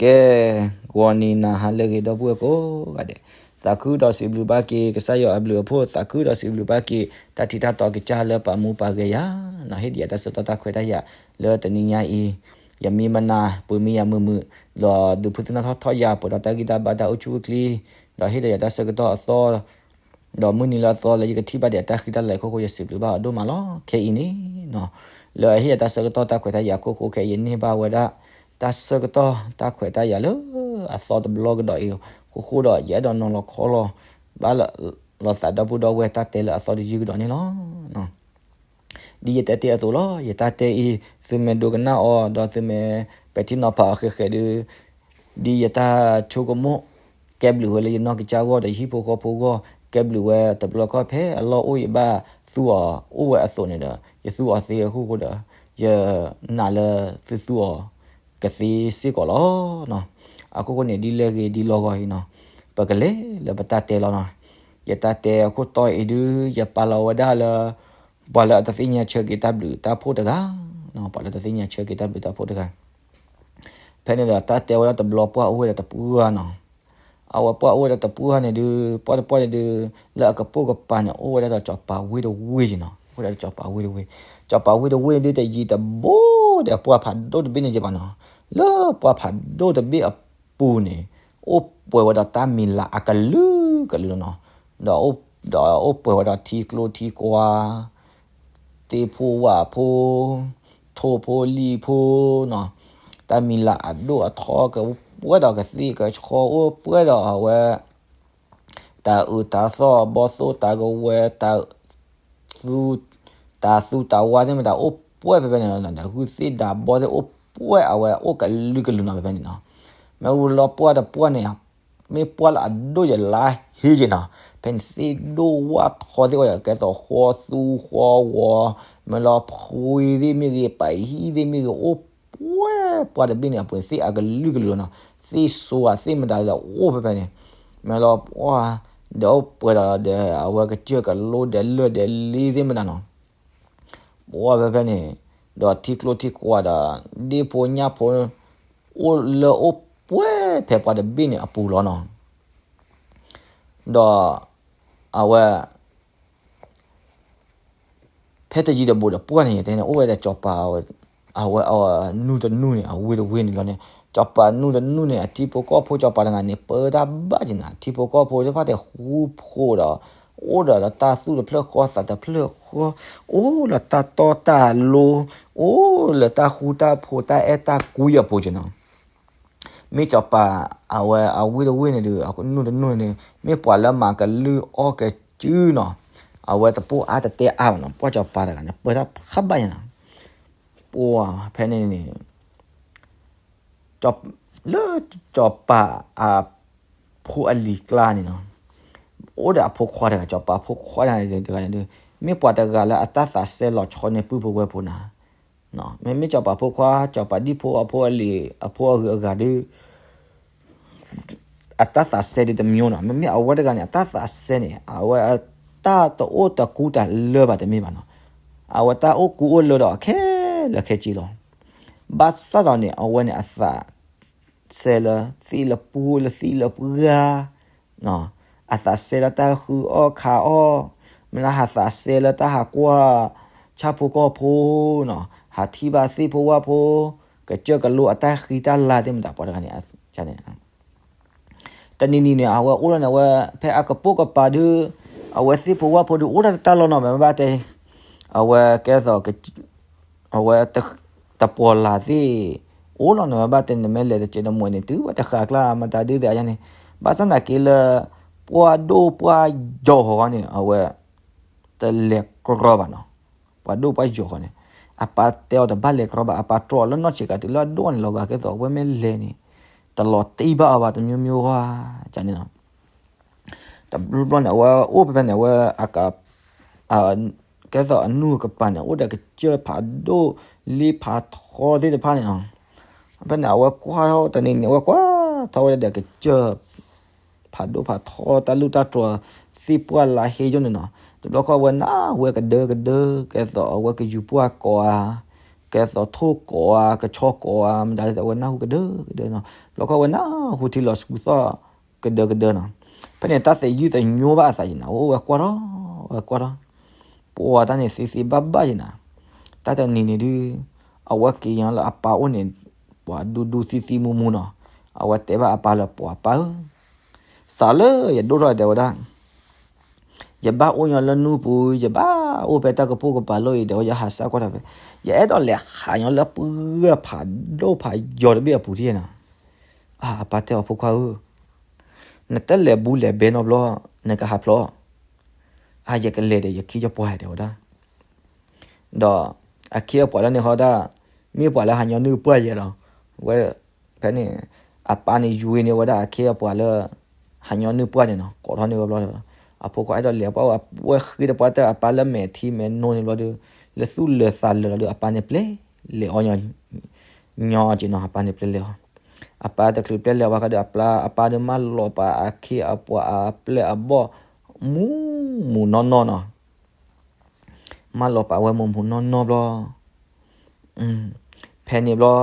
ကဲ, ဂီၤနံၤနၤဟါလၢအဂ့ၤ ဒီပုၢ်ဝဲၢ်ကိးဂၤဒဲး, သးခုဒီးစံးဘျုးဘၣ်က့ၤ ကစၢ်ယွၤအဘျုးအဖှိၣ်, သးခုဒီးစံးဘျုးဘၣ်က့ၤ တၢ်ထံးတၢ်တီကစၢ်လၢပာ်မူပာ်ဂဲၤယၤ, ဟ့ၣ်ဒံးယၤတၢ်ဆၢကတီၢ်တၢ်ခွဲးတၢ်ယာ်လၢတနံၤညါအံၤ, ယမံမနၤ ပှ့ၤမံယၤမုာ်မုာ်, ဒီးဒုးဖုသနၢ်ထီၣ်ထီၣ်ယၤ ပှဲၤဒီးတၢ်ဂံၢ်တၢ်ဘါတၢ်အိၣ်ဆူၣ်အိၣ်ချ့, ဒီးဟ့ၣ်ဒီးယၤတၢ်ဆၢကတီၢ်အသီ ဒီးမုၢ်နံၤလၢအသီလၢယကထံၣ်ဘၣ်ဒံးအတၢ်ဃံတၢ်လၤအခိၣ်ဃိ ယစံးဘျုးဘၣ်အီၤဒိၣ်မးလီၤ. ခဲအံၤန့ၣ်, လၢအဟ့ၣ်အတၢ်ဆၢကတီၢ်တၢ်ခွဲးတၢ်ယာ်အခိၣ်ဃိ ခဲအံၤယန့ၢ်ဘၣ်ဝဲဒၣ် တၢ်ဆၢကတီၢ်တၢ်ခွဲးတၢ်ယာ်လၢအသီတဘျီကဒီးအံၤအခိၣ်ဃိဒီး ယအဲၣ်ဒိးနီၤလီၤခီလီၤ ဘၣ်လီၤသးဒီပုၢ်ဒီဝဲၢ်တၢ်တဲလၢအသီတယုၢ်ကဒီးန့ၣ်လီၤ. ဒ်ယတဲတ့ၢ်အသိးလီၤ. ယတၢ်တဲအံၤ သုမ့ၢ်ဒိကနၣ်အီၤ ဒီးသုမ့ၢ်ပဲာ်ထံနီၤဖးအီၤဃဲးဃဲးဒီး, ဒ်ယတၢ်ဆိကမိၣ် ကဲဘျုးဝဲလၢယနီၢ်ကစၢ်ဂီၢ် ဒီးယဟံၣ်ဖိဃီဖိဂီၢ် ကဲဘျုးဝဲတဘျီခီၣ်ဖဲအလီၢ်အိၣ်ယဘၣ်သူအီၤအိၣ်ဝဲအသိးန့ၣ်ဒီး ယသူအီၤသ့အခိၣ်ဃိဒီး ယနာ်လၢသုသူအီၤကသ့စ့ၢ်ကီးလီၤ. အခိၣ်ဃိန့ၣ် ဒ်လဲၣ်ဂ့ၤဒ်လီၢ်ဂီၤအံၤနီၤ, ပကလဲၤလၢပတၢ်တဲလီၤနီၤ. ယတၢ်တဲအခိၣ်တီအံၤဒုး ယပာ်လီၤဝဲဒၣ်လၢ ပှၤလၢအတသ့ၣ်ညါဆၢက့ၤတၢ်ဘျုးတၢ်ဖှိၣ်တဂၤ, ပှၤလၢတသ့ၣ်ညါဆၢက့ၤတၢ်ဘျုးတၢ်ဖှိၣ်တဂၤ ဖဲန့ၣ်ဒီးတၢ်တဲဝဲဒၣ်တဘျီပှၢ်အိၣ်ဝဲဒီးတပှၢ်နီၤ. အဝဲပှၢ်အိၣ်ဝဲဒီးတပှၢ်န့ၣ်ဒုး ပှၢ်တပှၢ်န့ၣ်ဒုး လၢအကပိာ်ကပၤန့ၣ် အိၣ်ဝဲဒၣ်ဒီးစီၤပၤဝ့ၢ်တဝ့ၢ်နီၤ, အိၣ်ဝဲဒၣ်ဒီးစီၤပၤဝ့ၢ်တဝ့ၢ်, စီၤပၤဝ့ၢ်တဝ့ၢ်န့ၣ်ဒုး တယံၤတဘိဒီးပှၢ်ဖးဒိၣ်တဘ့ၣ်န့ၣ်က့ၤဘၣ်နီၤ. လၢပှၢ်ဖးဒိၣ်တဘ့ၣ်အပူၤန့ၣ် အိၣ်ပှဲၤဝဲဒီးတၢ်မံၤလၤအကလုာ်ကလုာ်လီၤနီၤ. ဒီး ဒီးအိၣ်ပှဲၤဝဲဒီးထံကျိထံကွၢ် သ့ၣ်ဖိဝၣ်ဖိ, ထိၣ်ဖိလံၣ်ဖိနီၤ, တၢ်မံၤလၤအဒိၣ်အထီကပှဲၤဒီးကသ့ၣ်ကဆှီအိၣ်ပှဲၤဒီးအဝဲ တၢ်အုးတၢ်သီၣ်ဘီၣ်သိၣ်တၢ်ကဝဲၤ တၢ်သူတၢ်ဝါသ့ၣ်မတၤအိၣ်ပှဲၤဖဲဖဲန့ၣ်လီၤ. ဂုၢ်သ့ၣ်ဒးဘီသ့ၣ်အိၣ်ပှဲၤ အဝဲအိၣ်ကလုာ်ကလုာ်နီၤဖဲဖဲန့ၣ်နီၤ. မ့ၢ်ဝံၤလီၤပှၢ်တပှၢ်န့ၣ် မ့ၢ်ပှၢ်လၢအဒိၣ်ယလါဟ့ယ့ၤနီၤ, ဖဲန့ၣ်သ့ၣ်ဒိၣ်ဝၣ်ထီသ့ၣ်အိၣ်ဒီး ကဲသိးဃီသူဃီဝီ, မ့ၢ်လီၤဖှံသ့ၣ်မ့ၢ်ဂ့ၤ ပာ်ဟံၣ်သ့ၣ်မ့ၢ်ဂ့ၤ အိၣ်ပှဲၤပှၢ်တဘ့ၣ်န့ၣ်အပူၤန့ၣ် သ့ၣ်အကလုာ်ကလုာ်လီၤနီၤ. သ့ၣ်စိၤအသ့ၣ်မတၤဒီးအိၣ်ဖဲဖဲန့ၣ်, မ့ၢ်လီၤပှၢ် ဒီးအိၣ်ပှဲၤဒီးဒီးအဝဲကစၢၢ်ကလိဒီးလၢၢ်ဒီးလ့သ့ၣ်မတၤနီၤ ပှၢ်ဖဲဖဲန့ၣ်, ဒီးထံကျိထံကွၢ်ဒီး ဒ့ၣ်ဖိညၣ်ဖိ အိၣ်လၢအိၣ်ပှဲၤဖဲပှၢ်တဘ့ၣ်န့ၣ်အပူၤလီၤနီၤ. ဒီးအဝဲ ဖဲတယံၤတဘူးဒီးပှၢ်န့ၣ် တဲန့ၣ် အိၣ်ဝဲဒၣ်စီၤပၤ အဝဲ အဝဲနူၢ်တနူၢ်န့ၣ် အဝ့ၢ်တဝ့ၢ်န့ၣ်လီၤန့ၣ်, စီၤပၤနူၢ်တနူၢ်န့ၣ် အထံဖိကီၢ်ဖိစီၤပၤတဂၤန့ၣ် ပၢတၢ်ဘၣ်က့ၤနၤ, ထံဖိကီၢ်ဖိသ့ၣ်တဖၣ်တဲဃူဖိးဒီး အိၣ်ဒီးတၢ်သူၣ်တဖျၢၣ်ဃီသးတဖျၢၣ်ဃီ, အိၣ်လၢတၢ်တီတၢ်လိၤ, အိၣ်လၢတၢ်ဃူတၢ်ဖိးတၢ်အဲၣ်တၢ်ကွံအပူၤက့ၤနီၤ. မ့ၢ်စီၤပၤ အဝဲအဝ့ၢ်တဝ့ၢ်န့ၣ်ဒီး အနူၢ်တနူၢ်န့ၣ် မ့ၢ်ပှၤလၢမၤကလုၢ်အီၣ်ကစုနီၤ, အဝဲတပိာ်အါတတဲအါဘၣ်နီၤ, ပှၢ်စီၤပၤတဂၤန့ၣ်ပၢတၢ်ဖးဘၣ်ယၤနီၤ. ပှၢ်ဖဲန့ၣ်န့ၣ် လၢစီၤပၤအဖိအလံၤကျါန့ၣ်နီၤ, အိၣ်ဒီးအဖိခွါတဂၤ, စီၤပၤအဖိခွါတဂၤန့ၣ်ဒီး မ့ၢ်ပှၤတဂၤလၢအတၢ်သးစဲလီၤဆီန့ၢ်ပုၢ်ဖိဝဲၢ်ဖိနၤ မ့မ့ၢ်စီၤပၤဖိခွါ စီၤပၤဒံၣ်ဖိအဖိအလံၤ အဖိအဂုၤအဂၤဒီး အတၢ်သးစဲဒ်တမျိုးနီၤ, မ့မ့ၢ်အဝဲတဂၤန့ၣ် အတၢ်သးစဲန့ၣ် အဝဲအတၢ်တအိၣ်တကူတၢ်လၢဘၣ်တမ့ၢ်ဘၣ်နီၤ, အဝဲတၢ်အိၣ်ကူအိၣ်လၢဒီးခဲလၢာ်ခဲဆ့လီၤ. ဘၣ်ဆၣ်ဒီးန့ၣ် အဝဲန့ၣ်အသး စဲလၢသ့ၣ်လၢပှိၢ်လၢသ့ၣ်လၢပှၢ်, အသးစဲလၢတၢ်ဃုအီၣ်ခးအီၣ်, မ့ၢ်လၢဟးသးစဲလၢတၢ်ဟးကွၢ်ဆၣ်ဖိကီၢ်ဖိနီၤ, ဟးထံၣ်ဘၣ်သ့ၣ်ဖိဝၣ်ဖိ, ကစၢၢ်ကလိအတၢ်ဃံတၢ်လၤသ့ၣ်မတၤပှၤတဂၤန့ၣ် တနံၤနံၤန့ၣ် အဝဲအိၣ်လီၤန့ၣ် အဝဲဖဲအကပိာ်ကပၤဒုး အဝဲသ့ၣ်ဖိဝၣ်ဖိဒုး အိၣ်ဒၣ်တၢ်လီၢ်နီၤ, မ့ၢ်ဘၣ်တဲ အဝဲကဲသိး အဝဲ တပှီၤလၢ်သ့ၣ် အိၣ်လီၤန့ၣ် မ့ၢ်ဘၣ်တဲန့ၣ် မ့ၢ်လဲၤတစဲးတမှဲၤန့ၣ် တုၤဝဲတဃၣ်ကျါ မတၤဒုးသ့ၣ်အယါန့ၣ် ဘၣ်ဆၣ်သနာ်က့လၢ ပှၢ်ဒိၣ်ပှၢ်ယီၤဃီန့ၣ် အဝဲ တလဲၤကြီဘၣ်နီၤ, ပှၤဒိၣ်ပှၢ်ယီၤဃီန့ၣ် အပၢ်တဲအီၤတဘၣ်လဲၤကြီဘၣ်, အပၢ်တြီလၢနီၢ်ဆံးကၤတုၤလၢအဒိၣ်န့ၣ် လီၤဂာ်ကဲသိး အဝဲမ့ၢ်လဲၤန့ၣ် တလီၤတံၢ်ဘၣ်အီၤဘၣ် တမျိုးမျိုးဃီ န့ၣ်နီၤ. တဘျီဘျီန့ၣ် အဝဲအိၣ်ဖဲဖဲန့ၣ် အဝဲ ကဲသိးအနူၢ်ကပၤန့ၣ် အိၣ်ဒီးကစၢၢ်ဖးဒိၣ်လ့ဖးထီသ့ၣ်တဖၣ်န့ၣ်နီၤ. ဖဲန့ၣ် အဝဲကွၢ်ထီၣ်တနံၤန့ၣ် အဝဲကွၢ်ထီၣ်ဝဲဒၣ်ဒီးကစၢၢ် ဖးဒိၣ်ဖးထီ တၢ်လူၢ်တၢ်တြီၤ သ့ၣ်ပှၢ်လၢဟ့ယိၣ်န့ၣ်နီၤ. တဘျီဃီအဝဲနၢ်ဟူဝဲကဒၢကဒၢ ကဲသိးအဝဲကယူၤပှၢ်ကိးဧါ, ကဲသိးထိၣ်ကိးဧါ ကဆီကိးဧါ မတၤဒ်သိး အဝဲနၢ်ဟူကဒၢကဒၢနီၤ. ဘျီခီဝဲနၢ်ဟူထံလီၤဆူသီၣ်ကဒၢကဒၢနီၤ. ဖဲန့ၣ်တၢ်သယုၢ်သညိဘၣ်အသးယံၤနီၤ, အိၣ်ဝဲကွၢ်ထီၣ် ဝဲကွၢ်ထီၣ် ပှၤတၢ်န့ၣ်သ့သ့ဘၣ်ဘၣ်ယံၤနီၤ. တၢ်တနံၤန့ၣ်ဒုး အဝဲက့ၤညီလၢအပၢ်အိၣ်န့ၣ် ပှၤဒူဒူသံသံမူမူနီၤ. အဝဲတဲဘၣ်အပၢ်လၢ ပှၤပၢ်ဧၢ, စးလၢယဒိၣ်ထီၣ်တဲဝဲဒၣ် ယဘၣ်အိၣ်ညီလၢနူၢ်ပူၤ, ယဘၣ်အိၣ်ဖဲတၢ်ကပိာ်ကပၤလီၢ်အံၤ တဲဝဲ ယဟးစၢ်ကွၢ်တၢ်ဖဲ, ယအဲၣ်ဒိးလဲၤဟးညီလၢပှၢ်ဖးဒိၣ်ဖးယိာ်တဘ့ၣ်အပူၤဒ်နီၤ. အပၢ်တဲအီၤ ဖိခွါဧၢ, နတလဲၤဘူးလဲၤဘဲနီတဘျီ, နကဟးဖျိး, အယကလဲၤဒီးယခ့ယပှၤတဲဝဲဒၣ် ဒီးအခ့အပှၤလၢန့ၣ်ဃီဒၣ်, မ့ၢ်ပှၤလၢဟးညီနုၢ်ပှၢ်ယဲလီၤ. ဝဲ ဖဲန့ၣ် အပၢ်န့ၣ်ယွၤန့ၢ်ဝဲဒၣ်အခ့အပှၤလၢ ဟးညီနုၢ်ပှၢ်န့ၣ်နီၤ, ကိးထီၣ်န့ၢ်ဝဲဘျီဒီး အဖိခွါအဲၣ်ဒိးလဲၤပှၢ်ဝဲဃ့တပှၢ်တၢၢ် အပၢ်လၢမဲာ်ထံမဲာ်နိန့ၣ်ဘျီဒီး လၢသူၣ်လၢာ်သးလၢာ်လီၤဒီး အပၢ်န့ၣ်ပျဲလဲၤအီၤညီ ညီက့နီၤ, အပၢ်န့ၣ်ပျဲလဲၤအီၤ, အပၢ်တချုးပျဲလဲၤဝဲခါဒီး အပၢ် အပၢ်ဒီးမၢလီၤပာ်အခ့အပှၤအပျဲၢ်အဘီၣ် မူမူနီၢ်နီၢ်နီၤ. မၢလီၤပာ်ဝဲမူမူနီၢ်နီၢ်ဘျီ, ဖဲန့ၣ်ဘျီ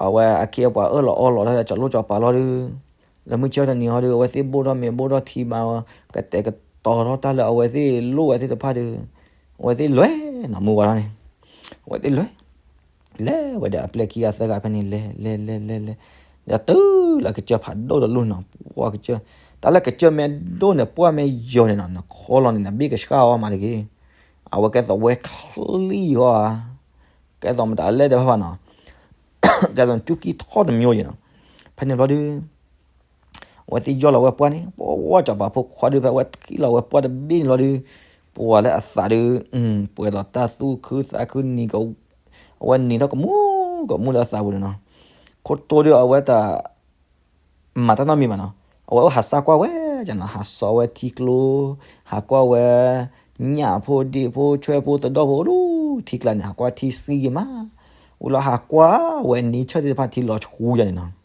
အဝဲအခ့အပှၤအၢၣ်လီၤအီလီၤတၢ်ဒီး ကၠီၤလိၣ်ကၠီၤပၤလီၤဒီး လၢမုၢ်ဆ့ၣ်တနံၤဟီဒီး အဝဲသ့ၣ်ဘိၣ်ထီၣ်မ့ၤဘိၣ်ထီၣ်ထံမး ကတဲာ်ကတီၤထီၣ်တၢ်လၢအဝဲသ့ၣ်လိၣ်ဝဲသ့ၣ်တဖၣ်ဒီး အဝဲသ့ၣ်လဲၤနီၤ မုၢ်ဝါထီၣ်န့ၣ် အဝဲသ့ၣ်လဲၤ လဲၤဝဲဒီးအပျဲၢ်ခံဂၤသၢဂၤဖဲန့ၣ် လဲၤလဲၤလဲၤလဲၤလဲၤ ဒီးတုၤလၢကစၢၢ်ဖးဒိၣ်တလူၢ်နီၤ, ပှၢ်ကစၢၢ် တၢ်လၢကစၢၢ်မ့ၢ်ဒိၣ်န့ၣ် ပှၢ်မ့ၢ်ယိာ်န့ၣ်နီၤ နခီလီၤန့ၣ် နဘ့ၣ်ကဆှၣ်အီၤမးတဂ့ၤ, အဝဲကဲသိးဝဲချံအီၤဧါ, ကဲသိးမတၤလဲၣ်တဖၣ်ဘၣ်နီၤ, ကဲသိးကၠူကံၢ်ထီၣ်တမံၤယဲနီၤ, ဖဲန့ၣ်ဘျီဒီး အဝဲသ့ၣ်ယီၢ်လီၤဝဲပှၢ်န့ၣ် ပှၢ်ဝဲစီၤပၤဖိခွါဒီး ဖဲအဝဲထံၣ်လီၤဝဲပှၢ်တဘ့ၣ်န့ၣ်လီၤဒီး ပှၢ်လၢအသးဒီး ပှဲၤဒီးတၢ်သူၣ်ခုသးခုနံၤက အဝဲနံၤထီၣ်ကမူကမူလၢအသးပူၤန့ၣ်နီၤ, ခိၣ်တိဒီးအဝဲတၢ် မၤတၢ်နီတမံၤဘၣ်နီၤ, အဝဲအိၣ်ဟးစၢ်ကွၢ်ဝဲနီၤ, ဟးစိာ်ဝဲထံကျိ, ဟးကွၢ်ဝဲ ညၣ်ဖိဒ့ၣ်ဖိဆွဲၣ်ဖိသဒီၣ်ဖိအိၣ်လၢထံကျါန့ၣ် ဟးကွၢ်ထံစံဂ့ၤမး, အိၣ်လီၤဟးကွၢ်ဝဲနံၤဆၢၣ်သ့ၣ်တဖၣ်ထံလီၤဆူယၤန့ၣ်နီၤ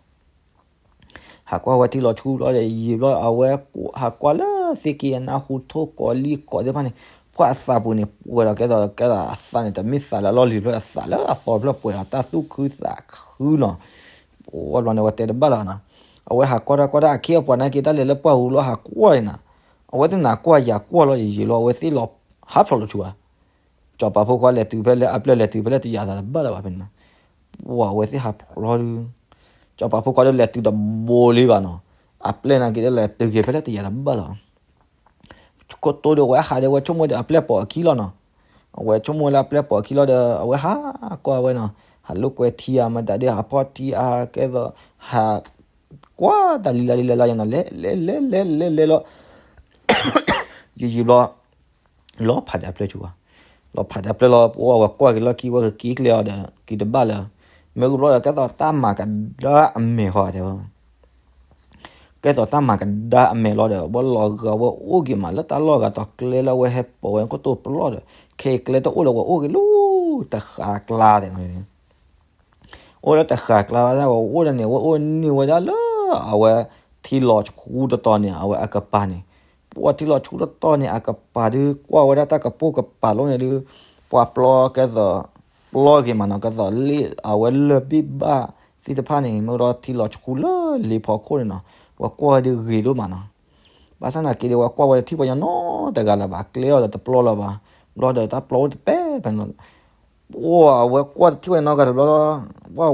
ဟးကွၢ်ဝဲထံလီၤဆူဘျီဒီး ယံာ်ဘျီအဝဲဟးကွၢ်လၢသ့ၣ်က့ၤအနၢ်ဟူထိၣ်ကိးလံၢ်ကိးသ့ၣ်တဖၣ်န့ၣ်, ပှၢ်အသးပူၤန့ၣ် ပှဲၤဒီးကဲသိးကဲသိးအသးန့ၣ် တမ့ၢ်သးလၢအလီၢ်လံၤဖျၢၣ် အသးလၢအသီဖျၢၣ်ပှဲၤဒီးတၢ်သူၣ်ခုသးခုနီၤ, ပှၢ်ဘျီန့ၣ် အဝဲတဲတဘၣ်လၢၤနီၤ, အဝဲဟးကွၢ်တၢ်ကွၢ်တၢ်အခ့အပှၤနာ်က့ၤတၢ်လဲၤလၢပှၢ်ပူၤလီၤဟးကွၢ်န့ၣ်နီၤ, အဝဲသ့ၣ်နၤကွၢ်ယၤကွၢ်လီၤယံာ်ယံာ်လီၤ အဝဲသ့ၣ်လီၤဟးဖျိးလီၤဆူဧါ စီၤပၤဖိခွါလဲၤတုၤဖဲလဲၣ် အပျဲၢ်လဲၤတုၤဖဲလဲၣ်တယာ်သးတဘၣ်လၢၤဘၣ်ဖဲန့ၣ်နီၤ, ပှၢ်အဝဲသ့ၣ်ဟးဖျိးလီၤဒီး စီၤပၤဖိခွါဒီးလဲၤတုၤတဘိလံဘၣ်နီၤ, အပျဲၢ်နာ်က့ၤဒီးလဲၤတုၤက့ၤဖဲလဲၣ်တယာ်တဘၣ်လၢၤဘၣ် ခိၣ်တိဒီးအဝဲဟးဒီးအဝဲဆိကမိၣ်ဒီးအပျဲၢ်ပိာ်အခံလီၤနီၤ, အဝဲဆိကမိၣ်လၢအပျဲၢ်ပိာ်အခံလီၤဒီး အဝဲဟးကွၢ်ဝဲနီၤ, ဟးလိာ်ကွဲထံဧါ မတၤဒ်ဟးဖီၣ်ထံဧါ ကဲသိး ဟးကွၢ်တၢ်လံၤလၢလံၤလၢလၢယနီၤ လဲၤလဲၤလဲၤလဲၤလဲၤလဲၤလီၤ ယံာ်ယံာ်ဘျီ လီၤဖးဒီးအပျဲၢ်ဆူၣ်ဘၣ်, လီၤဖးဒီးအပျဲၢ်လီၤ ပှၢ်ဝဲကွၢ်က့ၤလီၢ်ခံဝဲကက့ၤကျဲအီၤဒီး က့ၤတဘၣ်လၢၤ, မ့ၢ်ဂ့ၤဘျီဒီး ကဲသိးတၢ်မၤကဒါအမဲာ်ဃီတဲဝဲ ကဲသိးတၢ်မၤကဒါအမဲာ်လီၤဒီး ဝဲလီၤဂာ်ဝဲအိၣ်က့ၤမးလၢတၢ်လီၢ်ဂၤတီၤကျဲလၢအဝဲဟဲပိာ်ဝဲခိၣ်တိပျီၢ်ဒီး ခဲအံၤကျဲတအိၣ်လၢဝဲအိၣ်က့ၤလၢတဃာ်ကျါတဲဝဲ အိၣ်လၢတဃာ်ကျါဝဲဒၣ် ဝဲအိၣ်ဒၣ်န့ၣ် ဝဲအိၣ်န့ၢ်ဝဲဒၣ်လၢ အဝဲထံလီၤဆူတတီၤန့ၣ် အဝဲအကပၤန့ၣ်, ပှၢ်ထံလီၤဆူတတီၤန့ၣ် အကပၤဒုးကွၢ်ဝဲဒၣ်တၢ်ကပိာ်ကပၤလီၤန့ၣ်ဒုး ပှၢ်ပျီကဲသိး ပျီက့ၤမးနီၤ ကဲသိးလ့ၣ်အဝဲလၢၢ်ဘ့ၣ်ဘၣ်သ့ၣ်တဖၣ်န့ၣ် မ့ၢ်ဒီးထံလီၤဆူလၢလ့ဖီခိၣ်န့ၣ်နီၤ ဝဲကွၢ်ဝဲဒုးဂ့ၤဒိၣ်မးနီၤ, ဘၣ်ဆၣ်နာ်က့ဒီး ဝဲကွၢ်ဝဲတထံၣ်ပှၤညီနီတဂၤလၢၤဘၣ် ကျဲအီၤဒီးတပျီလၢၤဘၣ်, ဘျီဒီးတၢ်ပျီအိၣ်တပဲဖဲန့ၣ်လီၤ ပှၢ်ဝဲကွၢ်တထံၣ်ဝဲနီတဂၤတဘျီလီၤ, ပှၢ်ဝဲကလဲၤ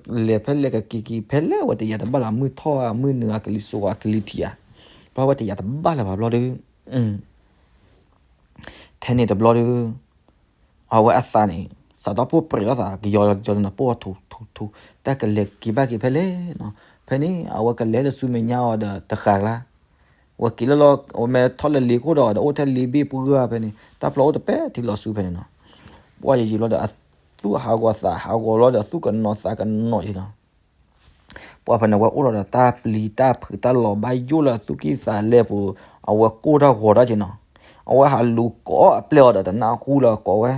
ဖဲလဲၣ်ကက့ၤက့ၤဖဲလဲၣ် ဝဲတယာ်တဘၣ်လၢၤ မုၢ်ထီၣ်ဧါ မုၢ်နုာ်ဧါ ကလံၤစိးဧါ ကလံၤထံးဧါ, ပှၢ်ဝဲတယာ်တဘၣ်လၢၤဘၣ်ဘျီဒီး ထဲန့ၣ်တဘျီဒီး အဝဲအသးန့ၣ် စးထီၣ်ပိၢ်ပြဲးလိာ်သး ကယီၤကယီၤန့ၣ် ပိၢ်ထူထူထူ, တၢ်ကလဲၤက့ၤဘၣ်က့ၤဖဲလဲၣ်နီၤ, ဖဲန့ၣ် အဝဲကလဲၤတစုမဲာ်ညါအီၤဒီးတဃာ်ကျါ ဝဲက့ၤလၢလီၤ အဝဲမ့ၢ်ထီၣ်လၢလ့ခိၣ်ဒီး အိၣ်ထဲလ့ဘ့ၣ်ပှၢ်ဖဲန့ၣ် တၢ်ပျီအိၣ်တပဲထံလီၤဆူဖဲန့ၣ်နီၤ, ပှၢ်ယံာ်ယံာ်ဘျီဒီး အသူၣ်ဟးဂီၤသးဟးဂီၤလီၤဒီး သူၣ်ကနိးသးကနိးယံၤနီၤ ပှၢ်ဖဲန့ၣ် အဝဲအိၣ်ဒီးတၢ်ပျံၤတၢ်ဖုးတၢ်လီၤဘၣ်ယိၣ်လၢအသူၣ်ကံၢ်သးလဲပူၤ, အဝဲကိၢ်တၢ်ဂီၤတၢ်က့ၤနီၤ, အဝဲဟးလူၤကိးအပျဲၢ်အီၤဒီးတနၢ်ဟူလၢကိးဝဲ,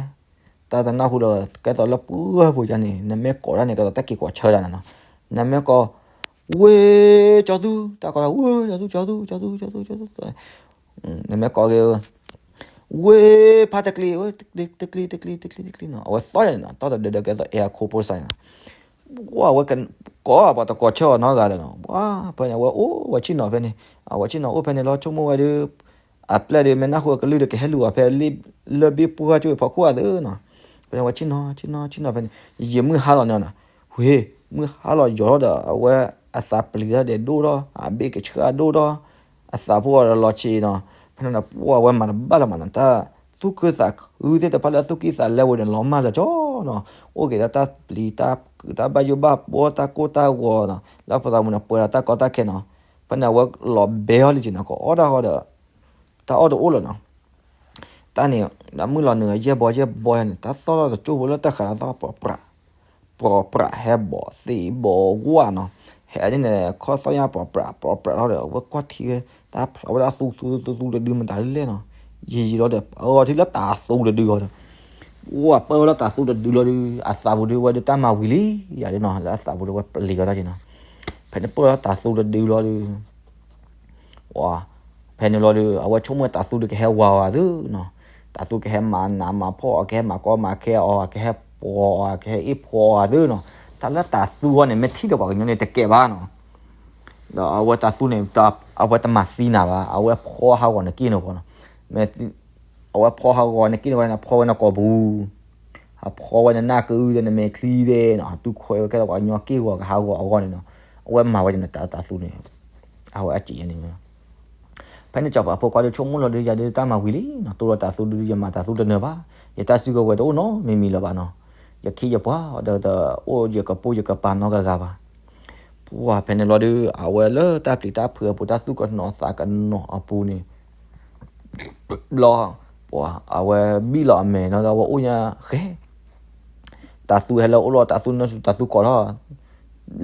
တၢ်တနၢ်ဟူလၢ ကဲသိးလၢပှၢ်ပူၤယါန့ၣ် နမ့ၢ်ကိးတၢ်န့ၣ် ကဲသိးတၢ်က့ၤကိးဆၢဒၣ်န့ၣ်နီၤ, နမ့ၢ်ကိး ဝ့ၢ်ကၠီသူ တၢ်ကိးတၢ် ဝ့ၢ်ကၠီသူ ကၠီသူ ကၠီသူ ကၠီသူ ကၠီသူ နမ့ၢ်ကိးက့ၤ ဝ့ၢ်ဖးတကျံၤ, ဝ့ၢ်တကျံၤ တကျံၤ တကျံၤ တကျံၤ တကျံၤနီၤ, အဝဲသီၣ်ယၤန့ၣ်နီၤ, သီၣ်ဒီးဒၢးဒၢးကဲသိးအဲၣ်အခိဖိစါန့ၣ်နီၤ, ဝဲ ကိးပှၤတကိးဆၢအီၤနီတဂၤလၢၤနီၤ, ဝဲဖဲန့ၣ် အဝဲအိၣ်ဝဲဆ့ၣ်နီၤဖဲန့ၣ်, အဝဲဆ့ၣ်နီၤအိၣ်ဖဲန့ၣ်လီၤ, ဆိကမိၣ်ဝဲဒီး အပျဲၢ်ဒီး မ့ၢ်နၢ်ဟူအကလုၢ်ဒီး ကဟဲလူၤအီၤဖဲလၢၢ်ဘ့ၣ်ပှၢ်ကၠိအဖီခိၣ်အသိးနီၤ, ဖဲန့ၣ် ဝဲဆ့ၣ်နီၤ ဆ့ၣ်နီၤ ဆ့ၣ်နီၤဖဲန့ၣ်, ယံာ်မုၢ်ဟါလီၤန့ၣ်နီၤ, ဝ့ၢ် မုၢ်ဟါလီၤယီၤထီၣ်ဒီး အဝဲအသးပျံၤထီၣ်ဒီးဒိၣ်ထီၣ်, အဘ့ၣ်ကဆှၢအဒိၣ်ထီၣ်, အသးဖိအီၤဒီးလီၤဆံးနီၤ, ဖဲန့ၣ်ဒီး ပှၢ်ဝဲမၤတဘၣ်လၢၤမးနီၤ, တၢ်သူၣ်ခုသးခုသ့ၣ်တဖၣ်လၢအသူၣ်ကံၢ်သးလဲဝဲန့ၣ် လီၤမၢ်လၢၤကၠီနီၤ, အိၣ်က့ၤဒီးတၢ်ပျံၤတၢ်ဖုး တၢ်ဘၣ်ယိၣ်ဘၣ်ဘှီ တၢ်ကိၢ်တၢ်ဂီၤနီၤ, လၢအဖိသးမုၣ်န့ၣ် ပှဲၤဒီးတၢ်ကီတၢ်ခဲနီၤ, ဖဲန့ၣ် အဝဲလီၤဘဲအီၤလံက့နီၤ, ကအီၣ်တၢ်ဃီဒီး တၢ်အီၣ်တအိၣ်လၢၤနီၤ, တၢ်န့ၣ် ဒီးမုၢ်လီၤနုာ် ယဲၢ်ဘီယဲၢ်ဘီယဲၢ်န့ၣ် တၢ်သီၣ်ထီၣ်တကၠိၢ်ဖိလၢတၢ်ဃးဒီးသီၣ် ပြးပြး ပြးပြး ဟဲဘီၣ်သ့ၣ်ဘီၣ်ဝါနီၤ, ဟဲဒ်န့ၣ် ခီၣ်သီၣ်ညါ ပြးပြး ပြးပြးထီၣ်ဒီး အဝဲကွၢ်ထံဝဲ တၢ်ဖျိးဝဲဒၣ်သူသူသူသူတဒု မတၤလဲၣ်နီၤ, ယံာ်ယံာ်လီၤဒီး အဂီၤထံလၢတၤသူတဒုဂီၤဒီး ဝဲပၢၢ်ဝဲလီၤတၤသူတဒုလီၤဒီး အသးပူၤဒုး ဝဲဒုးတၢ်မၤဝံၤလံ, ယၤဒုးနီၤ လၢအသးပူၤဒီး ဝဲပျံၤဝဲဒၣ်က့နီၤ, ဖဲန့ၣ်ပၢၢ်လီၤတၤသူတဒုလီၤဒီး ဖဲန့ၣ်လီၤဒီး အဝဲဆိကမိၣ်တၤသူဒီးကဟဲဝၤအီၤသုနီၤ, တၤသူကဟဲမၤနးမၤဖှီၣ်အီၤ ကဟဲမၤကီမၤခဲအီၤ ကဟဲပှီၤအီၤ ကဟဲအ့ၣ်ဖှီအီၤသုနီၤ, တၢ်လၢတၤသူအီၤန့ၣ် မ့ၢ်ထံၣ်ဒီးပှၤကညီန့ၣ်တကဲဘၣ်နီၤ, ဒီးအဝဲတၤသူန့ၣ် အဝဲတမၤသံနၤဘၣ် အဝဲဖှီဟးဂီၤန့ၣ်က့ၢ်န့ၣ်ဃီနီၤ, အဝဲဖှီဟးဂီၤန့ၣ်က့ၢ်န့ၣ်ဃီန့ၣ် ဖှီဝဲနကိာ်ပူၤ အဖှီဝဲနနၢ်ကုဒီးနမဲာ်ချံသ့ၣ်နီၤ အတူၢ်ခွဲးဝဲကဲသိးပှၤကညီက့ၢ်ဂီၤကဟးဂီၤအဂီၢ်န့ၣ်နီၤ, အဝဲမၤဝဲဒ်န့ၣ်တၤသူန့ၣ်, အဝဲအစံးန့ၣ်, ဖဲန့ၣ်စီၤပၤဖိခွါဒီးဆိကမိၣ်လီၤဒီး ယၤဒုးတၢ်မၤဝံၤလံနီၤ တိၢ်လီၤတၤသူဒုး ယမၤတၤသူတနၢၤဘၣ်, ယတၢ်စုကဝဲၤတအိၣ်နီတမံၤလၢၤဘၣ်နီၤ, ယခံယပှၤဒီးတအိၣ်ယကပိၢ်ယကပၤနီတဂၤဂၤဘၣ်, ပှၢ်ဖဲန့ၣ်လီၤဒီး အဝဲလၢတၢ်ပျံၤတၢ်ဖုးအပူၤ တၢ်သူၣ်ကနိးသးကနိးအပူၤန့ၣ် ဘျီ, ပှၤအဝဲဘံၣ်လီၤအမဲာ်နီၤဒီး အဝဲအိၣ်ညါဃဲ, တၤသူဟဲလၢအိၣ်လီၤ တၤသူနၢ်ဆူၣ် တၤသူကိးထီၣ်,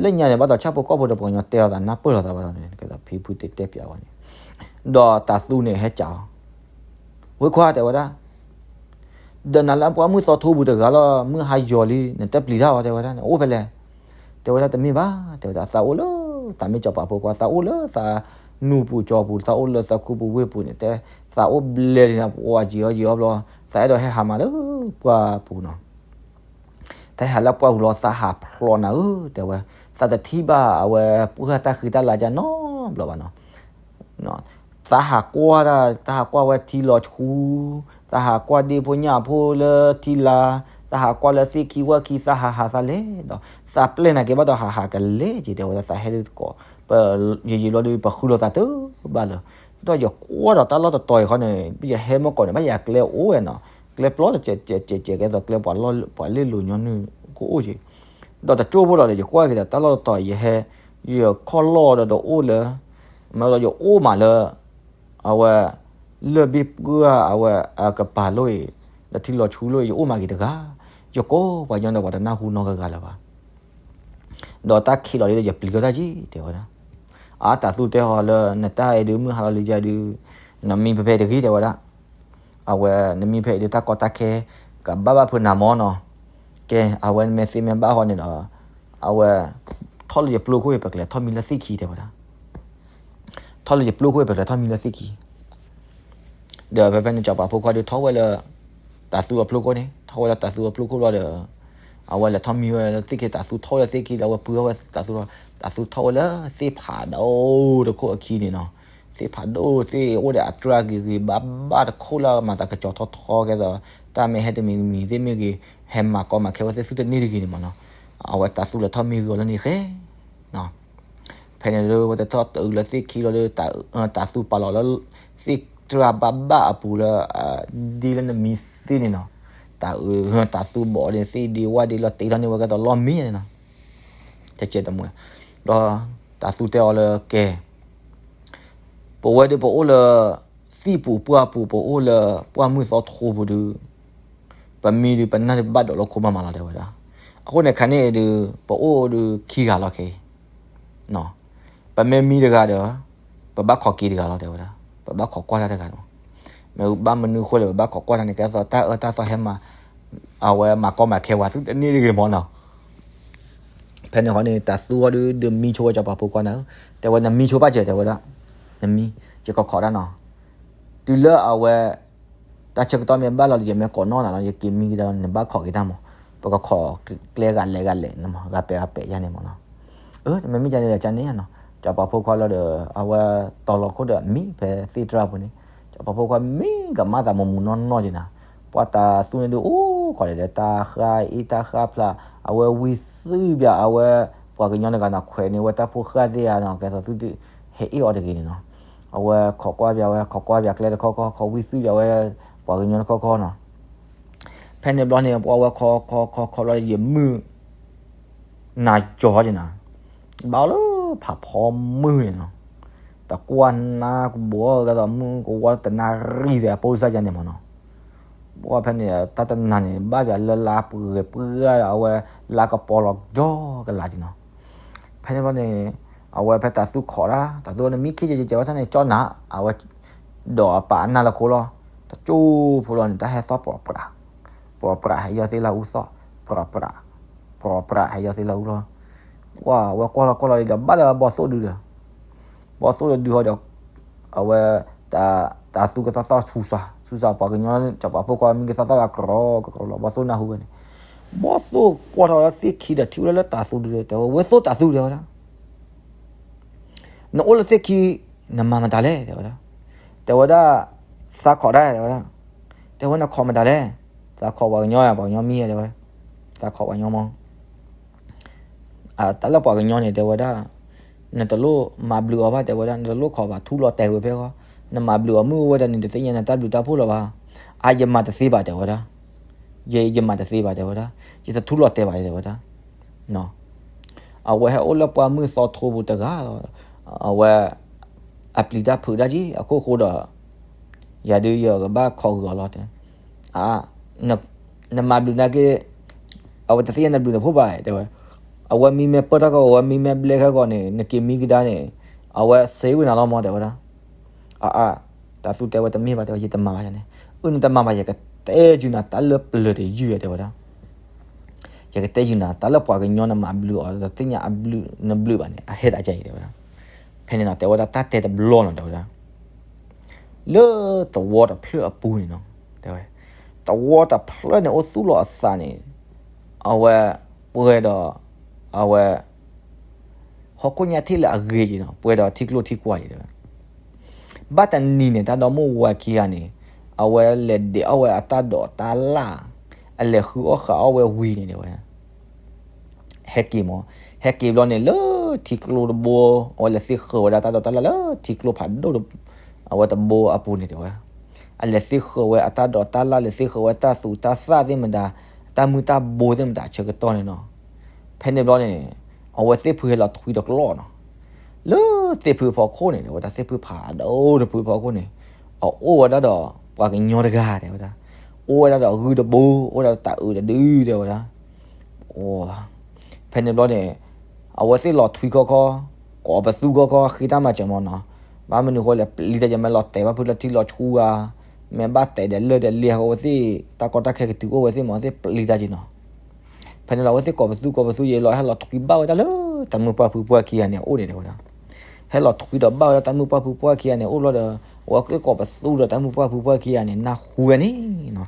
လၢညါန့ၣ် ဘၣ်ဒီးဆၣ်ဖိကီၢ်ဖိဒီး ပှၤကညီတဲအီၤသးနၢ်ပၢၢ်လိာ်သးဘၣ်ဒီးန့ၣ် ကဲသိးဖံဖုတဲတဲပၠးဝဲန့ၣ်, ဒီးတၤသူန့ၣ်ဟဲကးအီၤ, ဝ့ၢ်ခွါတဲဝဲဒၣ် ဒီးနၤလၢပှၢ်မုၢ်သီထိပူၤတဂၤလီၤ မုၢ်ဟါယီၤလံ နတပျံၤတၢ်အီၤ တဲဝဲဒၣ်န့ၣ် အိၣ်ဖဲလဲၣ်, တဲဝဲဒၣ်တမ့ၢ်ဘၣ် တဲဝဲဒၣ် သးအိၣ်လၢ သးမ့ၢ်စီၤပၤဖိခွါ သးအိၣ်လၢသးနူၢ်ပူၤကၠီပူၤ သးအိၣ်လၢသးခူပူၤဝ့ၢ်ပူၤန့ၣ် တဲ သးအိၣ်ဘျဲလံန့ၣ် ပှၤယံာ်အီၤယံာ်အီၤဘျီ သးအဲၣ်ဒိးဟဲဟးမးလၢပှၢ်ပူၤနီၤ တၢ်ဟးလၢပှၢ်ပူၤလီၤ သးဟးဖျိးနၤဧၢ တဲဝဲ, သးတထံၣ်ဘၣ်အဝဲ ပှၢ်တၢ်ဃံတၢ်လၤကၢ်နီတဘျီဘၣ်နီၤ, သးဟးကွၢ်တၢ် သးဟးကွၢ်ဝဲထံလီၤဆူ, သးဟးကွၢ်ဒ့ၣ်ဖိညၣ်ဖိလၢထံလၤ, သးဟးကွၢ်လၢသ့ၣ်ခံဝၣ်ခံ သးဟးဟးသးလဲၤဒီး သးပျဲၢ်နၤက့ၤဘၣ်ဒီးဟးဟးကလဲၤက့ၤ တဲဝဲဒၣ် သးဟဲဒုးတကိး, ယံာ်ယံာ်လီၤဒုး ပဃုလိာ်သးတဘၣ်လၢၤ, ဒီးယကွၢ်ဒီးတၢ်လီၢ်တတီၤအံၤခီန့ၣ် ယဟဲမ့ၢ်ကိးန့ၣ် ဘၣ်ယၤကျဲအိၣ်ဝဲနီၤ, ကျဲပျီတစဲးစဲးစဲးစဲး ကဲသိးကျဲပှၤလ့လိၤညီနုၢ်ကအိၣ်က့ၤ, ဒီးတကၠိၢ်ဖိလီၤဒီး ယကွၢ်က့ၤဒီးတၢ်လီၢ်တတီၤ ယဟဲ, ယခီၣ်လီၢ်ဒီးဒီးအိၣ်လၢ, မ့ၢ်ဒီးယအိၣ်မးလၢ အဝဲ, လၢၢ်ဘ့ၣ်ပှၢ်အဝဲအကပၤလိၣ်အံၤ, ဒီးထံလီၤဆူလိၣ်အံၤ ယအိၣ်မးက့ၤတဂၤ, ယကိးပှၤကညီဒီးပှၤတနၢ်ဟူနီတဂၤလၢၤဘၣ် ဒီးတၢ်ခံးလီၤလံဒီး ယပျံၤကီတၢ်က့ၤ တဲဝဲဒၣ်, အါတၤသူတဲဟီလၢ နတၢ်အဲၣ်ဒုးမုၢ်ဟါလီၤလံယၤဒုး, နမံဖဲဖဲတဂ့ၤ တဲဝဲဒၣ်, အဝဲနမံဖဲအံၤဒုး တၢ်ကီတၢ်ခဲ ကဘၣ်ဘၣ်ဖုးနၤမၢ်နီၤ, ကဲ အဝဲနမ့ၢ်သ့မ့ၢ်ဘၣ်ဃီန့ၣ်ဒီး, အဝဲ, ထီၣ်လၢယပျိခိၣ်အံၤ ပကလဲၤထီၣ်မံလၢသ့ၣ်ခံ တဲဝဲဒၣ် ထီၣ်လၢယပျိခိၣ်အံၤ ပကလဲၤထီၣ်မံလၢသ့ၣ်ခံ, ဒီးဖဲဖဲန့ၣ်စီၤပၤဖိခွါဒီးထီၣ်ဝဲလၢ, တၤသူအပျိခိၣ်န့ၣ် ထီၣ်ဝဲလၢတၤသူအပျိခိၣ်ဘျီဒီး, အဝဲလဲၤထီၣ်မံဝဲလၢသ့ၣ်ခံ တၤသူထီၣ်ဝဲလၢသ့ၣ်ခံဒီး အဝဲပှ့ၤထီၣ်ဝဲတၤသူလီၤ, တၤသူထီၣ်ဝဲလၢသ့ၣ်ဖးဒိၣ်တခိၣ်အခံန့ၣ်နီၤ, သ့ၣ်ဖးဒိၣ်သ့ၣ်အိၣ်ဒီးအတြၢ်ဂ့ၤဂ့ၤဘၣ်ဘၣ်တခိၣ်လၢမၤသးကစီၤထီထီကဲသိး, တၢ်မ့ၢ်ဟဲတမံၤမံၤသ့ၣ်မ့ၢ်ဂ့ၤ, ဟဲမၤကီမၤခဲဝဲသ့ၣ်သုတန့ၢ်တဂ့ၤန့ၣ်မၢ်နီၤ, အဝဲတၤသူလဲၤထီၣ်မံဂ့ၤအီၤလၢန့ၣ်ဃဲ ဖဲန့ၣ်လၢ ဝဲတထီၣ်တအုးလၢသ့ၣ်ခံလီၤဒီး တၤသူပာ်လီၤလၢ, သ့ၣ်တြၢ်ဘၣ်ဘၣ်အပူၤလၢ, ဒ်လၢနမံသ့ၣ်န့ၣ်နီၤ, တၤအုး, တၤသူဘီၣ်ဒီး သ့ၣ်ဒ့ဝၣ်ဒ့လီၤတ့ထီၣ်န့ၢ်ဝဲကဲသိးလီၢ်မံန့ၣ်နီၤ, တကဲတမူ, ဒီး, တၤသူတဲအီၤလၢကဲ ပဝဲဒၣ်ပအိၣ်လၢ, သ့ၣ်ပူၤပှၢ်ပူၤ ပအိၣ်လၢပှၢ်မုၢ်သီထိပူၤဒုး, ပမံဒုးပနၢ်ဒုးဘၣ်ဒိးလၢခိမးမးလီၤ တဲဝဲဒၣ်, အဃိန့ၣ်ခါန့ၣ်ဒုး, ပအိၣ်ဒုးခံဂၤလီၤခဲအံၤ, ပမ့ၢ်မံတဂၤဒီး, ပဘၣ်ခိးက့ၤတဂၤလီၤ တဲဝဲဒၣ်, ပဘၣ်ခိးကွၢ်တၢ်တဂၤလီၤ, မ့ၢ်ဘၣ်မနုၤဃိလဲၣ် ပဘၣ်ခိးကွၢ်တၢ်န့ၣ် ကဲသိးတၢ်အၢတၢ်သီဟဲမၤ, အဝဲမၤကီမၤခဲဝဲသုတန့ၢ်တဂ့ၤမၢ်နီၤ ဖဲန့ၣ်ဃီန့ၣ် တၤသူအီၤဒုး ဒုးမံဆိဝဲစီၤပၤဖိခွါန့ၣ်, တဲဝဲနမံဆိဘၣ်စၢၤ တဲဝဲဒၣ်, နမံ, ယကခိးတၢ်နီၤ, တုၤလၢအဝဲ, တၢ်ဆၢကတီၢ်မ့ၢ်ဘၣ်လီၤဒီး ယမ့ၢ်ကိးနီၢ်နၤလီၤ ယက့ၤမံကဒါလီၤ နဘၣ်ခိးက့ၤတၢ်မး, ပကခိးကျဲဂၤလဲၤဂၤလဲၤ ဂၤပဲာ်ဂၤပဲာ်ယါန့ၣ်မးနီၤ. အၢ မ့မ့ၢ်ယါန့ၣ်ဒီး ကန့ၣ်နီၤ စီၤပၤဖိခွါလီၤဒီး အဝဲတီၤလီၤခိၣ်ဒီးမံဖဲသ့ၣ်တြၢ်ပူၤန့ၣ်, စီၤပၤဖိခွါမံကမၣ်သးမူးမူးနီၢ်နီၢ်က့ၤနၤ, ပှၤတၤသူန့ၣ်ဒုးအိၣ်ခိးဒီး တၢ်ဃၢအ့ၣ်တၢ်ဃၢဖျါ, အဝဲဝံသုးဘၣ် အဝဲ ပှၤကညီတဂၤနီၤ ခွဲးန့ၢ်ဝဲတၢ်ဖိဃၢ်သ့ၣ်ဧါနီၤ ကဲသိးသုတဟဲအ့ၣ်အီၤတဂ့ၤန့ၣ်နီၤ. အဝဲခိးကွၢ်ဘၣ်ဝဲ ခိးကွၢ်ဘၣ်ကျဲတခီခီ ခိးဝံသုးဘၣ်ဝဲ ပှၤကညီတခီခီနီၤ. ဖဲန့ၣ်ဘျီန့ၣ် ပှၤဝဲခိးခိးခိးခိးဘျီ ယမုၢ်နၤကၠီၤက့ၤနၤ, ဘၣ်လၢဖးဖီမုၢ်န့ၣ်နီၤ, တကွၢ်နါကဘီကဲသိးမုၢ်ကဝီတနၣ်ရံၣ်သဲးအပိစၢ်ယါန့ၣ်မးနီၤ. ပှၤဖဲန့ၣ် တၢ်တနၤန့ၣ် ဘၣ်ဘၣ်လၢလါပှဲၤပှဲၤ အဝဲလါကပီၤလီၤကၠီကလာ်က့ၤနီၤ. ဖဲန့ၣ်ဘျီန့ၣ် အဝဲဖဲတၤသူခိးတၢ် တၤသူန့ၣ်မံခ့ကဲကဲကဲဝဲဆၣ်န့ၣ် ကၠီနၤ အဝဲ ဒီးအပာ်အနၢ်လၢခိလီၤ, တကၠိဖိလီၤန့ၣ် တၢ်ဟဲသီၣ်ပြးပြး, ပြးပြးဟဲယီၢ်သ့ၣ်လၢအူသီၣ်, ပြးပြး, ပြးပြးဟဲယီၢ်သ့ၣ်လၢအူလီၤ. ပှၤဝဲကွၢ်လီၤကွၢ်လီၤဒီး ဘၣ်လၢဘီသိၣ်ဒုဒီး ဘီသိၣ်လၢဒုဟီဒီး အဝဲ တၤသူကသီၣ်သီၣ်ဆူၣ်စၢ် ဆူၣ်စၢ် ပှၤကညီ စီၤပၤဖိခွါမံကသီၣ်သီၣ်ဂၤ ကရီကရီလီၤ ဘီသိၣ်နၢ်ဟူဝဲန့ၣ်, ဘီသိၣ်ကွၢ်ထီၣ်လၢသ့ၣ်ခံဒီးထံၣ်ဝဲလၢတၤသူဒုဒီး တဲဝဲ ဝဲသိၣ်တၤသူ တဲဝဲဒၣ် နအိၣ်လၢသ့ၣ်ခံ နမၤမတၤလဲၣ် တဲဝဲဒၣ်, တဲဝဲဒၣ် သးခိးတၢ် တဲဝဲဒၣ်, တဲဝဲနခိးမတၤလဲၣ်, သးခိးပှၤကညီ ပှၤကညီမံ တဲဝဲ, သးခိးပှၤကညီမး တၢ်လၢပှၤကညီန့ၣ် တဲဝဲဒၣ်, နတလိၣ်မၤဘျုးအီၤဘၣ် တဲဝဲဒၣ်, နတလိၣ်ခိးဘၣ် ထူလီၤတဲာ်ဝဲဖဲဃီ, နမၤဘျုးအီၤမုၢ်အိၣ်ဝဲဒီးန့ၣ် တသ့ၣ်ညါနတၢ်ဘျုးတၢ်ဖှိၣ်လၢၤဘၣ်, အါယမၤတသ့ဘၣ် တဲဝဲဒၣ်, ယ ယမၤတသ့ဘၣ် တဲဝဲဒၣ်, ယတထူလီၤတဲာ်ဘၣ် တဲဝဲဒၣ် အဝဲဟဲအိၣ်လၢပှၢ်မုၢ်သီထိပူၤတဂၤလီၤ, အဝဲ အပျံၤတၢ်ဖုးတၢ်က့ၤ အခိၣ်ဃိဒီး ယၤဒုးယကဘၣ်ခိးဂုာ်အီၤလီၤ တဲ, နမၤဘျုးနာ်က့, အဝဲတသ့ၣ်ညါနဘျုးနဖှိၣ်ဘၣ် တဲဝဲ, အဝဲမံမ့ၢ်ပၢၢ်ထီၣ်ကီး အဝဲမံမ့ၢ်ဘျဲၣ်ခဲကီးန့ၣ် နက့ၤမံကဒါန့ၣ်, အဝဲစ့ဝံနၤလီၤမး တဲဝဲဒၣ်, အအါ, တၤသူတဲဝဲတမ့ၢ်ဘၣ် တဲဝဲ ယတမၤဘၣ်ယၤန့ၣ်, အၢ နတမၤဘၣ် ယကတဲယုာ်နၤတၢ်လၢပျၢၤတယုၢ် တဲဝဲဒၣ် ယကတဲယုာ်နၤ တၢ်လၢပှၤကညီနမၤဘျုးအီၤ တသ့ၣ်ညါအဘျုးနဘျုးဘၣ်န့ၣ် အဟဲသးကဲအံၤ တဲဝဲဒၣ်, ဖဲန့ၣ်နီၤ တဲဝဲဒၣ်တၢ်တဲတဘျီနီၤ တဲဝဲဒၣ်, လၢသဝီတဖျၢၣ်အပူၤန့ၣ်နီၤ တဲဝဲ, သဝီတဖျၢၣ်န့ၣ်အိၣ်သူၣ်လီၤအသးန့ၣ်, အဝဲ ပှဲၤဒီး အဝဲ ဟီၣ်ခိၣ်ညါထံၣ်လၢအဂ့ၤက့ၤနီၤ ပှဲၤဒီးထံကျိထံကွၢ်က့ၤ တဲဝဲ ဘၣ်တနံၤန့ၣ် တၢ်ဒီမိၢ်ဝၤခံဂၤန့ၣ် အဝဲလဲၤဒဲးအီၣ်ဝဲအတၢ်ဒိးတၢ်လၣ်, အလဲၤဃုအီၣ်ဃုအီၣ်ဝဲဝံၤန့ၣ် တဲဝဲ, ဟဲက့ၤမး, ဟဲက့ၤဘျီန့ၣ် လၢထံကျိတဘိ, အဝဲလဲၤသ့ၣ်ဃုာ်ဝဲဒၣ်တၢ်ဒိးတၢ်လၣ်လၢထံကျိဖးဒိၣ် အဝဲတဘိအပူၤန့ၣ် တဲဝဲ, အလဲၤသ့ၣ်ဃုာ်ဝဲအတၢ်ဒိးတၢ်လၣ် လဲၤသ့ၣ်ဃုာ်ဝဲတၢ်သူတၢ်သၣ်သ့ၣ်မတၤ, တၢ်မုၢ်တၢ်ဘိသ့ၣ်မတၤအဆၢကတီၢ်န့ၣ်နီၤ, ဖဲန့ၣ်ဘျီန့ၣ် အဝဲသ့ၣ်ဖုဟဲလီၤထွံတကျီၢ်နီၤ လၢသ့ၣ်ဖုဖီခိၣ်န့ၣ် တဲဝဲဒၣ် သ့ၣ်ဖုဖးဒိၣ်တဖုဖီခိၣ်န့ၣ်, အအိၣ်ဝဲဒၣ်ဒီးပှၤကညီတဂၤ တဲဝဲဒၣ်, အိၣ်ဝဲဒၣ်ဒီးဂုၢ်တဘိ အိၣ်ဝဲဒၣ်ဒီးတၤအုးတဒု တဲဝဲဒၣ်, ဖဲန့ၣ်ဘျီန့ၣ် အဝဲသ့ၣ်လီၤထွံခီခီ, ကိးပသူခီခီ ဃ့တၢ်မၤစၢၤမးနီၤ, ဘၣ်မနုၤဃိလဲၣ် ပျံၤတၢ်ယမ့ၢ်လီၤတဲာ်ဘၣ်ဖုလၢထံလီၤဆူဧါ, မ့ၢ်ဘၣ်တဲာ်ဒီးလၢာ်ဒီးလ့ဟီ အဝဲသ့ၣ် တၢ်ကီတၢ်ခဲကတုၤအိၣ်ဝဲသ့ၣ်မး အဝဲသ့ၣ်ပျံၤတၢ်က့ၤနီၤ ဖဲန့ၣ်လီၤ အဝဲသ့ၣ်ကိးပသူကိးပသူယဲလီၤ ဟဲလီၤထွံဘၣ်ဝဲဒၣ်လၢ တၢ်မုၢ်ပှၢ်ဖုပှၢ်ခံဂၤန့ၣ် အအိၣ်န့ၣ် တဲဝဲဒၣ်, ဟဲလီၤထွံဒီးဘၣ်ဝဲဒၣ်တၢ်မုၢ်ပှၢ်ဖုပှၢ်ခံဂၤန့ၣ် အိၣ်ဘျီဒီး အဝဲသ့ၣ်ကိးပသူဒီးတၢ်မုၢ်ပှၢ်ဖုပှၢ်ခံဂၤန့ၣ် နၢ်ဟူဝဲန့ၣ်နီၤ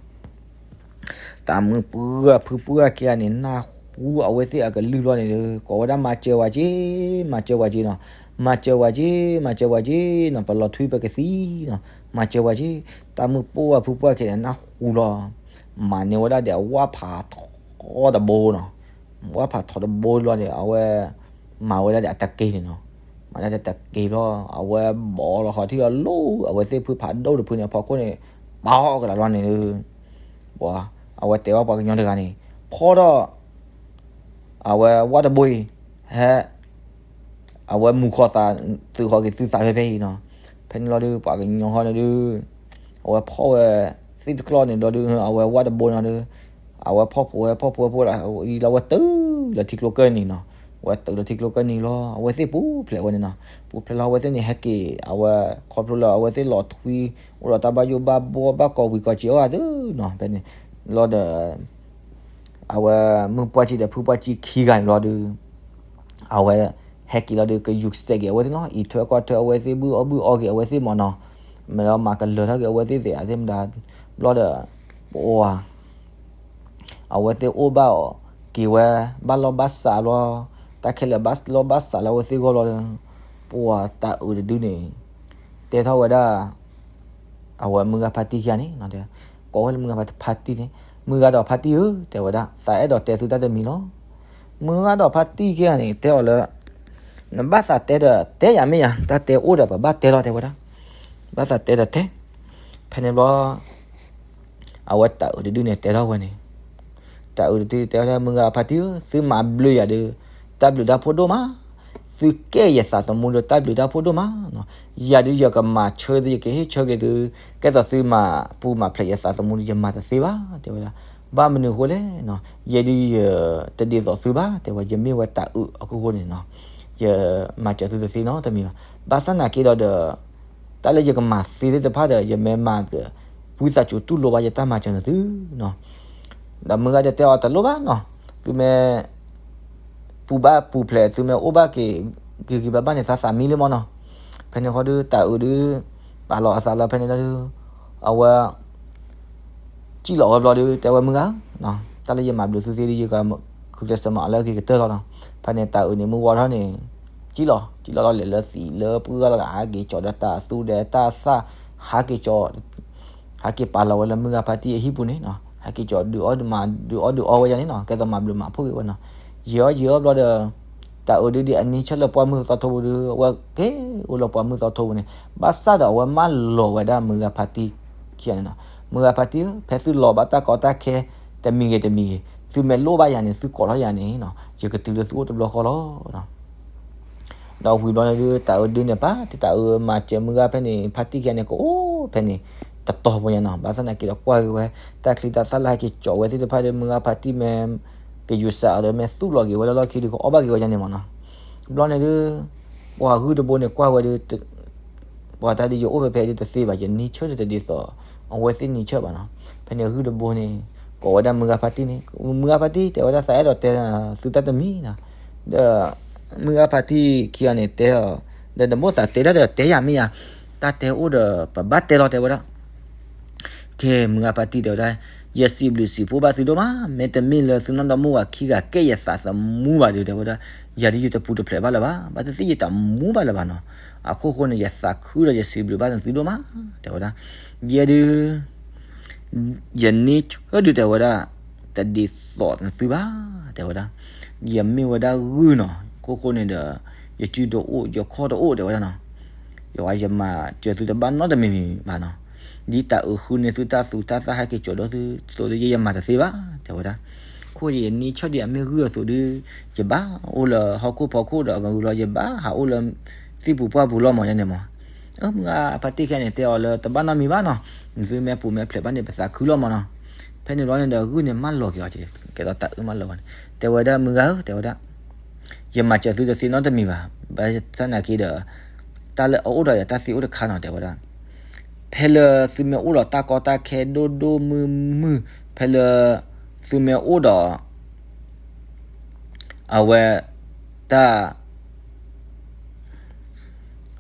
တၢ်မုၢ်ပှၢ်ဖုပှၢ်ခံဂၤန့ၣ် နၢ်ဟူအဝဲသ့ၣ်အကလုၢ်ဘျီန့ၣ်ဒီး ကိးဝဲဒၣ်မၤစၢၤဝဲက့ၤ, မၤစၢၤဝဲက့ၤနီၤ, မၤစၢၤဝဲက့ၤ, မၤစၢၤဝဲက့ၤနီၤ, ပလီၤထွံပကသံနီၤ, မၤစၢၤဝဲက့ၤ, တၢ်မုၢ်ပှၢ်ဖုပှၢ်ခံဂၤန့ၣ် နၢ်ဟူလီၤ, မၤန့ၢ်ဝဲဒၣ်ဒီးအဝၣ်ဖးထီတဘိနီၤ, ဝၣ်ဖးထီတဘိဘျီန့ၣ် အဝဲ မၤဝဲဒၣ်ဒီးအတက့ၤန့ၣ်နီၤ, မၤဒၣ်ဒီးတက့ၤဘျီ အဝဲဘီလီၤဃီၤထံၣ်လီၤလိၣ် အဝဲသ့ၣ်ဖုဖးဒိၣ်တဖုန့ၣ် အဖီခိၣ်န့ၣ် ပာ်အီၣ်ကဒါလီၤန့ၣ်ဒီး ပှၤ အဝဲတဲဘၣ်ပှၤကညီတဂၤန့ၣ် ဖီၣ်ထီၣ် အဝဲဝၣ်တဘိအံၤ ဟဲ အဝဲမူၤဃီၤသး သုးဃီၤက့ၤသုသးဖဲဖဲအံၤနီၤ, ဖဲန့ၣ်လီၤဒုး ပှၤကညီဃီန့ၣ်ဒုး အဝဲဖီၣ်ဝဲ သ့ၣ်တကျီၢ်န့ၣ်ဒီးဒုး အဝဲဝၣ်တဘိနီၤဒုး အဝဲဖီၣ်ဖိဝဲ ဖီၣ်ဖိဝဲဖိဒီး အံၤလီၤ အဝဲတုၤလၢထံကျိကၢၢ်နံၤနီၤ, အဝဲတုၤလၢထံကျိကၢၢ်နံၤလီၤ အဝဲသ့ၣ်ပူၤဖျဲးဝဲန့ၣ်နီၤ, ပူၤဖျဲးလီၤ အဝဲသ့ၣ်န့ၣ် ဟဲက့ၤ အဝဲ ခီဖျိလၢအဝဲသ့ၣ်လီၤထွံ အိၣ်ဒီးတၢ်ဘၣ်ယိၣ်ဘၣ်ဘှီ ဘၣ်ကိးဝံၤကိးစ့အီၤသ့ၣ်နီၤ, ဖဲန့ၣ်လီၤဒီး အဝဲမုၢ်ပှၢ်ကံဒီးဖုပှၢ်ကံခံဂၤန့ၣ်လီၤဒုး အဝဲဟဲက့ၤလီၤဒုး ကယူၤစဲးက့ၤအဝဲသ့ၣ်နီၤ, အံးထွဲကွၢ်ထွဲအဝဲသ့ၣ် ဘုၣ်အီၣ်ဘုၣ်အီက့ၤအဝဲသ့ၣ်မးနီၤ, မ့ၢ်လီၤမၤကလၢၤထီၣ်က့ၤအဝဲသ့ၣ်သ့ၣ် အသ့ၣ်မတၤ ဘျီဒီး ပှၤ အဝဲသ့ၣ်အိၣ်ဘၣ်အီၤက့ၤဝဲ ဘၣ်လီၢ်ဘၣ်စးဘျီ, တၢ်ခဲလၢာ်ဘၣ်လီၢ်ဘၣ်စးလၢအဝဲသ့ၣ်ဂီၢ်ဘျီဒီး ပှၤတၤအုးတဒုန့ၣ် တဲထီၣ်ဝဲဒၣ် အဝဲမုၢ်ဂၤဖါတံၢ်ခံဂၤန့ၣ် ကိးဝဲလၢမုၢ်ဂၤဖါတံၢ်န့ၣ်, မုၢ်ဂၤဒီးဖါတံၢ်ဧၢ တဲဝဲဒၣ်, သးအဲၣ်ဒိးတဲသုတၢ်တမံၤလီၤ. မုၢ်ဂၤဒီးဖါတံၢ်ခံဂၤန့ၣ် တဲအီၤလၢ နဘၣ်သးတဲဒီးတဲယၤမ့ၢ်ယၤ, တၢ်တဲအိၣ်ဒီးပဘၣ်တဲလီၤ တဲဝဲဒၣ်, ဘၣ်သးတဲဒီးတဲ. ဖဲန့ၣ်ဘျီ အဝဲတၤအုးတဒုန့ၣ်တဲထီၣ်ဝဲန့ၣ်, တၤအုးတဒုတဲဝဲဒၣ် မုၢ်ဂၤဖါတံၢ်ဧၢ, သုမၤဘျုးယၤဒီး တၢ်ဘျုးတၢ်ဖှိၣ်ဒိၣ်မး, သုကဲယသးသမူဒီးတၢ်ဘျုးတၢ်ဖှိၣ်ဒိၣ်မး, ယၤဒုးယကမၤဆၢသု ယကဟ့ၣ်ဆၢက့ၤသု, ကဲသိးသုမၤပူၤမၤဖျဲးယသးသမူဒီး ယမၤတသ့ဘၣ် တဲဝဲဒၣ်, ဘၣ်မနုၤအဃိလဲၣ်နီၤ, ယဲဒုးယတဒ်သိးသုဘၣ် တဲဝဲ, ယမ့ၢ်ဝဲတၤအုးအခိၣ်ဃိန့ၣ်နီၤ, ယမၤစၢၤသုတသ့နီတမံၤဘၣ်. ဘၣ်ဆၣ်နာ်က့ဒီးဒီး တၢ်လၢယကမၤသ့သ့ၣ်တဖၣ်ဒီး ယမ့ၢ်မၤဒီး ဝံသးစူၤတူၢ်လိာ်ဘၣ်ယတၢ်မၤစၢၤနသုနီၤ. ဒီးမုၢ်ဂၤဒီးတဲအီၤတလိၣ်ဘၣ်နီၤ, သုမ့ၢ် ပူၤဘၣ်ပူၤဖျဲး သုမ့ၢ်အိၣ်ဘၣ်က့ၤ ဂ့ၤဂ့ၤဘၣ်ဘၣ်န့ၣ် သးသးမံလံမ့ၢ်နီၤ. ဖဲန့ၣ်ဃီဒီး တၤအုးဒီး ပာ်လီၤအသးလၢဖဲန့ၣ်လီၤဒီး အဝဲ စံၣ်လီၤဝဲဘျီဒီး တဲဝဲမုၢ်ဂၤဧၢ, တၢ်လၢယမၤဘျုးသုသ့ဒီး ယကခုကျဲးစၢးမၤအီၤလၢအဂ့ၤကတၢၢ်လီၤနီၤ. ဖဲန့ၣ်တၤအုးန့ၣ် မုၢ်ဝီထီၣ်န့ၣ် စံၣ်လီၤ စံၣ်လီၤလီၤလဲၤလၢသံးလၢပှၢ်လီၤဒီး ဟးက့ၤကၠီၤဒီးတၢ်သူဒီးတၢ်သၣ် ဟးက့ၤကၠီၤ ဟးက့ၤပာ်လီၤဝဲလၢမုၢ်ဂၤဖါတံၢ်အဟံၣ်ပူၤန့ၣ်နီၤ, ဟးက့ၤကၠီၤဒုးအီၣ်ဒုးမၤ ဒုးအီၣ်ဒုးအီဝဲယၤန့ၣ်နီၤ, ကဲသိးမၤဘျုးမၤဖှိၣ်က့ၤဝဲနီၤ. ယံာ်အီၣ်ယံာ်အီၣ်ဘျီဒီး တၤအုးဒုးဒ်အနံၤဆၢလၢပှၢ်မုၢ်သီထိပူၤဒီး အဝဲက့ၤအိၣ်လၢပှၢ်မုၢ်သီထိပူၤန့ၣ်, ဘၣ်ဆၣ်ဒီးအဝဲမၢလီၤဝဲဒၣ်မုၢ်ဂၤဖါတံၢ်ခံဂၤန့ၣ်နီၤ, မုၢ်ဂၤဖါတံၢ်ဧၢ, ဖဲသုလီၤဘၣ်တၢ်ကီတၢ်ခဲ တမံၤဂ့ၤတမံၤဂ့ၤ သုမ့ၢ်လိၣ်ဘၣ်ယၤန့ၣ် သုကိးထီၣ်ယၤန့ၣ်နီၤ, ယကတုၤလၢသုအိၣ်တဘျီဃီလီၤ. ဒီးဝံၤဘျီန့ၣ်ဒုး တၤအုးဒုးန့ၣ် ပာ်တၤအုးမၤစၢၤမုၢ်ဂၤဖဲန့ၣ် ဖါတံၢ်ခံဂၤန့ၣ် ကအိၣ်ဖဲန့ၣ် တတီၤပူၤညါနီၤ, ဘၣ်ဆၣ်နာ်က့ဒီးကွၢ်က့ၤဝဲ တၢ်ချံတၢ်သၣ်လၢဟဲက့ၤကၠီၤဝဲသ့ၣ်တဖၣ်ဒီး မုၢ်ဂၤဖါတံၢ်မ့ၢ် ကယူၤစးအီၤဒီး မ့ၢ်သူၣ်လီၤက့ၤဝဲလၢလီၢ်ခံဒီး ကအီၣ်ဘၣ်က့ၤဝဲညါန့ၣ်မ့ၢ်နီၤ. ဘျီန့ၣ်ဒုး ပှၤဂုၢ်တဘိန့ၣ်ကွၢ်ဝဲဒီး ပှၤတၢ်ဒုးယအိၣ်ဖဲဖဲဒုးတသ့ဘၣ်, ယနံၤဆၢတဒ်သိး အဝဲသ့ၣ်နံၤဆၢဘၣ်နီၤ. ဖဲန့ၣ်ဂုၢ်တဘိန့ၣ် ကိးဝဲဒၣ်မုၢ်ဂၤဖါတံၢ်န့ၣ်, မုၢ်ဂၤဖါတံၢ် တဲဝဲဒၣ် သးအဲၣ်ဒိးတဲသုတၢ်တမံၤနီၤ. ဒီး မုၢ်ဂၤဖါတံၢ်ခံဂၤန့ၣ်တဲအီၤ, ဒီးနမိၣ်သးတဲဒၣ်ဒီးတဲယၤမ့ၢ်ယၤ, တၢ်တဲအိၣ်ဒီးပဘၣ်တဲလီၤ တဲဝဲဒၣ်. ကဲ မုၢ်ဂၤဖါတံၢ်တဲဝဲဒၣ်, ယစံးဘျုးစံးဖှိၣ်ဘၣ်သုဒိၣ်မး, မ့တမ့ၢ်လၢသုနီၢ်ဒီမါဝၤခံဂၤကဲယသးသမူဘၣ်ဒီး တဲဝဲဒၣ်, ယၤဒုးယတပူၤတဖျဲးဘၣ်လၢၤဘၣ်, ဘၣ်သ့ၣ်သ့ၣ်ယတမူဘၣ်လၢၤဘၣ်နီၤ. အခိၣ်ဃိန့ၣ် ယသးခုဒီးယစံးဘျုးဘၣ်နသုဒိၣ်မး, တဲဝဲဒၣ်. ယဲဒုး ယန့ၢ်ဆၢဒုး တဲဝဲဒၣ်, တဒ်သိးနသုဘၣ်, တဲဝဲဒၣ်. ယမ့ၢ်ဝဲဒၣ်ဂုၢ်နီၤ, အခိၣ်ဃိန့ၣ်ဒီး ယစုတအိၣ် ယခီၣ်တအိၣ် တဲဝဲဒၣ်နီၤ. ယဝဲယမၤစၢၤသုတဘၣ်နီတမံၤမံၤဘၣ်နီၤ. ဒ်တၤအုးဃုန့ၢ်သုတၢ်သူတၢ်သၣ် ဟဲက့ၤကၠီၤဒီးသုသိးဒီး ယဲယမၤတသ့ဘၣ် တဲဝဲဒၣ်. အခိၣ်ယန့ၢ်ဆၢဒုး အမ့ၢ်ဂုၢ်အသိးဒီး ယဘၣ်အိၣ်လၢဟီၣ်ခိၣ်ဖီခိၣ်ဒီး မ့ၢ်ဝံၤလီၤ ယဘၣ်ဟးအိၣ်လၢ သံၣ်ပူၤပှၢ်ပူၤလီၤမး ယဲန့ၣ်မး. မုၢ်ဂၤဖါတံၢ်ခံဂၤန့ၣ် တဲအီၤလၢတဘၣ်နီတမံၤဘၣ်နီၤ, နသုမ့ၢ်ပူၤမ့ၢ်ဖျဲးဘၣ်န့ၣ် ပသးခုလီၤမးနီၤ. ဖဲန့ၣ်ဘျီန့ၣ်ဒီး ဂုၢ်န့ၣ်မၢလီၤက့ၤအီၤ, ကဲသိးတၤအုးမၢလီၤဝဲန့ၣ် တဲဝဲဒၣ် မုၢ်ဂၤဧၢ တဲဝဲဒၣ်, ယမၤစၢၤသုတသ့နီတမံၤဘၣ်. ဘၣ်ဆၣ်နာ်က့ဒီး တၢ်လၢအအိၣ်ဒီးယၤတၢ်သ့အိၣ်တခါနီၤ တဲဝဲဒၣ်. ဖဲလၢသုမ့ၢ်အိၣ်ဒီးတၢ်ကီတၢ်ခဲဒိၣ်ဒိၣ်မုၢ်မုၢ်, ဖဲလၢသုမ့ၢ်အိၣ်ဒီး အဝဲ တၢ်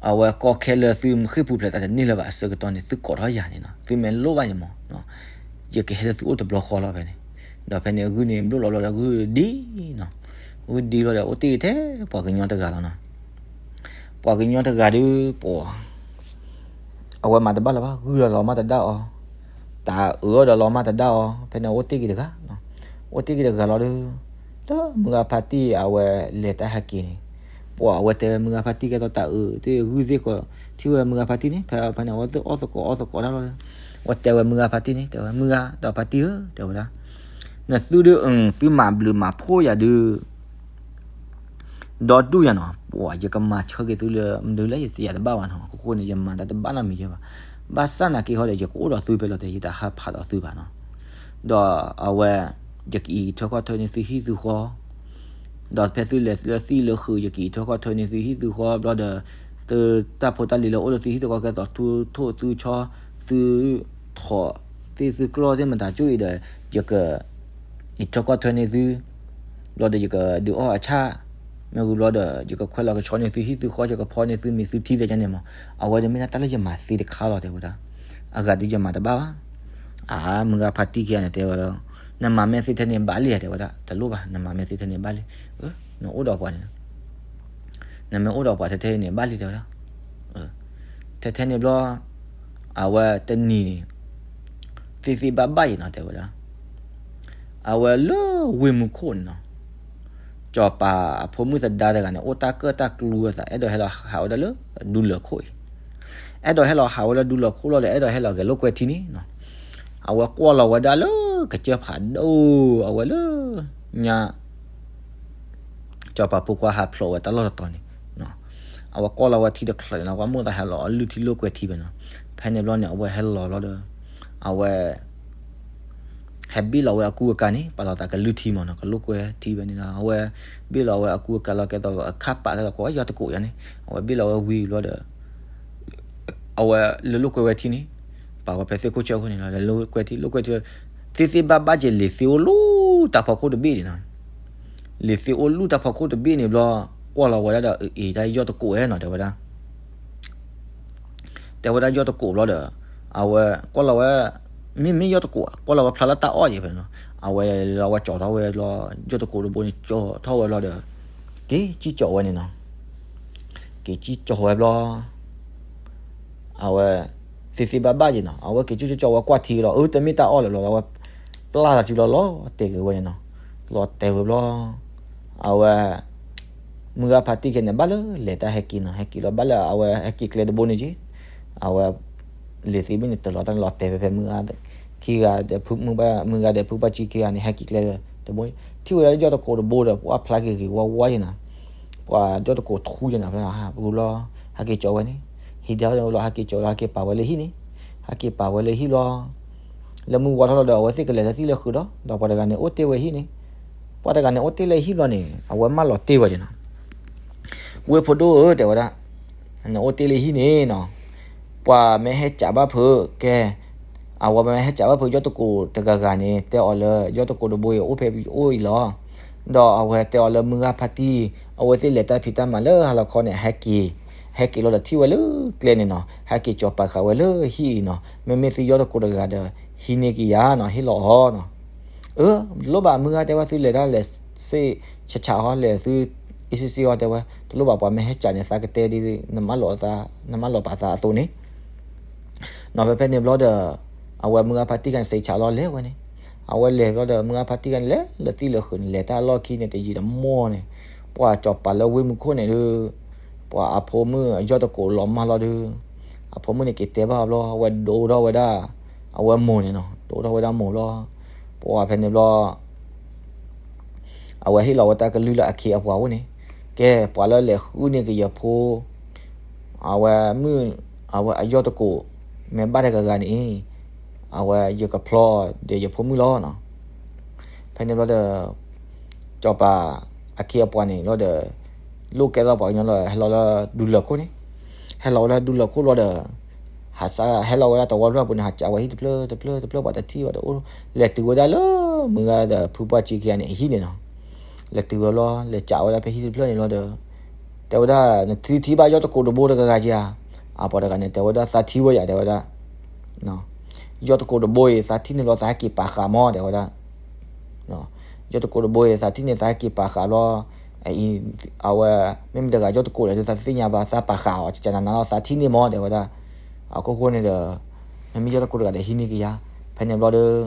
အဝဲကီခဲလၢသုဃ့ၢ်ပူၤဖျဲးသးတန့ၢ်လၢၤဘၣ်အဆၢကတီၢ်န့ၣ် သုကိးထီၣ်ယၤန့ၣ်နီၤ, သုမ့ၢ်လိၣ်ဘၣ်န့ၣ်မး, ယကဟဲလၢသုအိၣ်တဘျီဃီလီၤဖဲန့ၣ်. ဒီးဖဲန့ၣ်ဂုၢ်န့ၣ် ဘျိၣ်လီၤဘျီဒီး ဂုၢ်ဒံနီၤ, ဂုၢ်ဒံဘျီဒီး အိၣ်တ့ၢ်ထဲပှၤကညီတဂၤလီၤနီၤ. ပှၤကညီတဂၤဒီး ပှၤ အဝဲမၤတဘၣ်လၢၤဘၣ်, ဂုၢ်ဒီးလီၤမၢ်တဒါအီၤ, တၤအုးဒီးလီၤမၢ်တဒါအီၤ, ဖဲန့ၣ်အိၣ်တ့ၢ်က့ၤတဂၤ, အိၣ်တ့ၢ်က့ၤတဂၤလီၤဒီး လၢမုၢ်ဂၤဖါတံၢ်အဝဲလဲၤတၢ်ဟဲက့ၤန့ၣ်, ပှၤအဝဲတဲဝဲမုၢ်ဂၤဖါတံၢ် ကဲသိးတၤအုးသ့ၣ်ဂုၢ်သ့ၣ်ကီး ထံၣ်ဝဲမုၢ်ဂၤဖါတံၢ်န့ၣ် ဖဲဖဲန့ၣ် အဝဲသ့ၣ်အီၣ်သကိးအီၣ်သကိးတၢ်လီၤဒီး အဝဲတဲဝဲမုၢ်ဂၤဖါတံၢ်န့ၣ် တဲဝဲ မုၢ်ဂၤဒီးဖါတံၢ်ဧၢ တဲဝဲဒၣ်, နသုဒုး သုမၤဘျုးမၤဖှိၣ်ယၤဒုး ဒီဒူၣ်ယၤနီၤ, ပှၤယကမၤဆၢက့ၤသုလၢမနုၤလဲၣ် ယသ့ယၤတဘၣ်ဘၣ်နီၤ, အခိၣ်ဃိန့ၣ် ယမၤတၢ်တဘၣ်နီတမံၤယဲဘၣ်. ဘၣ်ဆၣ်နာ်က့ဟီဒီး ယကအိၣ်ဒီးသုဖဲလီၤတဲာ် ယတဟးဖးဒီးသုဘၣ်နီၤ. ဒီးအဝဲ ယကအံးထွဲကွၢ်ထွဲန့ၢ်သုဟံၣ်သုဃီ, ဒီးဖဲသုလဲၤလၢသံၣ်လၢဃုာ် ယကအံးထွဲကွၢ်ထွဲန့ၢ်သုဟံၣ်သုဃီဘျီဒီး သုတၢ်ဖိတၢ်လံၤလၢအိၣ်လၢသုဟံၣ်သုဃီ ကဲသိးသုထိၣ်သုဆီ သုထိးသ့ၣ်သုကျီၢ်သ့ၣ်မတၤကၠိအံၤဒီး ယက အံးထွဲကွၢ်ထွဲန့ၢ်သု, ဘျီဒီးယကဒုးအီၣ်အဆၣ်, မ့ၢ်ဝံၤဘျီဒီး ယကခွဲးလီၤကဆီန့ၢ်သုဟံၣ်သုဃီ ယကဖီန့ၢ်သုမ့ၤသုထံသ့ၣ်ညါန့ၣ်မး, အဝဲန့ၣ်မ့ၢ်ဒၣ်တၢ်လၢယမၤသ့တခါလီၤ တဲဝဲဒၣ်. အဂၤဒုးယမၤတဘၣ်ဘၣ်. အမုၢ်ဂၤဖါတံၢ်ခံဂၤန့ၣ် တဲဝဲလီၤ, နမၤမဲာ်သ့ထဲန့ၣ်ဘၣ်လံ တဲဝဲဒၣ်, တလိၣ်ဘၣ် နမၤမဲာ်သ့ထဲန့ၣ်ဘၣ်လံ, နအိၣ်ဒီးပှၤန့ၣ် နမ့ၢ်အိၣ်ဒီးပှၤထဲထဲအံၤန့ၣ် ဘၣ်လံတဲဝဲဒၣ်. ထဲထဲန့ၣ်ဘျီ အဝဲတနံၤန့ၣ် သ့သ့ဘၣ်ဘၣ်ယံၤနီၤ တဲဝဲဒၣ်. အဝဲလၢဝ့ၢ်မူခိၣ်န့ၣ်နီၤ စီၤပၤအဖိမုၣ်သဒါတဂၤန့ၣ် အိၣ်တၢ်ကၢၣ်တၢ်ကျူအသး အဲၣ်ဒိးဟဲလီၤဟးဝဲဒၣ်လၢဒူလၢၢ်ခိၣ်အံၤ, အဲၣ်ဒိးဟဲလီၤဟးဝဲလၢဒူလၢၢ်ခိၣ်လီၤဒီး အဲၣ်ဒိးဟဲလီၤဂဲၤလိာ်ကွဲထံန့ၣ်နီၤ. အဝဲကွၢ်လီၤဝဲဒၣ်လၢကစၢၢ်ဖးဒိၣ် အဝဲလၢညါ စီၤပၤဖိခွါဟးဖျိးဝဲတၢ်လီၢ်တတီၤန့ၣ်, အဝဲကွၢ်လီၤဝဲထံတချၢးန့ၣ်လီၤ ကွၢ်မိၣ်သးဟဲလီၤအလုၢ်ထံလိာ်ကွဲထံဖဲန့ၣ်. ဖဲန့ၣ်ဘျီန့ၣ် အဝဲဟဲလီၤလီၤဒီး အဝဲ ဟဲဘ့ၣ်လီၤဝဲအကူအကၤန့ၣ် ပာ်လီၤသးကလုၢ်ထံမးနီၤ ကလိာ်ကွဲထံဖဲန့ၣ်ဒီး အဝဲဘ့ၣ်လီၤဝဲအကူအကၤလီၤ ကဲသိးအခါပာ်ကဲသိးကိးယီၢ်တကိးယါန့ၣ် အဝဲဘ့ၣ်လီၤဝဲဝံၤဘျီဒီး အဝဲလၢလိာ်ကွဲဝဲထံန့ၣ် ပာ်ဝဲဖဲသ့ၣ်ခိၣ်ဆၢအဃိန့ၣ်လီၤ လၢလိာ်ကွဲထံ လိာ်ကွဲထံ သ့သ့ဘၣ်ဘၣ်က့ၤ လံာ်သ့အိၣ်လူၢ်တၢ်ဖီခိၣ်တဘ့ၣ်န့ၣ်နီၤ. လံာ်သ့အိၣ်လူၢ်တၢ်ဖီခိၣ်တဘ့ၣ်န့ၣ်ဘျီ ကွၢ်လီၤဝဲဒၣ်ဒီး အ့ တၢ်ယီၢ်တကိးဝဲနီၤ တဲဝဲဒၣ် တဲဝဲဒၣ်ယီၢ်တကိးဘျီဒီး အဝဲကွၢ်လီၤဝဲ မ့မ့ၢ်ယီၢ်တကိး ကွၢ်လီၤဝဲဖျါလၢတၢ်အီၣ်ယဲဖဲန့ၣ်နီၤ အဝဲလီၤဝဲကၠီထီၣ်ဝဲလီၤ ယီၢ်တကိးတဘိန့ၣ် ကၠီထီၣ်ဝဲဘျီဒီး က့ၤကံၣ်ကၠီဝဲန့ၣ်နီၤ. က့ၤကံၣ်ကၠီဝဲဘျီ အဝဲ သ့သ့ဘၣ်ဘၣ်ယံၤနီၤ အဝဲက့ၤကၠီကၠီဝဲကွၢ်ထံလီၤ အၢ တမ့ၢ်တၢ်အီၣ်လၢၤဘျီဒီး အဝဲ ပျၢ်လီၤစုလီၤလီၤတဲာ်က့ၤဝဲန့ၣ်နီၤ. လီၤတဲာ်ဝဲဘျီ အဝဲ မုၢ်ဂၤဖါတံၢ်ခဲန့ၣ် ဘၣ်လၢလဲၤတၢ်ဟဲက့ၤနီၤ ဟဲက့ၤလီၤဘၣ်လၢအဝဲဟဲက့ၤကျဲတဘိန့ၣ်က့ၤ အဝဲ လံာ်သ့ဘ့ၣ်န့ၣ် တလီၤတၢ်န့ၣ်လီၤတဲာ်ဖဲဖဲမုၢ်ဂၤ ခံဂၤဒီး မုၢ်ဂၤဒီးဖုဘၣ်ကံခံဂၤန့ၣ် ဟဲက့ၤကျဲတဘိန့ၣ် ထံၣ်ဝဲဒၣ်ယီၢ်တကိးတဘိဒီး ပှၢ်ဖျါက့ၤဂ့ၤဝါဝါယံၤနီၤ ပှၤယီၢ်တကိးထူယံၤနီၤ ဖဲလီၤဟးပူၤဘျီ ဟဲက့ၤကၠီဝဲန့ၣ် ဟံးဒၣ်ဝဲလီၤ ဟဲက့ၤကၠီလီၤ ဟဲက့ၤပာ်ဝဲလၢဟံၣ်န့ၣ် ဟဲက့ၤပာ်ဝဲလၢဟံၣ်ဘျီ လၢမုၢ်ဝါထီၣ်လီၤဒီး အဝဲသ့ၣ်ကလဲၤလၢသံၣ်လၢဃုာ်ဒီး ဒီးပှၤတဂၤန့ၣ် အိၣ်တ့ၢ်ဝဲဟံၣ်န့ၣ် ပှၤတဂၤန့ၣ် အိၣ်တ့ၢ်လၢဟံၣ်ဘျီန့ၣ် အဝဲမၢလီၤတ့ၢ်ဝဲယံၤနီၤ ဝ့ၢ်ဖိဒိၣ်ဧၢ တဲဝဲဒၣ်, နအိၣ်တ့ၢ်လၢဟံၣ်န့ၣ်နီၤ, ပှၤမ့ၢ်ဟဲကးဘၣ်ဖုး ကဲ, အဝဲမ့ၢ်ဟဲကးဘၣ်ဖုး ယီၢ်တကိးတဂၤဂၤန့ၣ် တဲအီၤလၢ ယီၢ်တကိးတဘိအံၤ အိၣ်ဖဲအိၣ်အံၤလီၤ. ဒီးအဝဲတဲအီၤလၢမုၢ်ဂၤဖါတံၢ် အဝဲသ့ၣ်လဲၤတၢ်ဖံးတၢ်မၤလၢဟါလီၤခီန့ၣ် ဟဲက့ၤ, ဟဲက့ၤလီၤဒီးထံၣ်ဝဲလၢကျဲန့ၣ်နီၤ, ဟဲက့ၤကၠီၤပာ်ဃာ်ဝဲလၢဟံၣ်အံၤနီၤ, မ့မ့ၢ်သုယီၢ်တကိးတဂၤဒီး ဟံးန့ၢ်က့ၤယၤနီၤ, ဟ့ၣ်လီၤအီၤနီၤ. အၢ တလိၣ်ဘၣ် မုၢ်ဂၤတဲဝဲ သုလဲၤတၢ်လဲၤစ့ၢ်ဆးဆးအီၤ လဲၤသု အ့ၣ်စ့ၢ်စ့ၢ်အီၤ တဲဝဲ, တလိၣ်ဘၣ် ပှၤမ့ၢ်ဟဲကးန့ၣ် သးကတဲဒ် နမၢလီၤသး နမၢလီၤပာ်သးအသိးန့ၣ် နီၤ. ဖဲဖဲန့ၣ်ဘျီဒီး အဝဲမုၢ်ဂၤဖါတံၢ်ခါန့ၣ် စ့ၢ်ဆးလီၤလဲၤဝဲန့ၣ်, အဝဲလဲၤဘျီဒီး မုၢ်ဂၤဖါတံၢ်ခါန့ၣ် လဲၤလၢသံၣ်လၢဃုာ်န့ၣ် လဲၤတၢ်လီၢ်ခံန့ၣ် တယံာ်တမီၢ်န့ၣ် ပှၤကၠီၤပာ်လၢဝ့ၢ်မူခိၣ်န့ၣ်ဒီး ပှၤအဖိမုၣ်အယီၢ်တကိးလီၤမၢ်လီၤဒီး အဖိမုၣ်န့ၣ်က့ၤတဲဘၣ်ဘျီ အဝဲဒိးထီၣ်ဝဲဒၣ် အဝဲမိၢ်န့ၣ်နီၤ, ဒိးထီၣ်ဝဲဒၣ်မိၢ်ဘျီ ပှၤဖဲန့ၣ်ဘျီ အဝဲဟ့ၣ်လီၤဝဲတၢ်ကလုၢ်လၢအခ့အပှၤအိၣ်န့ၣ်, ကဲ ပှၤလၢလဲၤဃုန့ၢ်က့ၤယဖိ အဝဲမုၣ် အဝဲအယီၢ်တကိး မ့ၢ်ဘၣ်တဂၤဂၤန့ၣ် အဝဲယကဖျီဒီးယဖိမုၣ်လီၤနီၤ. ဖဲန့ၣ်ဘျီဒီး ကၠီၤပၤအခ့အပှၤန့ၣ်လီၤဒီး လိၣ်ကဲထီၣ်ပှၤကညီလီၤ ဟဲလီၤလၢဒူလၢၢ်ခိၣ်န့ၣ်, ဟဲလီၤဝဲလၢဒူလၢၢ်ခိၣ်ဘျီဒီး ဟးစးဟဲလီၤဝဲဒၣ်တဝီဖျၢၣ်အပူၤန့ၣ် ဟးကးဝဲဟံၣ်တဖျၢၣ်တဖျၢၣ်တဖျၢၣ် ပှၤတထံၣ်ဘၣ်တအိၣ် လဲၤတုၤဝဲဒၣ်လၢမုၢ်ဂၤဒီးဖုပှၢ်ကံခံဂၤန့ၣ် အဟံၣ်န့ၣ်နီၤ. လဲၤတုၤဝဲဘျီ လဲၤကးဝဲဒၣ်ဖဲဟံၣ်တဖျၢၣ်န့ၣ်လီၤဒီး တဲဝဲဒၣ် နထံၣ်ထံၣ်ဘၣ်ယီၢ်တကိးတဘိတဂၤဂၤဧါ. အပှၤတဂၤန့ၣ် တဲဝဲဒၣ် သးထံၣ်ဝဲယၤ တဲဝဲဒၣ် ယီၢ်တကိးတဘိအံၤ သးထံၣ်န့ၢ်လီၤ သးဟဲက့ၤပာ်ဃာ်မး တဲဝဲဒၣ်. ယီၢ်တကိးတဘိအံၤ သးထံၣ်န့ၢ် သးဟဲက့ၤပာ်ဃာ်ဘျီ အဝဲ မ့မ့ၢ်တဂၤယီၢ်တကိးဒီး သးတသ့ၣ်ညါဘၣ် သးပာ်ဃာ်အီၤ ကကနၤနၤလီၤ သးထံၣ်န့ၢ်မး တဲဝဲဒၣ်. အခိၣ်ဃိန့ၣ်ဒီး မ့မ့ၢ်ယီၢ်တကိးတဂၤဒီး ဟံးန့ၢ်က့ၤယၤ. ဖဲန့ၣ်ဘျီဒီး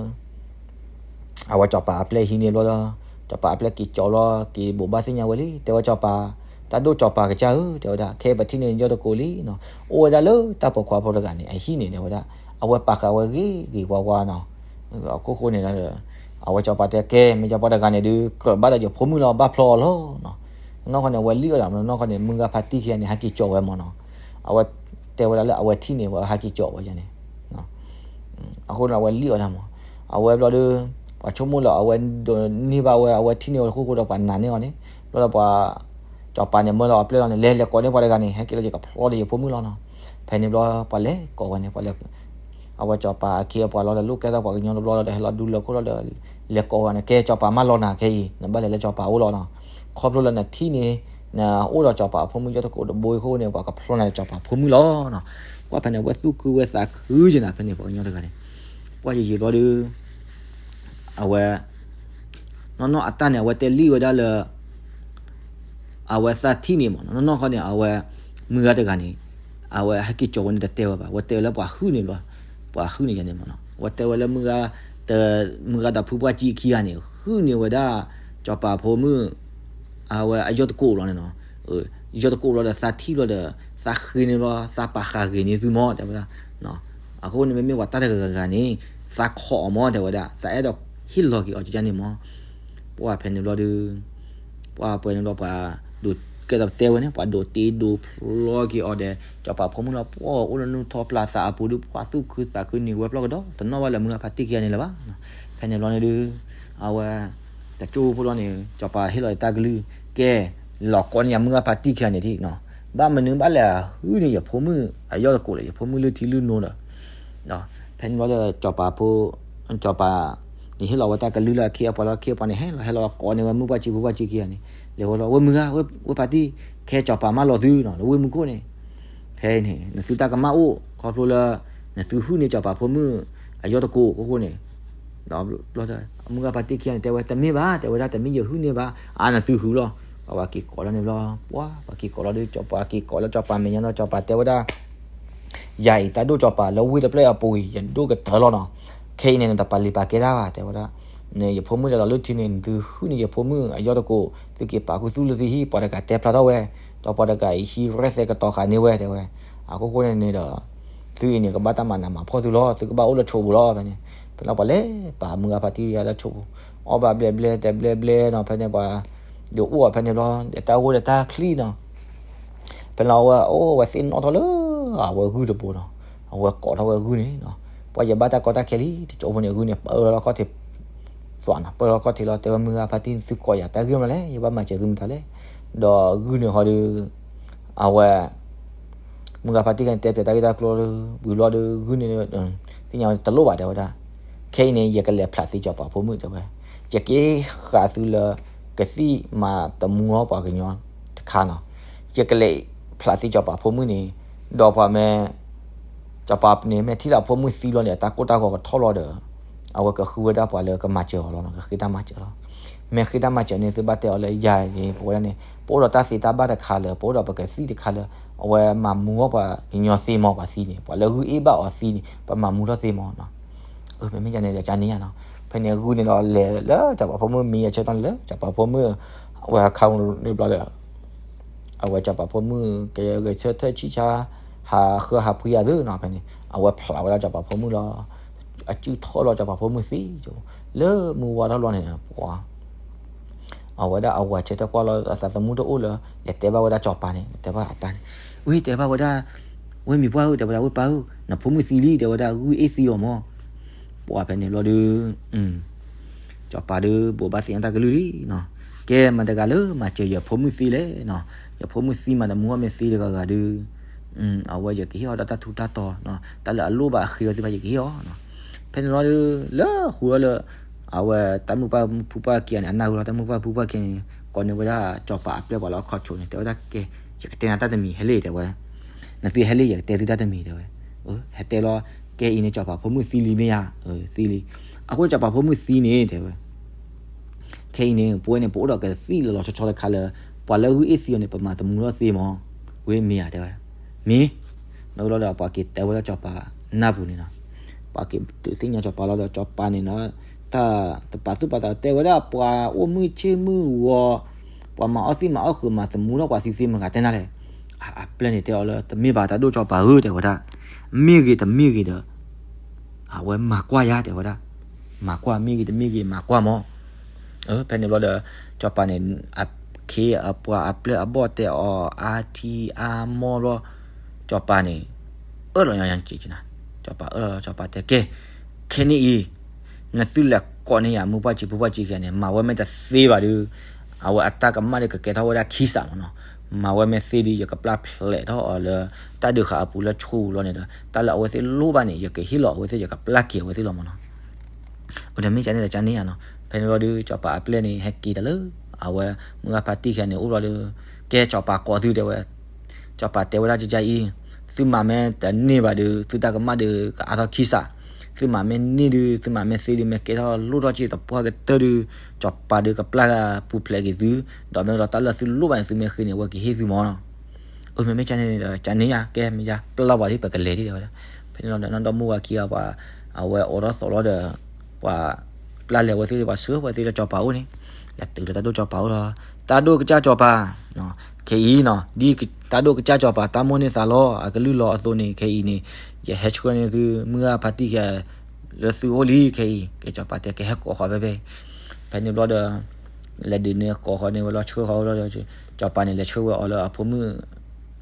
အဝဲစီၤပၤအပျဲၢ်ဟံးန့ၢ်ဘျီဒီး စီၤပၤအပျဲၢ်က့ၤကၠီလီၤ က့ၤဘိးဘၣ်သ့ၣ်ညါဝဲလံ တဲဝဲ စီၤပၤ တၢ်ဒိၣ်စီၤပၤကစၢ်ဧၢ တဲဝဲဒၣ် ခဲအံၤပထံၣ်န့ၢ်ယီၢ်တကိးလံနီၤ, အိၣ်ဝဲဒၣ်လၢတၢ်ပိာ်ခွါဖိတဂၤန့ၣ် အဟံၣ်န့ၣ် တဲဝဲဒၣ် အဝဲပာ်ဃာ်ဝဲဂ့ၤဂ့ၤဝါဝါနီၤ. အခိၣ်ဃိန့ၣ်ဒီး အဝဲစီၤပၤတဲ ကဲ မ့ၢ်ကပှၤတဂၤန့ၣ်ဒုး ကြၢးဘၣ်ဒီးယဖိမုၣ်လီၤ ဘၣ်ဖျီအီၤလီၤနီၤ. နီၢ်ခီန့ၣ် အဝဲလံၣ်အီၣ်ဒၣ်မး နီၢ်ခီန့ၣ် မုၢ်ဂၤဖါတံၢ်ခံဂၤန့ၣ် ဟဲက့ၤကၠီဝဲမးနီၤ. အဝဲတဲဝဲဒၣ်လၢအဝဲထံၣ်န့ၢ်ဝဲ ဟဲက့ၤကၠီဝဲယၤန့ၣ် အဃိန့ၣ် အဝဲလံၣ်အီၣ်တၢ်မး, အဝဲဘျီဒီး ပှၤဆိကမိၣ်လၢအဝဲဒိးန့ၢ်ဘၣ်ဝဲ အဝဲထံၣ်န့ၢ်ဝဲတဃိဃိဒီး ပှၤနာ်န့ၢ်အီၤန့ၣ် ဘျီဒီးပှၤ စီၤပၤန့ၣ် မၢလီၤအပျဲၢ်လီၤန့ၣ် လဲၤလဲၤကိးန့ၢ်ပှၤတဂၤန့ၣ် ဟဲက့ၤလီၤ ယကဖျီဒီးယဖိမုၣ်လီၤနီၤ. ဖဲန့ၣ်ဘျီ ပှၤလဲၤကိးဝဲန့ၣ် ပှၤလဲၤ အဝဲစီၤပၤအခ့အပှၤလီၤဒီး လိၣ်ကဲထီၣ်ပှၤကညီတဘျီလီၤဒီး ဟဲလီၤဒူလၢၢ်ခိၣ်လီၤဒီး လဲၤကိးဝဲန့ၣ် ကဲ စီၤပၤမၢလီၤနၤခဲအံၤ နဘၣ်လဲၤလၢစီၤပၤအအိၣ်လီၤနီၤ. ခီဖျိလၢနထံၣ်န့ၢ် နအိၣ်ဒီးစီၤပၤအဖိမုၣ်ယီၢ်တကိးတဘိအံၤအဃိန့ၣ် ပှၤကဖျီနၤလၢစီၤပၤဖိမုၣ်လီၤနီၤ. ပှၤဖဲန့ၣ် အဝဲသူၣ်ခုဝဲသးခုယဲၢ်နၤ ဖဲန့ၣ် ပှၤကညီတဂၤန့ၣ် ပှၢ်ယံာ်ယံာ်ဘျီဒုး အဝဲ နီၢ်နီၢ်အတၢ်န့ၣ် အဝဲတဲလံဝဲဒၣ်လၢ အဝဲသးထံၣ်န့ၣ်မး နီၢ်နီၢ်ဃီန့ၣ် အဝဲ မုၢ်ဂၤတဂၤန့ၣ် အဝဲဟဲက့ၤကၠီၤဝဲန့ၣ် တတဲဝဲဘၣ်, အဝဲတဲဝဲလၢပှၤဟုၣ်န့ၣ်ဘျီ, ပှၤဟုၣ်န့ၣ်ယၤန့ၣ်မးနီၤ, အဝဲတဲဝဲလၢမုၢ်ဂၤ တ မုၢ်ဂၤဒီးဖုပှၢ်ကံခံဂၤန့ၣ် ဟုၣ်န့ၢ်ဝဲဒၣ် စီၤပၤဖိမုၣ် အဝဲအယီၢ်တကိးဘျီန့ၣ်နီၤ, ယီၢ်တကိးဘျီဒီးသးထံၣ်ဘျီဒီး သးဃ့န့ၢ်ဘျီ သးပာ်ဃာ်ဂ့ၤန့ၢ်သုမး တဲဝဲဒၣ်. အဃိန့ၣ် မ့မ့ၢ်ပှၤတၢ်တဂၤဂၤန့ၣ် သးခိးအီၤမး တဲဝဲဒၣ်, သးအဲၣ်ဒိးဟ့ၣ်လီၤက့ၤအီၤကန့ၣ်မး. ပှၢ်ဖဲန့ၣ်ဘျီဒုး ပှၢ်ပှဲၤန့ၣ်ဘျီပှၤ ဒိးကဲဒီးတဲဝဲန့ၣ် ပှၤဒိးတ့ဒိးဖျီက့ၤအီၤဒီး စီၤပၤဖိမုၣ်လီၤ ပှၢ်အိၣ်လၢနုၢ်ထီၣ်ပျၢ်သးအပူၤဒုး ပှၢ်သူၣ်ခုသးခုန့ၣ် ဝဲပျီၢ်ကဒီး တနီၣ်ဘၣ်လၢမုၢ်ဂၤဖါတံၢ်ခံဂၤန့ၣ်လၢၤဘၣ်. ဖဲန့ၣ်ဘျီန့ၣ်ဒုး အဝဲ တကၠိဖိလီၤန့ၣ် စီၤပၤဟ့ၣ်လီၤတၢ်ကလုၢ် ကဲ လီၤကိးန့ၢ်ယၤမုၢ်ဂၤဖါတံၢ်ခံဂၤန့ၣ်ထံၣ်နီၤ, ဘၣ်မနုၤဘၣ်လဲၣ် ဟုၣ်န့ၢ်ယဖိမုၣ်အယီၢ်တကိးလဲၣ် ယဖိမုၣ်လုၢ်ထံလုၢ်နိဒီး ဖဲန့ၣ်ဘျီဒီး စီၤပၤဖိ စီၤပၤန့ၣ်ဟ့ၣ်လီၤဝဲတၢ်ကလုၢ်လၢအခ့အပှၤလီၤ, အခ့အပှၤန့ၣ် ဟဲလီၤဟဲလီၤကိးန့ၢ်ဝဲမုၢ်ပှၢ်ကံဖိပှၢ်ကံခံဂၤန့ၣ် လဲၤဝဲလီၤ ဝဲမုၢ်ဂၤ ဝဲဖါတံၢ် ခဲစီၤပၤမၢလီၤသုနီၤ လၢဝ့ၢ်မူခိၣ်န့ၣ် ဖဲအံၤန့ၣ် နသုတၢ်ကမၣ်အိၣ် ခီဖျိလၢ နသုဟုၣ်န့ၢ်စီၤပၤဖိမုၣ်အယီၢ်တကိးအဃိန့ၣ် ဘျီဒီး မုၢ်ဂၤဖါတံၢ်ခံဂၤန့ၣ် တဲဝဲ တမ့ၢ်ဘၣ် တဲဝဲဒၣ် တမ့ၢ်ယဟုၣ်န့ၢ်ဘၣ် အါ နသုဃုလီၤ. ပှၤက့ၤကိးလီၤန့ၣ်ဘျီ ပှၢ် ပှၤက့ၤကိးလီၤဒီး စီၤပၤက့ၤကိးလၢစီၤပၤမဲာ်ညါဒီး စီၤပၤတဲဝဲဒၣ် ယၤအံၤတၢ်ဒိၣ်စီၤပၤလၢဝ့ၢ်တဖျၢၣ်အပူၤအံၤ ယဒိၣ်ကတၢၢ်လီၤနီၤ, ခဲအံၤန့ၣ် နတပာ်လံာ်ပာ်ကဲတၢ်ဘၣ် တဲဝဲဒၣ် ယဖိမုၣ်လဲၤလီၤလုၢ်ထံန့ၣ် နသုဟုၣ်န့ၢ်ယဖိမုၣ်အယီၢ်တကိး သုက့ၤပာ်ခူသူၣ်လၢသုဟံၣ် ပှၤတဂၤတဲဖျါထီၣ်ဝဲ ဒီးပှၤတဂၤအံၤဟံးရဲၣ်သဲကတီၤဃာ်န့ၢ်ဝဲ တဲဝဲ. အဃိဃိန့ၣ်န့ၣ်ဒီး သုအံၤန့ၣ် ကဘၣ်တၢ်မၤနးမၤဖှီၣ်သုလီၤ သုကဘၣ်အိၣ်လၢဆိးပူၤလီၤ ဖဲန့ၣ် ဖဲလီၤပှၤလဲၤပာ်မုၢ်ဂၤဖါတံၢ်ယၤလၢဆိးပူၤ အီၣ်ဘၣ်ဘျဲဘျဲတဲဘျဲဘျဲနီၤ ဖဲန့ၣ်ပှၤ ဒုးအိၣ်အီၤဖဲန့ၣ်ဘျီ ဒီးတၢ်ဂိၢ်ဒီးတၢ်ချံနီၤ ဖဲလီၤအဝဲအိၣ်ဝဲသ့ၣ်နီၣ်ထီၣ်လၢ အဝဲဂုၢ်တဘိနီၤ, အဝဲကိးထီၣ်ဝဲဂုၢ်န့ၣ်နီၤ, ပှၢ်ယဘၣ်တၢ်ကီတၢ်ခဲလံ တကၠိဖိန့ၣ်ဂုၢ်န့ၣ် ပၢလီၤခီၣ်ထံး သွးနီၤ ပၢလီၤခီၣ်ထံးလီၤ တဲဝဲမုၢ်ဂၤဖါတံၢ်န့ၣ် သုကိးယၤတၢ်ဂ့ၢ်မနုၤလဲၣ် ယဘၣ်မၤစၢၤသုမတၤလဲၣ်, ဒီးဂုၢ်န့ၣ်ဃီဒီး အဝဲ မုၢ်ဂၤဖါတံၢ်ခဲန့ၣ် တဲပၠးတၢ်ဂ့ၢ်တၢ်ကျိၤ ဝံၤဘျီဒီးဂုၢ်န့ၣ် သ့ၣ်ညါတလိၣ်ဘၣ်တဲဝဲဒၣ်, ခဲအံၤန့ၣ် ယကလဲၤဖျးသ့စီၤပၤဖိမုၣ်တဲဝဲ, ယကဟ့ၣ်ဃာ်သုလၢ ကသံၣ်မၤတမူထီၣ်ပှၤကညီတခါနီၤ, ယကလဲၤဖျးသ့စီၤပၤဖိမုၣ်န့ၣ်, ဒီးပှၤမ့ၢ် စီၤပၤန့ၣ် မ့ၢ်ထံၣ်လၢဖိမုၣ်သံလီၤန့ၣ် အတၢ်ကိၢ်တၢ်ဂီၤကထီၣ်လီၤဒီး အဝဲကဃုဝဲဒၣ်ပှၤလၢကမၤစၢၤအီၤလီၤ, ကဃ့တၢ်မၤစၢၤလီၤ. မ့ၢ်ဃ့တၢ်မၤစၢၤန့ၣ် သုဘၣ်တဲအီၤလၢယၤန့ၣ် ပဝဲဒၣ်န့ၣ် ပအိၣ်ဒီးတၢ်သ့တၢ်ဘၣ်တခါလၢ ပအိၣ်ဒီးပကသံၣ်တခါလၢ အဝဲမၤမူထီၣ်ပှၤကညီသ့မး ပှၤသံန့ၣ် ပှၤလၢဂုၢ်အ့ၣ်ဘၣ်အီၤသံန့ၣ် ပမၤမူထီၣ်သ့မးနီၤ. မ့မ့ၢ်န့ၣ်ဒီးကန့ၣ်ယါနီၤ, ဖဲန့ၣ်ဂုၢ်န့ၣ်ဒီးလဲၤလၢစီၤပၤဖိမုၣ်မံၤအဆၢကတီၢ်န့ၣ်လၢ စီၤပၤဖိမုၣ် အဝဲခါန့ၣ်ဘျီဒီး အဝဲစီၤပၤဖိမုၣ် ကဂဲၤဆၢထၢၣ်ဆံၣ်ဆါ ဟးဃၢဟးပှံအသုနီၤ, ဖဲန့ၣ် အဝဲဖျးဝဲဒၣ်စီၤပၤဖိမုၣ်လီၤ. အစုၣ်ထီၣ်လီၤစီၤပၤဖိမုၣ်သံ, လၢမုၢ်ဝါထီၣ်လီၤန့ၣ် ပှၤ အဝဲဒၣ်အဝၤဆၢထၢၣ်ကွၢ်လီၤအသးသမူတအိၣ်လၢ လဲၤတဲဘၣ်ဝဲဒၣ်စီၤပၤန့ၣ် လဲၤတဲဘၣ်အပၢ်န့ၣ်, ဝဲတဲဘၣ်ဝဲဒၣ် ဝဲမံၤပှၢ်ဧၢ တဲဝဲဒၣ် ဝဲပၢ်ဧၢ နဖိမုၣ်သံလံ တဲဝဲဒၣ် ဂုၢ်အ့ၣ်သံအီၤမး. ပှၢ်ဖဲန့ၣ်ဘျီဒီး စီၤပၤဒီး ဘိးဘၣ်သ့ၣ်ညါတၢ်ကလုၢ်လံနီၤ, ကဲမတၤတဂၤလၢမၤစၢၤယဖိမုၣ်သံလဲၣ်နီၤ, ယဖိမုၣ်သံမး တမူအီၤမ့ၢ်သံတဂၤဂၤဒီး အဝဲယကဟ့ၣ်အီၤဒီးတၢ်ထူးတၢ်တီၤ, တၢ်လၢအလိၣ်ဘၣ်အဃ့အီၤသ့ၣ်တဖၣ် ယကဟ့ၣ်အီၤနီၤ. ဖဲန့ၣ်လီၤဒီး လၢဃုာ်လီၤလၢ အဝဲတၢ်မုၢ်ပှၢ်ဖုပှၢ်ခံဂၤန့ၣ် အနၢ်ဟူလီၤ တၢ်မုၢ်ပှၢ်ဖုပှၢ်ခံဂၤန့ၣ် ကိးန့ၢ်ဝဲဒၣ်စီၤပၤအပျဲၢ်ပှၤလၢအခီၣ်ဆိးန့ၣ် တဲဝဲဒၣ်ကဲ ယကတဲနၤတၢ်တမံၤ ဟဲလံ တဲဝဲ, နသုဟဲလံ ယကတဲသုတၢ်တမံၤ တဲဝဲ, ဟဲတဲလီၤ, ကဲအံၤန့ၣ် စီၤပၤဖိမုၣ်သံလံမ့ၢ်ဧါ, သံလံ, အဃိစီၤပၤဖိမုၣ်သံန့ၣ် တဲဝဲ ခဲအံၤန့ၣ် ပဝဲန့ၣ် ပအိၣ်ဒီးကသံၣ်လီၤလီၤဆီဆီတခါလၢ ပှၤလၢဂုၢ်အ့ၣ်သံအီၤန့ၣ် ပမၤတမူထီၣ်သ့မး, ဝဲမ့ၢ်ဧါ တဲဝဲ, မ့ၢ်, မ့ၢ်လီၤဒီး ပှၤက့ၤတဲဝဲဒၣ်စီၤပၤနၢ်ပူၤန့ၣ်နီၤ, ပှၤက့ၤဒုးသ့ၣ်ညါစီၤပၤလီၤဒီး စီၤပၤန့ၣ်နီၤ တၢ်တပာ်သူၣ်ပာ်သး တဲဝဲဒၣ် ပှၤအိၣ်မုၢ်ဆ့ၣ်မုၢ်ဂီၤ ပှၤမၤအီၣ်သံမၤအီၣ်ဃုာ် မၤတမူထီၣ်ပှၤသံသ့မတၤဂၤတဲနၤလဲၣ်, အပျဲၢ်န့ၣ်တဲအီၤလၢ တမ့ၢ်ဘၣ်တၢ်ဒိၣ်စီၤပၤဧၢ တဲဝဲဒၣ်, မ့ၢ်ဂ့ၤတမ့ၢ်ဂ့ၤဒီး အဝဲမၤကွၢ်ယၤ တဲဝဲဒၣ်, မၤကွၢ်မ့ၢ်ဂ့ၤတမ့ၢ်ဂ့ၤ မၤကွၢ်မး. ဖဲန့ၣ်ဘျီဒီး စီၤပၤန့ၣ် အခ့အပှၤအပျဲၢ်အဘီၣ်တဲအီၤ အါထံအါမီၢ်ဘျီ, စီၤပၤန့ၣ် အၢၣ်လီၤညီညီက့ၤက့ၤနၤ, စီၤပၤအၢၣ်လီၤ စီၤပၤတဲကဲ, ခဲန့ၣ်အံၤ နသုလဲၤကိးန့ၢ်ယၤမုၢ်ပှၢ်စံးဖုပှၢ်စံးခံဂၤန့ၣ် မၤဝဲမ့ၢ်တသ့ဘၣ်ဒီး အဝဲအတၢ်ကမၣ်ဒီးကကဲထီၣ်ဝဲဒၣ်ခံစးမးနီၤ, မၤဝဲမ့ၢ်သ့ဒီး ယကပျၢ်ဖျဲးထီၣ်အီၤလၢ တၢ်ဒုးဃာ်အပူၤလၢဆိလီၤန့ၣ်ဒီး တၢ်လၢအဝဲသ့ၣ်လိၣ်ဘၣ်န့ၣ် ယကဟ့ၣ်လီၤအဝဲသ့ၣ် ယကပျၢ်က့ၤအဝဲသ့ၣ်လီၤမးနီၤ. အတမ့ၢ်ကန့ၣ်ဒီးကန့ၣ်ဧါနီၤ, ဖဲန့ၣ်ဘျီဒီး စီၤပၤအပျဲၢ်န့ၣ် ဟဲက့ၤတၢ်လၢ အဝဲ မုၢ်ဂၤဖါတံၢ်ခံဂၤန့ၣ် အိၣ်ဘျီဒီး ကဲစီၤပၤကိးသုတဲဝဲ, စီၤပၤတဲဝဲဒၣ်ကကအံၤ, သုမၤမ့ၢ်တန့ၢ်ဘၣ်ဒီး သုတၢ်ကမၣ်ဒီးကအါထီၣ်ခံစး, သုမၤမ့ၢ်န့ၢ်ဒုး သုမၤမ့ၢ်သ့ဒုး မ့ၢ်ကဲထီၣ်လိၣ်ထီၣ်စ့ၢ်တပှၢ်ကတၢၢ်ဒုး စီၤပၤဒုးကပျၢ်ပူၤဖျဲးက့ၤသု, ဒီးမ့ၢ်လီၤတၢ်လၢသုလိၣ်ဘၣ်န့ၣ် သုမ့ၢ်ဃ့န့ၣ် အဝဲကဟ့ၣ်သုမၢ်နီၤ. အမ့မ့ၢ်ကန့ၣ်ဒီး ကန့ၣ်ယၤ ကဲမ့ၢ်ယၤ ပျၢ်လီၤပှၤဒ်ပကလဲၤဒ်တဲဝဲဒၣ်. ဖဲန့ၣ်လီၤဒီး နီၢ်ဒီမါဝၤခံဂၤပှၤ အဝဲအိးထီၣ်သီးလီၤဒီး ပှၤပျၢ်လဲၤဝဲသ့ၣ် ပှၤဆှၢဝဲသ့ၣ်လၢစီၤပၤအိၣ်န့ၣ်, လဲၤတုၤလၢတၢ်ဒိၣ်စီၤပၤအိၣ်လီၤ. တၢ်ဒိၣ်ကစၢ်စီၤပၤ, ခဲအံၤနီၤ ဒ်တၢ်ဒိၣ်ကစၢ်စီၤပၤ တၢ်မိၣ်န့ၢ်သးလီ အကလုၢ်လီၤအသိးန့ၣ် ခဲအံၤန့ၣ် ယဟဲဆှၢန့ၢ်သု မုၢ်ဂၢ်ဖါတံၢ်ခံဂၤ လၢသုအိၣ်လံခဲအံၤ, ကဲစီၤပၤတဲကဟဲကိးဃီဖဲဖဲ ဖဲန့ၣ်ဘျီဒီး လဲၤဒုးန့ၢ်ကိးဃီန့ၣ်ဝဲလီၤ ဆှၢဃီဝဲလီၤဒီး စီၤပၤန့ၣ် လဲၤဆှၢဝဲအီၤလၢအဖိမုၣ်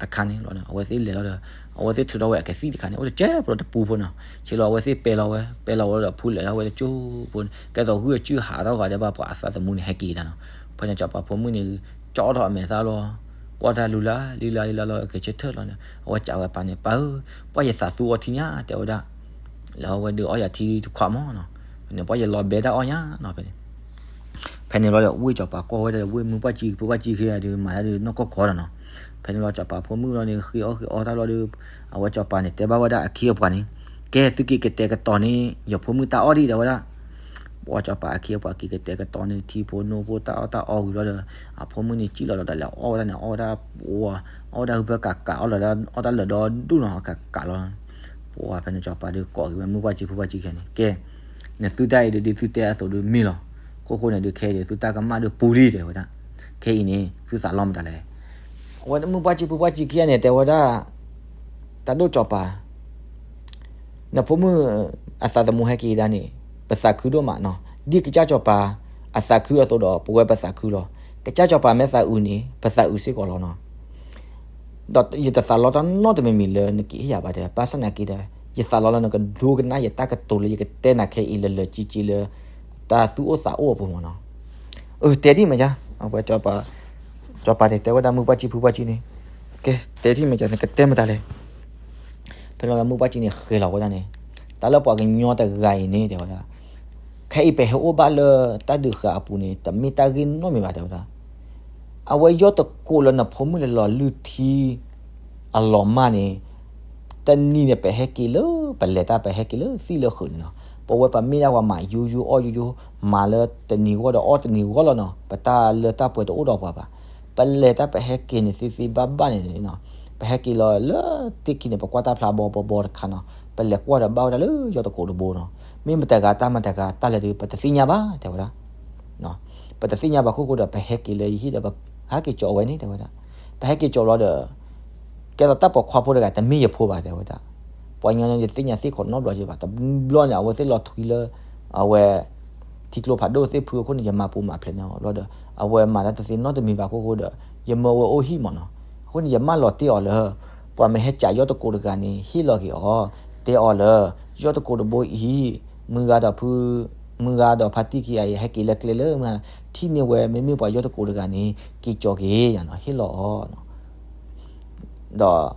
အခါန့ၣ်လီၤ. အဝဲသ့ၣ်လဲၤလီၤဒီး အဝဲသ့ၣ်ထုးထီၣ်ဝဲအကသံၣ်တခါန့ၣ် အိၣ်တကဲဘျီတပူဖိနီၤ. ဆ့လီၤအဝဲသ့ၣ်ပဲလီၤဝဲ ပဲလီၤဝဲဒီး ဖူလဲၤထီၣ်ဝဲတကၠိဖိန့ၣ် ကဲသိးဂုၢ်အစုၣ်ဟးထီၣ်ဂီၤဒီး ဘၣ်ပှၤအသးသမူန့ၣ် ဟဲက့ၤဒၣ်နီၤ. ဖဲန့ၣ်စီၤပၤဖိမုၣ်န့ၣ် ကၠီထီၣ်အမဲာ်သၣ်လီၤ ကွၢ်တၢ်လူၤလၢလံလၢလံလၢလီၤ ကဆၢထၢၣ်လီၤန့ၣ် အဝဲစံးဝဲပၢ်န့ၣ် ပၢ်ဧၢ, ပှၢ်ယသးသူအီထံညါ တဲဝဲဒၣ်. လၢအဝဲဒုးအီယၤထံတခွးမၢ်နီၤ. ဖဲန့ၣ်ပှၢ်ယလီၤဘဲတၢ်အီၣ်ညါနီၤ ဖဲန့ၣ် ဖဲန့ၣ်ဘျီဒီး ဝ့ၢ်စီၤပၤကွၢ်ဝဲဒၣ်ဒီး ဝ့ၢ်မုၢ်ပှၢ်ကံဖိပှၢ်ကံခံဂၤဒီး မၤတၢ်ဒုးနီၢ်ကီၢ်ကီဒီးနီၤ. ဖဲန့ၣ်ဘျီစီၤပၤဖိမုၣ်လီၤန့ၣ် ဃ့အီၣ်ဃ့အီတၢ်လီၤဒီး အဝဲစီၤပၤန့ၣ် တဲဘၣ်ဝဲဒၣ်အခ့အပှၤန့ၣ် ကဲသုက့ၤကတဲာ်ကတီၤန့ၢ် ယဖိမုၣ်တၢ်အီၣ်ဒံး တဲဝဲဒၣ်. ပှၢ်စီၤပၤအခ့အပှၤက့ၤကတဲာ်ကတီၤန့ၢ် ထံဖိနိဖိတၢ်အီၣ်တၢ်အီဝံၤဘျီဒီး အဖိမုၣ်န့ၣ်စံၣ်လီၤဒီးတၢ်လဲၤအီၣ်ဝဲဒၣ်န့ၣ် အီၣ်ဝဲဒၣ် အီၣ်ဝဲဒၣ်ဟုဖၢကးကး အီၣ်လီၤ အီၣ်တၢ်လၢာ်ဒီဒူၣ်နီၤ ကးကးလီၤ. ပှၢ်ဖဲန့ၣ်စီၤပၤဒုးကိးက့ၤဝဲမုၢ်ပှၢ်ကံဖိပှၢ်ကံခံဂၤန့ၣ် ကဲ နသုတၢ်အံၤဒုးဒ်သုတဲအသိးဒုးမ့ၢ်လီၤ. အခိၣ်ဃိန့ၣ်ဒုးခဲအံၤဒုး သုတၢ်ကမၣ်ဒုးပူၤလံ တဲဝဲဒၣ်. ခဲအံၤန့ၣ် သုသးလီမတၤလဲၣ်. အဝဲမုၢ်ပှၢ်ကံဖိပှၢ်ကံခံဂၤန့ၣ် တဲဝဲဒၣ် တၢ်ဒိၣ်စီၤပၤ နဖိမုၣ်အသးသမူဟဲက့ၤဒၣ်န့ၣ် ပသးခုဒိၣ်မးနီၤ. ဒ်ကစၢ်စီၤပၤ အသးခုအသိးဒီး ပဝဲပသးခုလီၤ. ကစၢ်စီၤပၤမ့ၢ်သးအုးန့ၣ် ပသးအုးစ့ၢ်ကီးလီၤနီၤ. ဒီးယတသးလီတၢ်နီတမံၤမံၤလၢနက့ၤဟ့ၣ်ယၤဘၣ်တဲ ဘၣ်ဆၣ်သနာ်က့ဒီး ယသးလီလၢနကဒိကနၣ်ယတၢ်ကတိၤလၢယကတဲနၤခဲအံၤလၢလၢာ်ကံကံလၢ တၢ်သူၣ်အိၣ်သးအိၣ်အပူၤမၢ်နီၤ. အၢ တဲဒ်မ့ၢ်ယါ အဝဲ စီၤပၤန့ၣ် တဲဝဲဒၣ်မုၢ်ပှၢ်ကံဖုပှၢ်ကံန့ၣ် ကဲ တဲဒ်မ့ၢ်ယါ နကတဲမတၤလဲၣ်. ဖဲလီၤလၢမုၢ်ပှၢ်ကံန့ၣ်ဃဲၤလီၤဝဲဒၣ်န့ၣ် တၢ်လၢပှၤကညီတဂၤအံၤန့ၣ် တဲဝဲဒၣ် ခဲအံၤပဟဲအိၣ်ဘၣ်လၢတၢ်ဒုးဃာ်အပူၤန့ၣ် တမ့ၢ်တၢ်ဂ့ၢ်နီတမံၤဘၣ် တဲဝဲဒၣ်. အဝဲယီၢ်တကိးလၢနဖိမုၣ်လဲၤလီၤလုၢ်ထံ အလီၤမၢ်န့ၣ် တနံၤန့ၣ် ပဟဲက့ၤလၢ ပလဲၤတၢ်ပဟဲက့ၤလၢသ့ၣ်လၢဃုာ်န့ၣ်နီၤ. ပဝဲပမ့ၢ်ဒၣ်ပှၤမၤယိယိအီၣ်ယိယိ မၤလၢတနံၤဂီၢ်ဒီးအီၣ်တနံၤဂီၢ်လီၤနီၤ. ပတၢ်လၢတၢ်ပှဲၤတအိၣ်ဒီးပှၤဘၣ်. ပလဲၤတၢ်ပဟဲက့ၤန့ၣ် သ့သ့ဘၣ်ဘၣ်န့ၣ်နီၤ ပဟဲက့ၤလီၤလၢသ့ၣ်ခံန့ၣ် ပကွၢ်တၢ်ဖျါဘီဘီဘီတခါနီၤ. ပလဲၤကွၢ်ဒီးဘၣ်ဝဲဒၣ်လၢယီၢ်တကိးတဘိနီၤ. မ့ၢ်မတၤဂၤတၢ်မတၤဂၤတၢ်လဲၣ်ဒီး ပတသ့ၣ်ညါဘၣ် တဲဝဲဒၣ်. ပတသ့ၣ်ညါဘၣ်အခိၣ်ဃိဒီး ပဟဲက့ၤလၢယဟံၣ်ဒီး ပဟဲက့ၤကၠီဝဲန့ၣ် တဲဝဲဒၣ်. ပဟဲက့ၤကၠီလီၤဒီး ကဲသိးတၢ်ပိာ်ခွါဖိတဂၤ တမ့ၢ်ယဖိဘၣ် တဲဝဲဒၣ်. ပှၤကညီန့ၣ် ယသ့ၣ်ညါသ့ၣ်ခိးနီတဘျီဘၣ်. တဘျီန့ၣ် အဝဲသ့ၣ်လီၤထွံလၢ အဝဲ ထံကျိဖးဒိၣ်သ့ၣ်ဖုအခိၣ်န့ၣ် ယမၤပူၤမၤဖျဲးန့ၢ်အီၤဘျီဒီး အဝဲမၤတၢ်တသ့နီတမံၤဘၣ်အခိၣ်ဃိဒီး ယမၢဝဲအိၣ်ဟံၣ်မၢ်နီၤ. အဃိန့ၣ် ယမၢလီၤတ့ၢ်အီၤလၢ ပှၤမ့ၢ်ဟဲကးယီၢ်တကိးတဂၤန့ၣ် ဟ့ၣ်လီၤက့ၤအီၤ တဲအီၤလၢ ယီၢ်တကိးတဘိအံၤ မုၢ်ဂၤဒီးဖု မုၢ်ဂၤဒီးဖါတံၢ်ခံဂၤအံၤ ဟဲက့ၤလၢကျဲလၢမုၢ်ဂၤ ထံၣ်န့ၢ်ဝဲ မ့မ့ၢ်ပှၤယီၢ်တကိးတဂၤန့ၣ် က့ၤကၠီက့ၤယၤနီၤ ဟ့ၣ်လီၤအီၤ ဒီး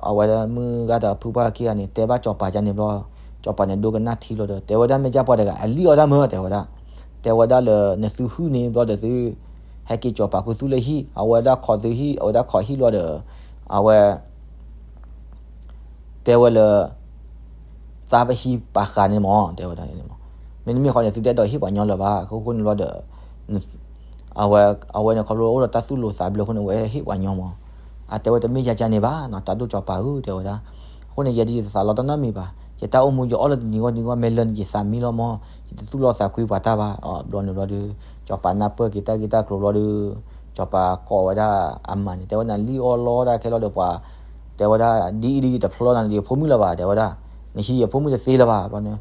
အဝဲမုၢ်ဂၤဒီးဖုပှၢ်ခံဂၤန့ၣ် တဲဘၣ်စီၤပၤယါန့ၣ်ဘျီ စီၤပၤန့ၣ်ဒိကနၣ်ထံဘျီဒီး တဲဝဲဒၣ်မ့ၢ်ကၢ်ပှၤတဂၤ အလံၣ်အီၣ်တၢ်မၢ တဲဝဲဒၣ်. တဲဝဲဒၣ်လၢနသုဟုၣ်န့ၣ်ဘျီဒီးသု ဟဲက့ၤကၠီၤပာ်ခူသူၣ်လၢဟံၣ် အဝဲဒၣ်ခိးသုဟံၣ် အဝဲဒၣ်ခိးဟံၣ်ဘျီဒီး အဝဲ တဲဝဲလၢ သးပဟံၣ်ပာ်ဃာ်န့ၣ်မၢ် တဲဝဲဒၣ် မ့တမ့ၢ်ဃီန့ၣ် သုတအဲၣ်ဒိးဟ့ၣ်ပှၤညီလၢၤဘၣ် အခိၣ်ဃိန့ၣ်ဘျီဒီး အဝဲ အဝဲန့ၣ်ခီဖျိအိၣ်ဒီးတၢ်သူၣ်လိၤသးဘျၢအဃိန့ၣ် အဝဲဟ့ၣ်ပှၤညီမၢ်. အတဲဝဲတမ့ၢ်ယါကန့ၣ်ဘၣ် တၢ်ဒိၣ်စီၤပၤဧၢ တဲဝဲဒၣ်. အဃိန့ၣ် ယဲဒၣ်ယတသးလီတၢ်နီတမံၤဘၣ် ယတၢ်အိၣ်မူယအီၣ်လၢတနံၤဂီၢ်နံၤဂီၢ် မ့ၢ်လၢနယသးမံလီၤမၢ် ယတသူၣ်လီသးကွံပှၤတၢ်ဘၣ် ဘျီန့ၣ်ဘျီဒီး စီၤပၤနၢ်ပၢၢ်က့ၤတၢ်ဂ့ၢ်တၢ်ကျိၤဘျီဒီး စီၤပၤကိးဝဲဒၣ်အမါန့ၣ် တဲဝဲဒၣ်လံၣ်အီၣ်လီတၢ်ခဲလီၤဒီးပှၤ တဲဝဲဒၣ် ဒ်အံၤဒ်ယတဖျီနၤဒီးယဖိမုၣ်လၢၤဘၣ် တဲဝဲဒၣ်. နဟံးယဖိမုၣ်တသ့လၢၤဘၣ် ဘျီန့ၣ်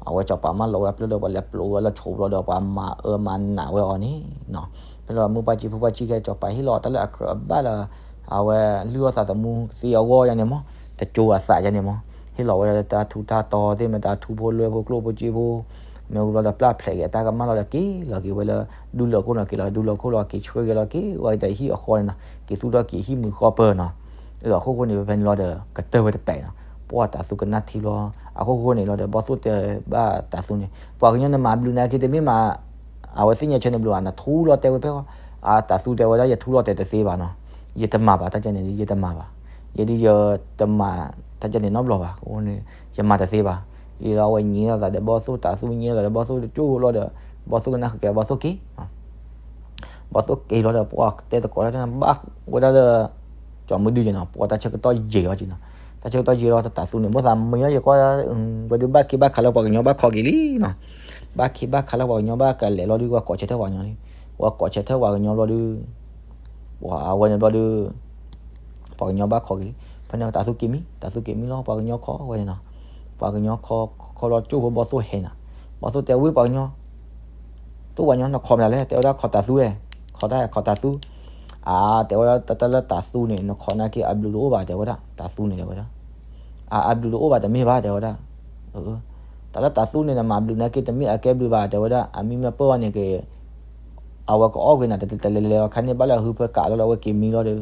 အဝဲစီၤပၤမၢလီၤဝဲအပျဲၢ်လၢပှၤလဲၤပျိးဝဲလၢဆိးဘျီဒီး ပှၤမၤအၢမၤနးဝဲအီၤန့ၣ် ဖဲလီၤမုၢ်ပှၢ်ကံဖိပှၢ်ကံခဲ စီၤပၤဟ့ၣ်လီၤတၢ်လၢအခၢးအဘၣ်လၢ အဝဲလုၢ်အီၣ်သးသမူသ့အဂီၢ်ယါန့ၣ်မၢ် တကၠိအသးယါန့ၣ်မၢ် ဟ့ၣ်လီၤဝဲဒၣ်တၢ်ထူးတၢ်တီသ့ၣ်မတၤထူဖိလွဲဖိကျိၣ်ဖိစ့ဖိ မ့ၢ်ဝံၤဘျီဒီးပျၢ်ဖျဲးက့ၤအတၢ်ကမၣ်လီၤဒီးက့ၤလီၤက့ၤဝဲလၢ ဒူလၢၢ်ခိၣ်နီၤ က့ၤလီၤဒူလၢၢ်ခိၣ်လီၤက့ၤဆှၢက့ၤလီၤက့ၤဝဲဒီးဟံၣ်အဃီန့ၣ်နီၤ က့ၤသူၣ်ထီၣ်က့ၤဟံၣ်မုၢ်ဃီပၢၤနီၤ အဃိဃိန့ၣ် ဖဲဖဲန့ၣ်လီၤဒီး ကတၢၢ်ဝဲတပဲာ်နီၤ ပှၢ်တၤသူကနၣ်ထံလီၤ အဃိဃိန့ၣ်လီၤဒီး ဘီၣ်သိၣ်တဲဘၣ်တၤသူန့ၣ် ပှၤကညီနမၤဘျုးနၤက့ၤတမ့ၢ်မး အဝဲသ့ၣ်ညါဆၢနဘျုးဧါ နထူလီၤတဲဝဲဖဲဃီ အတၤသူတဲဝဲဒၣ် ယထူလီၤတဲတသ့ဘၣ်နီၤ ယတမၤဘၣ်တၢ်ကန့ၣ် ယတမၤဘၣ် ယဒ်ယတမၤတၢ်ကန့ၣ်နီတဘျီဘၣ် အဃိန့ၣ် ယမၤတသ့ဘၣ် လီၤအဝဲညံလိာ်သးဒီးဘီၣ်သိၣ် တၤသူညံလိာ်သးဒီးဘီၣ်သိၣ်တကၠိၢ်ဘျီဒီး ဘီၣ်သိၣ်ကနၣ်ဃုာ်က့ၤ ဘီၣ်သိၣ်က့ၤ ဘီၣ်သိၣ်က့ၤလီၤဒီး ပှၤတဲသကိးတၢ်န့ၣ် ဘၣ်ဝဲဒၣ်လၢ ကၠီၤမုၢ်ဒုယဲၢ်နီၤ ပှၤတၢ်ဆၢကတီၢ်ယံာ်အီၤက့ၤနီၤ, တၢ်ဆၢကတီၢ်ယံာ်လီၤ တၤသူန့ၣ် ဘၣ်သးမံအီၤယဲၢ်ကီၢ် ဝဲဒုးဘၣ်ခ့ဘၣ်ခးလၢပှၤကညီဘၣ်ခီက့ၤလံနီၤ, ဘၣ်ခ့ဘၣ်ခးလၢပှၤကညီဘၣ်ကလဲၤလီၤဒုး ပှၤကိးဆၢထၢၣ်ပှၤကညီန့ၣ်, ပှၤကိးဆၢထၢၣ်ပှၤကညီဘျီဒုး ပှၤအဝဲန့ၣ်ဘျီဒုး ပှၤကညီဘၣ်ခီက့ၤလံ, ဖဲန့ၣ်တၤသူက့ၤမံ တၤသူက့ၤမံလီၤ ပှၤကညီခီဝဲန့ၣ်နီၤ, ပှၤကညီခီ ခီလီၤကၠိၢ်ဖိဘီၣ်သိၣ်ဟဲနီၤ, ဘီၣ်သိၣ်တဲဝဲပှၤကညီ တိၢ်ပှၤကညီ နခိးမနုၤလဲၣ် တဲဝဲဒၣ်ခိးတၤသူဧၢ, ခိးတၢ်ခိးတၤသူ, အါ တဲဝဲဒၣ်တၢ်လၢတၤသူန့ၣ် နခိးနာ်က့အဘျုးတအိၣ်ဘၣ် တဲဝဲဒၣ် တၤသူန့ၣ်တဲဝဲဒၣ်, အ အဘျုးတအိၣ်ဘၣ်တမ့ၢ်ဘၣ် တဲဝဲဒၣ်, တၢ်လၢတၤသူန့ၣ် နမၤဘျုးနာ်က့တမ့ၢ်အကဲဘျုးဘၣ် တဲဝဲဒၣ် အမံမ့ၢ်ပၢၢ်အီၤန့ၣ်က့ၤ အဝဲကအီၣ်ကွံာ်နၤ တလဲၤလဲၤအီၤခါန့ၣ် ဘၣ်လၢအဟုဖၢကးလီၤဒီး အဝဲက့ၤမံလီၤဒီး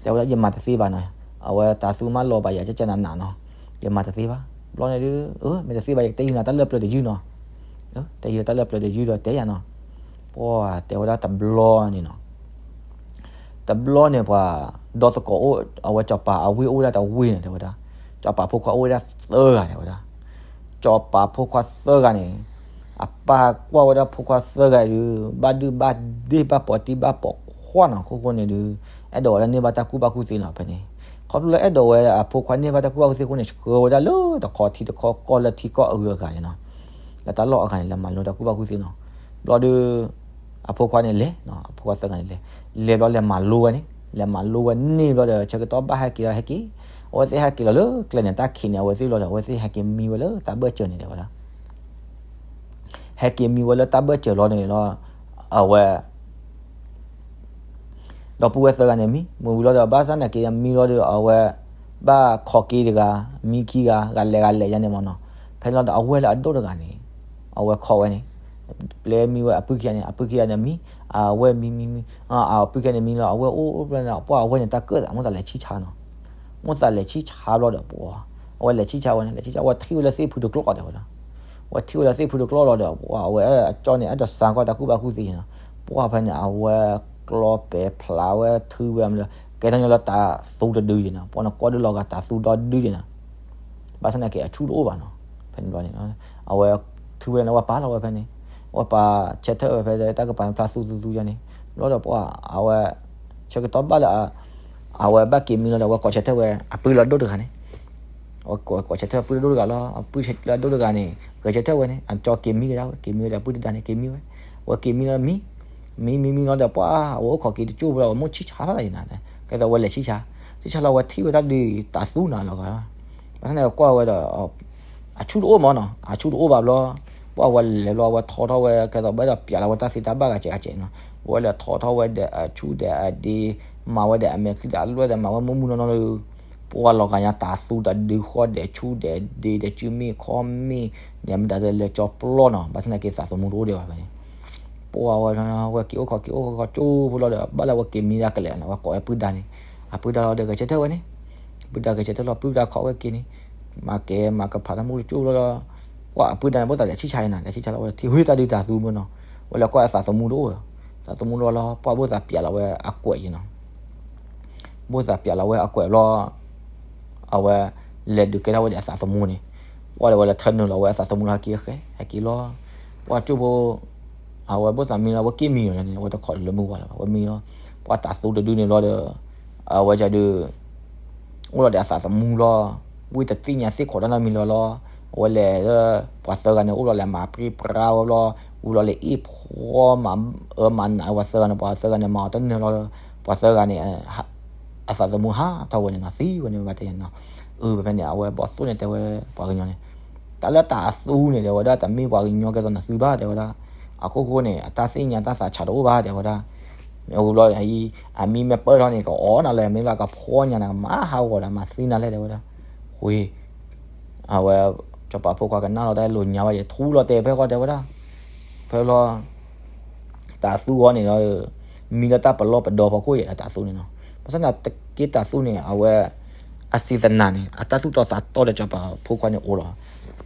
တဲဝဲဒၣ် ယမၤတသ့ဘၣ်နီၤ, အဝဲတၤသူမးလီၤဘၣ်ယၤ ကကနနးနီၤ, ယမၤတသ့ဘၣ်, ဘျီန့ၣ်ဒုး မ့ၢ်တသ့ဘၣ် ယကတဲယုာ်နၤတၢ်လၢပျၢၤတယုၢ်နီၤ, တဲယုာ်တၢ်လၢပျၢၤတယုၢ်ဒီးတဲယၤနီၤ, ပှၤတဲဝဲဒၣ်တဘျီန့ၣ်နီၤ တဘျီန့ၣ် ပှၤဒီသကိးအိၣ် အဝဲစီၤပၤအဝ့ၢ်အိၣ်ဝဲဒၣ်တဝ့ၢ်န့ၣ် တဲဝဲဒၣ်, စီၤပၤဖိခွါအိၣ်ဝဲဒၣ်သၢဂၤ တဲဝဲဒၣ်, စီၤပၤဖိခွါသၢဂၤန့ၣ် အပၢ်ကွၢ်ဝဲဒၣ်ဖိခွါသၢဂၤဒုး ဘၣ်ဒုၣ်ဘၣ်ဒ့ၣ် ဘၣ်ပိာ်တံၢ်ဘၣ်ပိာ်ခွါနီၤ ခိၣ်ဃိန့ၣ်ဒုး အဲၣ်ဒိးဝဲဒၣ်န့ၢ်ဘၣ်တၢ်ကူၣ်ဘၣ်ကူၣ်သ့နီၤ ဖဲန့ၣ်, ခီဖျိလၢအဲၣ်ဒိးဝဲအဖိခွါန့ၢ်ဘၣ်တၢ်ကူၣ်ဘၣ်ကူၣ်သ့အဃိန့ၣ် ဆှၢဝဲဒၣ်လၢတခီထံတခီကီၢ်လၢထံကီၢ်အဂုၤအဂၤန့ၣ်နီၤ, လၢတၢ်လီၢ်အဂၤန့ၣ် လဲၤမၤလိတၢ်ကူၣ်ဘၣ်ကူၣ်သ့နီၤ, ဘျီဒုး အဖိခွါန့ၣ်လဲၤ အဖိခွါသၢဂၤန့ၣ်လဲၤ, လဲၤဘျီလဲၤမၤလိဝဲန့ၣ် လဲၤမၤလိဝဲန့ၣ်ဘျီဒီး ဆၢကတီၢ်ဘၣ်ဟဲက့ၤလီၤဟဲက့ၤ, အဝဲသ့ၣ်ဟဲက့ၤလီၤလၢကျဲန့ၣ် တၢ်ခံးန့ၣ် အဝဲသ့ၣ်လီၤဒီး အဝဲသ့ၣ်ဟဲက့ၤမံဝဲလၢတၢ်ဘၢၣ်စၢၤန့ၣ် တဲဝဲဒၣ် ဟဲက့ၤမံဝဲလၢတၢ်ဘၢၣ်စၢၤလီၤန့ၣ်လီၤ, အဝဲ ဒီပုၢ်ဝဲၢ်သၢဂၤန့ၣ်မံ, မ့ၢ်ဝံၤလီၤဒီး ဘၣ်ဆၣ်သနာ်က့မံလီၤဒီး အဝဲ ဘၣ်ခီက့ၤတဂၤ, မံခံဂၤ, ဂၤလဲၤဂၤလဲၤယါန့ၣ်မ့ၢ်နီၤ, ဖဲန့ၣ်လီၤဒီး အဝဲၢ်လၢအဒိၣ်တဂၤန့ၣ် အဝဲခီဝဲန့ၣ်, ပျဲမံဝဲအပုၢ်ခံဂၤန့ၣ် အပုၢ်ခံဂၤန့ၣ်မံ, အဝဲၢ်မံမံမံ, အပုၢ်ခံဂၤန့ၣ်မံလီၤ အဝဲၢ်အိၣ်ဖဲန့ၣ် ပှၢ်အဝဲၢ်န့ၣ် တၢ်ကၢၣ်သး မိၣ်သးလဲၤဆံၣ်ဆါနီၤ, မိၣ်သးလဲၤဆံၣ်ဆါဘျီဒီး ပှၤ အဝဲလဲၤဆံၣ်ဆါဝဲန့ၣ် လဲၤဆံၣ်ဆါ အဝဲထံၣ်ဝဲလၢသ့ၣ်ဖုတကျီၢ်တဲဝဲဒၣ်, အဝဲထံၣ်ဝဲလၢသ့ၣ်ဖုတကျီၢ်လီၤဒီး ပှၤ အဝဲအကၠီန့ၣ် အဲၣ်ဒိးစါကွၢ်တၢ်ကူၣ်ဘၣ်ကူၣ်သ့နီၤ, ပှၢ်ဖဲန့ၣ် အဝဲကျီပဲာ်ဖျါဝဲထုဝဲမးလၢ ကဲထီၣ်ညီလၢတၤသူတဒုယဲနီၤ, ပှၢ်န့ၣ်ကွၢ်ဒုလီၤဂာ်တၤသူဒီဒုယဲနီၤ, ဘၣ်ဆၣ်သနာ်က့အဆူၣ်တအိၣ်ဘၣ်နီၤ, ဖဲန့ၣ်ဘျီန့ၣ် အဝဲထုဝဲန့ၣ် အဝဲပာ်လီၤဝဲဖဲန့ၣ်, အဝဲပာ်ဆၢထၢၣ်ဝဲဖဲတၢ်ကပၤန့ၣ် ဖျါသူသူသူယါန့ၣ်, ဘျီဒီးပှၢ် အဝဲ ဆၢကတီၢ်ဘၣ်လၢ အဝဲဘၣ်က့ၤမံလီၤဒီး အဝဲကိးဆၢထၢၣ်ဝဲ အပုၢ်လၢအဒိၣ်တဂၤန့ၣ်, အဝဲကိးဆၢထၢၣ်အပုၢ်လၢအဒိၣ်တဂၤလီၤ, အပုၢ်လၢအဒိၣ်တဂၤန့ၣ် ဂဲၤဆၢထၢၣ်ဝဲန့ၣ် အကၠီက့ၤမံကဒါဝဲ က့ၤမံဝဲဒီးအပုၢ်တဒါန့ၣ် က့ၤမံဝဲ, အဝဲက့ၤမံလီၤမံ, မံမံမံလီၤဒီးပှၢ် အဝဲအိၣ်ခိးက့ၤတကၠိၢ်ဖိလီၤ အဝဲမိၣ်ဆံၣ်ဆါဘၣ်ယဲနီၤ, ကဲသိးအဝဲလဲၤဆံၣ်ဆါ, ဆံၣ်ဆါလီၤ အဝဲထံၣ်ဝဲတၢ်ဒုးတၤသူနီၤလီၤဂာ် ဘၣ်ဆၣ်န့ၣ်ကွၢ်ဝဲဒီး အဆူၣ်တအိၣ်မးနီၤ, အဆူၣ်တအိၣ်ဘၣ်ဘျီ, ပှၢ်ဝဲလဲၤဘျီ အဝဲထီထီၣ်ဝဲ ကဲသိးဘၣ်ဒီးပျးလီၤဝဲတၢ်သ့တၢ်ဘၣ်ဂၤကဲးဂၤကဲးနီၤ, အဝဲလဲၤထီထီၣ်ဝဲဒီးအဆူၣ်ဒီးအဒ့, မၤဝဲဒီးအမဲာ်ချံဒီးအလွဲၢ်ဒီး မၤဝဲမူမူနီၢ်နီၢ်ဒီး, ပှၢ်လီၤဂာ်ညါတၤသူတဒုဃီဒီးဆူၣ်ဒီးဒ့ဒီးစုမ့ၣ်ခီမ့ၣ်, န့ၣ်မတၤဒီးလဲၤကၠီပျီနီၤ, ဘၣ်ဆၣ်သနာ်က့သးသမူတအိၣ်ဒံးဘၣ်ဖဲန့ၣ် ပှၢ်ဝဲ ဝဲက့ၤအိၣ်ခိးက့ၤအိၣ်ခိးကၠိဖိလီၤဒီး ဘၣ်လၢအဝဲက့ၤမံဒၣ်ကလဲာ်န့ၣ် အဝဲကိးဝဲပုၢ်ဒါန့ၣ်, အပုၢ်ဒါလီၤဒီးဂဲၤဆၢထၢၣ်ဝဲန့ၣ်, ပုၢ်ဒါဂဲၤဆၢထၢၣ်လီၤ ပုၢ်ဒါခိးဝဲက့ၤန့ၣ်, မၤကဲမၤကဖးတၢ်မူတကၠိဖိလီၤဒီး, ပှၢ်အပုၢ်ဒါန့ၣ် ဘၣ်သးလဲၤဆံၣ်ဆါအံၤနီၤ လဲၤဆံၣ်ဆါလီၤ ဝဲထံၣ်ဝဲတၢ်ဒုးတၤသူမ့ၢ်နီၤ, ဝဲလဲၤကွၢ်အသးသမူတအိၣ်ဒီး, သးသမူတအိၣ်လီၤ ပှၢ်ဘၣ်သးပျးလီၤဝဲအကွဲးအံၤနီၤ ဘၣ်သးပျးလီၤဝဲအကွဲးဘျီ, အဝဲလဲၤဒုးကဲထီၣ်ဝဲဒီးအသးသမူန့ၣ်, ပှၢ်ဒီးဝဲလဲၤထၢနုာ်လီၤဝဲအသးသမူလီၤ ဟဲက့ၤဃဲ ဟဲက့ၤလီၤ, ပှၢ်ကၠိဖိ, အဝဲဘၣ်သးမံလီၤ ဝဲက့ၤမံလီၤန့ၣ် အဝဲတခိးလၢမုၢ်ဝါလၢၤဘၣ် ဝဲမံလီၤ, ပှၢ်တၤသူတဒုန့ၣ်ဘျီဒီး, အဝဲဒုး အိၣ်လီၤဒီးအသးသမူလီၤ, ဝံတသ့ၣ်ညါသ့ၣ်ခိးတၢ်နီတမံၤလီၤလီၤ, အဝဲလဲၤလၢ ပှၤသၢဂၤန့ၣ် အိၣ်လီၤလဲၤမၤပြံပြါဝဲဘျီ, ဝံၤလီၤလဲၤအ့ၣ်ဖှီမၤအၢမၤနးပှၤသၢဂၤန့ၣ် ပှၤသၢဂၤန့ၣ် မၤအီၤတန့ၢ်လီၤ, ပှၤသၢဂၤန့ၣ် အသးသမူဟးထီၣ်ဝဲန့ၣ်နီၤ သံဝဲန့ၣ် ဘၣ်တဲနီၤ, အု ဖဲဖဲန့ၣ် အဝဲဘီၣ်သိၣ်န့ၣ်တဲဝဲ ပှၤကညီန့ၣ်, တၢ်လၢတၤသူန့ၣ် တဲဝဲဒၣ် တမ့ၢ်ပှၤကညီကဲသိးနသုဘၣ် တဲဝဲဒၣ်, အခိၣ်ဃိန့ၣ် အတၢ်သ့ၣ်ညါတၢ်သးဆးတအိၣ်ဘၣ် တဲဝဲဒၣ်, မ့ၢ်အူဘျီ အမံမ့ၢ်ပၢၢ်ထီၣ်န့ၣ် ကအီၣ်နၤလဲၣ် မ့ၢ်လၢကဖှီညါနၤ ကမၤဟးဂီၤဒီးမၤသံနၤလဲၣ် တဲဝဲဒၣ်, ဝံၤ အဝဲ စီၤပၤဖိခွါကနၣ်လီၤတၢ်လိာ်ညါဘၣ်ယဲ ထူလီၤတဲာ်ဖဲဃီတဲဝဲဒၣ်, ဖဲလီၤ တၤသူအီၤန့ၣ်ဒီး မံလၢတၢ်ပလီၢ်ပဒီဖီခိၣ်ယဲ တၤသူန့ၣ်နီၤ, ဘၣ်ဆၣ်သနာ်က့တၤသူန့ၣ် အဝဲ အစံးသနာ်န့ၣ် အတၢ်သူၣ်တီသးတီဒီးစီၤပၤဖိခွါန့ၣ်အိၣ်လီၤ,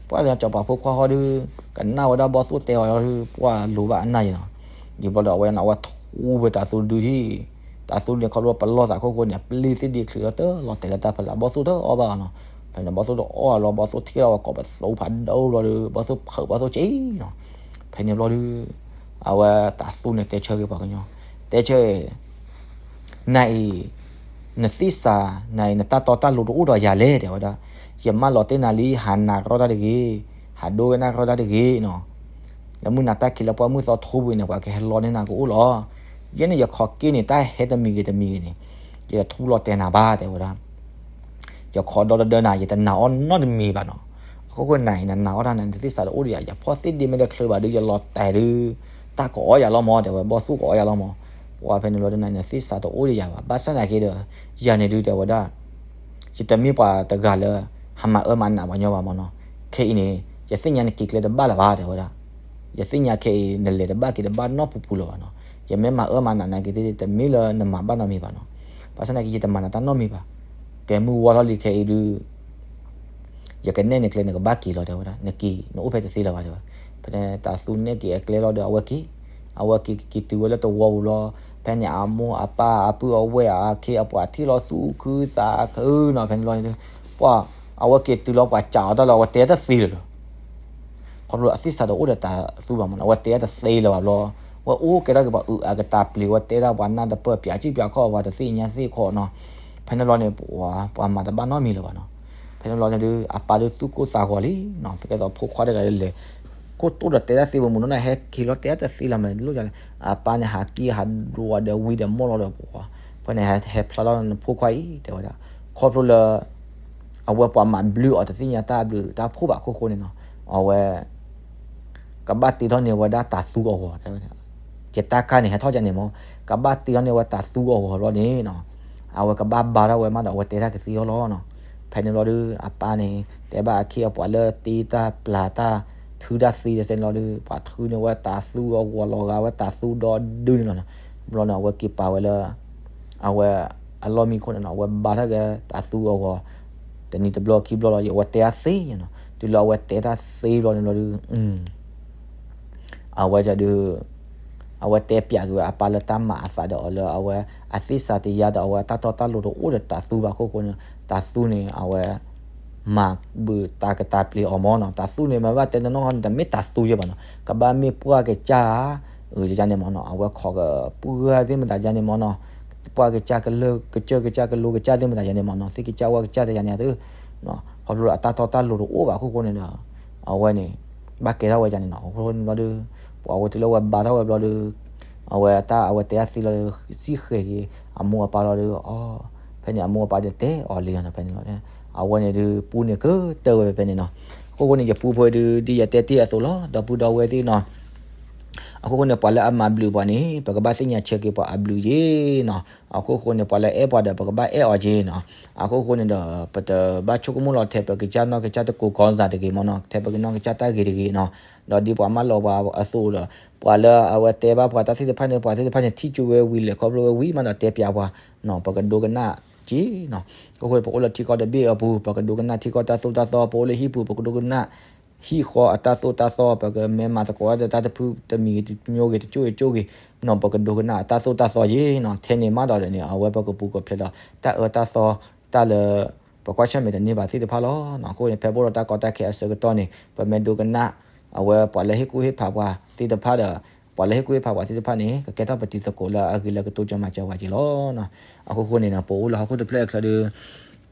ပှၢ်လၢစီၤပၤဖိခွါဃီဒီး ကနၣ်ဝဲဒၣ်ဘီၣ်သိၣ်တဲအီၤဒီး ပှၢ်လိၤဘၣ်အနၢ်ယဲနီၤ, ယံာ်ဘျီဒီးအဝဲန့ၣ် အဝဲထူဝဲတၤသူဒုထံၣ် တၤသူန့ၣ်ခီဖျိပလီၢ်သးခိၣ်ဃိန့ၣ် အပျ့ၤသ့ၣ်ဒ့ချ့ဒီးတလီၤတဲာ်လၢတၢ်ဖီလာ် ဘီၣ်သိၣ်တအီၣ်ဘၣ်အီၤနီၤ, ဖဲန့ၣ်ဘီၣ်သိၣ်တအီၣ်လီၤ ဘီၣ်သိၣ်ထံၣ်လီၤဝဲကိးပသူဖးဒိၣ်ဘျီဒီး ဘီၣ်သိၣ်ဖုးဘီၣ်သိၣ်က့နီၤ. ဖဲန့ၣ်ဘျီဒီး အဝဲတၤသူန့ၣ်တဲဆၢက့ၤပှၤကညီ, တဲဆၢ နၤအံၤ နသ့ၣ်စး နၤအံၤ နတၢ်တီတၢ်လိၤတအိၣ်ဒီးယၤလဲၣ် တဲဝဲဒၣ်. ယမၢလီၤတဲာ်နၤလံ ဟးနးကရီတၢ်တဂ့ၤ, ဟးဒိကနၣ်ကရီတၢ်တဂ့ၤနီၤ. လၢမုၢ်နၤတၢ်ခံးလၢပှၢ်မုၢ်သီထူပူၤန့ၣ် ပှၤကဟဲလီန့ၢ်နၤကအိၣ်လီၤ. ယဲန့ၣ်ယခီက့ၢ်န့ၣ် တၢ်ဟဲတမံၤဂ့ၤတမံၤဂ့ၤန့ၣ် ယထူလီၤတဲာ်နၤဘၣ် တဲဝဲဒၣ်. ယခီဒီတဒၢနၤ ယတနာ်အီၣ်နီတမံၤဘၣ်နီၤ. အခိၣ်ဃိန့ၣ် နနာ်အီၣ်တၢ်န့ၣ် နသ့ၣ်စးတအိၣ်ဒီးယၤ, ယဖီၣ်သ့ၣ်ဒ့မ့ၢ်တချုးဘၣ်ဒီး ယလီၤတဲာ်ဒီး တၢ်ကအီၣ်ယၤလီၤမး တဲဝဲ, ဘီၣ်သိၣ်ကအီၣ်ယၤလီၤမး. ပှၤဖဲန့ၣ်လီၤဒုးနၤ နသ့ၣ်စးတအိၣ်ဒီးယၤဘၣ်. ဘၣ်ဆၣ်သနာ်က့ဒီး ယၤန့ၣ်ဒုး တဲဝဲဒၣ် ယတမ့ၢ်ပှၤတဂၤလၢ ဟးမၤအၢမၤနးပှၤညီဘၣ်မးနီၤ. ခဲအံၤန့ၣ် ယသ့ၣ်ညါနက့ၤကျဲတဘၣ်လၢၤဘၣ် တဲဝဲဒၣ်. ယသ့ၣ်ညါခဲအံၤ နလဲၤတဘၣ်က့ၤတဘၣ်နီတပူၤပူၤလၢၤဘၣ်နီၤ. ယမ့ၢ်မၤအၢမၤနးနၤက့ၤသ့ၣ် တမ့ၢ်လၢနမၤဘၣ်နီတမံၤဘၣ်နီၤ. ဘၣ်ဆၣ်သနာ်က့ ယတမၤနၤတၢ်နီတမံၤဘၣ်. ကဲမုၢ်ဝါထီၣ်လံခဲအံၤဒုး ယကနဲၣ်နကျဲ နကဘၣ်က့ၤလီၤ တဲဝဲဒၣ်. နက့ၤ နအိၣ်ဖဲတသ့လၢၤဘၣ် တဲဝဲ. ဖဲန့ၣ်တၤသူနဲၣ်က့ၤအကျဲလီၤဒီး အဝဲက့ၤ, အဝဲက့ၤက့ၤတုၤဝဲလၢတဝီပူၤလီၤ. ဖဲန့ၣ်အမိၢ်အပၢ်အပုၢ်အဝဲၢ်အခ့အပှၤထံၣ်လီၤသူၣ်ခုသးခုနီၤ. ဖဲန့ၣ်လီၤန့ၣ် ပှၤ အဝဲက့ၤတုၤလီၤ ပှၤစံးအီၤတၢ်လီၤ အဝဲတဲတၢ်သ့လၢၤလီၤ. ခီဖျိအသ့ၣ်စးတအိၣ်ဒီးတၤသူဘၣ်မးနီၤ, အဝဲတဲတၢ်တသ့လၢၤဘၣ်ဘျီ, အဝဲအိၣ်ကဲထီၣ်က့ၤပှၤအုးအါကတၢ်ပျ့ၤ, အဝဲတဲဒၣ်ပှၤနၢ်တပၢၢ် ပၠးကံၣ်ပၠးခီၣ် ပှၤတသ့ၣ်ညါသ့ၣ်ခီနီၤ. ဖဲန့ၣ်လီၤန့ၣ် ပှၤ ပှၤမၤတဘၣ်နီတမံၤလၢၤဘၣ်နီၤ. ဖဲန့ၣ်လီၤန့ၣ်ဒုး အပၢ်ဒုးသူၣ်ကိၢ်သးဂီၤလံနီၤ. ဖဲကဲသိးဖိခွါတဂၤဒုးလဲၤ ကိၢ်တိၢ်ဒီးတဲတၢ်သ့ဝဲမုၢ်နီၤန့ၣ် ဟဲက့ၤလီၤတဲတၢ်တသ့လၢၤမး လိၣ်ယၤလဲၣ်. အပၢ်န့ၣ် ဟးကံၢ်ဟးဒွးဒီးဝံဒီးမီၢ်လီၤဒီး ပှၤ ဖဲန့ၣ် ဟဲဖျါလီၤန့ၣ် ဖိခွါအံၤ တဲဝဲဒၣ်, ခီဖျိလၢ အဝဲပှၤမၤဘျုးအီၤတသ့ၣ်ညါတၢ်ဘျုးတၢ်ဖှိၣ်ဘၣ်အခိၣ်ဃိန့ၣ်နီၤ, အဝဲ ကဘၣ်တ့ထီၣ်န့ၢ်ဝဲဒၣ်တၤသူအဂီၤ တဲဝဲဒၣ်. ယတၢ်ခါန့ၣ် ဟဲထီၣ်ယၤန့ၣ်မး, ကဘၣ်တ့ထီၣ်န့ၢ်ဝဲတၤသူအဂီၤဘျီန့ၣ်နီၤ, အဝဲကဘၣ်ဘါထီၣ်ဝဲမးဒီး အဝဲတဲတၢ်ကသ့အီၤလီၤနီၤ. ဖဲန့ၣ်ဘျီဒုး အပၢ်န့ၣ် တဲဘၣ်အခ့အပှၤလၢတ့တၢ်ပျၢ်တၢ် ထုတၢ်သ့တစဲးန့ၣ်လီၤဒုး ပှၤထုန့ၢ်ဝဲတၤသူအဂီၤ လီၤဂာ်ဝဲတၤသူဒီဒုန့ၣ်လီၤနီၤ. ဘျီန့ၣ် အဝဲက့ၤပာ်ဝဲလၢ အဝဲအလီၢ်မံခိၣ်န့ၣ်နီၤ, အဝဲဘါထီၣ်က့ၤတၤသူအဂီၤ တနံၤတဘျီခံဘျီလီၤ, အဝဲတဲတၢ်သ့နီၤ. တုၤလၢအဝဲတဲတၢ်သ့ဘျီန့ၣ်လီၤဒုး အဝဲဒုး အဝဲတဲပျးက့ၤဝဲအပၢ်လၢတၢ်မၤအသးဒီးအီၤလၢအဝဲအသ့ၣ်စးတယါဒီး အဝဲတၢ်တီတၢ်လိၤတအိၣ်ဒီးတၤသူဘၣ်အခိၣ်ဃိန့ၣ်, တၤသူန့ၣ် အဝဲ မၤဘုးတၢ်ကတၢ်ပျ့ၤအီၤမးနီၤ. တၤသူန့ၣ် မ့ၢ်ဘၣ်တဲတနီၤန့ၣ် တမ့ၢ်တၤသူယဲဘၣ်နီၤ, ကဘၣ်မ့ၢ်ပှၢ်ကစၢ်ဧါ, အန့ၣ်မးနီၤ, အဝဲခိးကပှၢ်သ့ၣ်မတၤယါန့ၣ်မးနီၤ, ပှၢ်ကစၢ်ကလၢကစၢ်ကစၢ်ကလိကစၢ်သ့ၣ်မတၤယါန့ၣ်မးနီၤ, သ့ၣ်ကစၢ်ဝၣ်ကစၢ်တယါန့ၣ်သု ခီဖျိလၢအတၢ်တီတၢ်လိၤတအိၣ်ဘၣ်အခိၣ်ဃိန့ၣ်ဒီး အဝဲန့ၣ် ဘၣ်ကဲထီၣ်ဝဲဒၣ်န့ၣ်နီၤ. အဃိန့ၣ်ဘျီဒုး ပှၤဝဲတုၤလၢဝဲဘါထီၣ်ဝဲဘျီဒုး အဝဲတၢ်အဝဲတဲတၢ်သ့လီၤဒုး စံၣ်ဃဲၤက့ၤအမိၢ်အပၢ်လီၤဒုး အီ ဖဲန့ၣ်အမိၢ်အပၢ်ဒုးတဲအီၤလံနီၤ. ဖဲန့ၣ်လီၤ အဝဲန့ၣ်ဒုး ပူန့ၣ်ကတၢၢ်ဝဲဖဲန့ၣ်နီၤ. အဃိဃိန့ၣ် ယပူဖိဒုး ဒ်ယတဲတ့ၢ်အသိးလီၤ ဒီပုၢ်ဒီဝဲၢ်သ့ၣ်နီၤ. အဃိဃိန့ၣ် ပှၤလၢအမၤဘျုးပှၤန့ၣ် ပကဘၣ်သ့ၣ်ညါဆၢက့ၤပှၤအဘျုးက့နီၤ. အဃိဃိန့ၣ် ပှၤလၢအဲၣ်ပှၤဒီး ပကဘၣ်အဲၣ်အီၤက့နီၤ. အဃိဃိန့ၣ်ဒီး ပတဘၣ်ဆိကမိၣ်လီၤထဲပကစၢ်နီၢ်ကစၢ်တကိးကီစၢ်တဂ့ၤမးနီၤ, ထဲပကနီၢ်ကစၢ်တၢ်ဂ့ၤတဂ့ၤနီၤ. ဒီးဒ်ပှၤမၢလီၤပှၤအသိးဒီး ပှၤလၢအဝဲတဲဘၣ်ပှၤတၢ်သ့ၣ်တဖၣ်န့ၣ် ပှၤသ့ၣ်တဖၣ်န့ၣ် ထံၣ်ကၠိဝဲဝံၤလဲၣ် ခီဖျိဝဲဝံၤမးဒီးတဲပျးပှၤနီၤ, ပကဒိကနၣ်က့နီၤ. အဃိဃိန့ၣ် ပအိၣ်လၢထံကီၢ်တဘ့ၣ်အပူၤ ပကဒိကနၣ်ထံကီၢ်တၢ်သိၣ်တၢ်သီ, ပအိၣ်လၢဟံၣ်ပူၤ ပကဒိကနၣ် ဟံၣ်ဃီအတၢ်သိၣ်တၢ်သီ, ပကမ့ၢ်မၤသကိးတၢ်တဖုတမံၤတမျိုးဂ့ၤ တကၠိၣ်ဂ့ၤကၠိၣ်ဂ့ၤနီၤ, ပကဒိကနၣ်အတၢ်သိၣ်တၢ်သီက့နီၤ. ထဲန့ၣ်မးဒီးန့ၣ် အဝဲပကပူၤကဖျဲးဒီး တၢ်အၢတၢ်သီ တၢ်လၢ ပကွၢ်ဆၢၣ်မဲာ်တန့ၢ်ဘၣ်သ့ၣ်တဖၣ်လီၤ. အဃိန့ၣ် ဖဲပအိၣ်ဒီးတၢ်ကီတၢ်ခဲအဆၢကတီၢ်န့ၣ် ပမ့ၢ်ဒိကနၣ် အဝဲပှၤလၢဟ့ၣ်ကူၣ်ဟ့ၣ်ဖးပှၤသ့ၣ်တဖၣ်ဒီး ပှၤလၢဟ့ၣ်ကူၣ်ဟ့ၣ်ဖးပှၤသ့ၣ်တဖၣ်န့ၣ် ကကဲထီၣ်ပတံၤသကိးလၢအဂ့ၤလၢကတိကၢမၤစၢၤပှၤက့လီၤ. အဃိဃိန့ၣ် ပအိၣ်လၢဟီၣ်ခိၣ်တဖျၢၣ်အချၢဒီး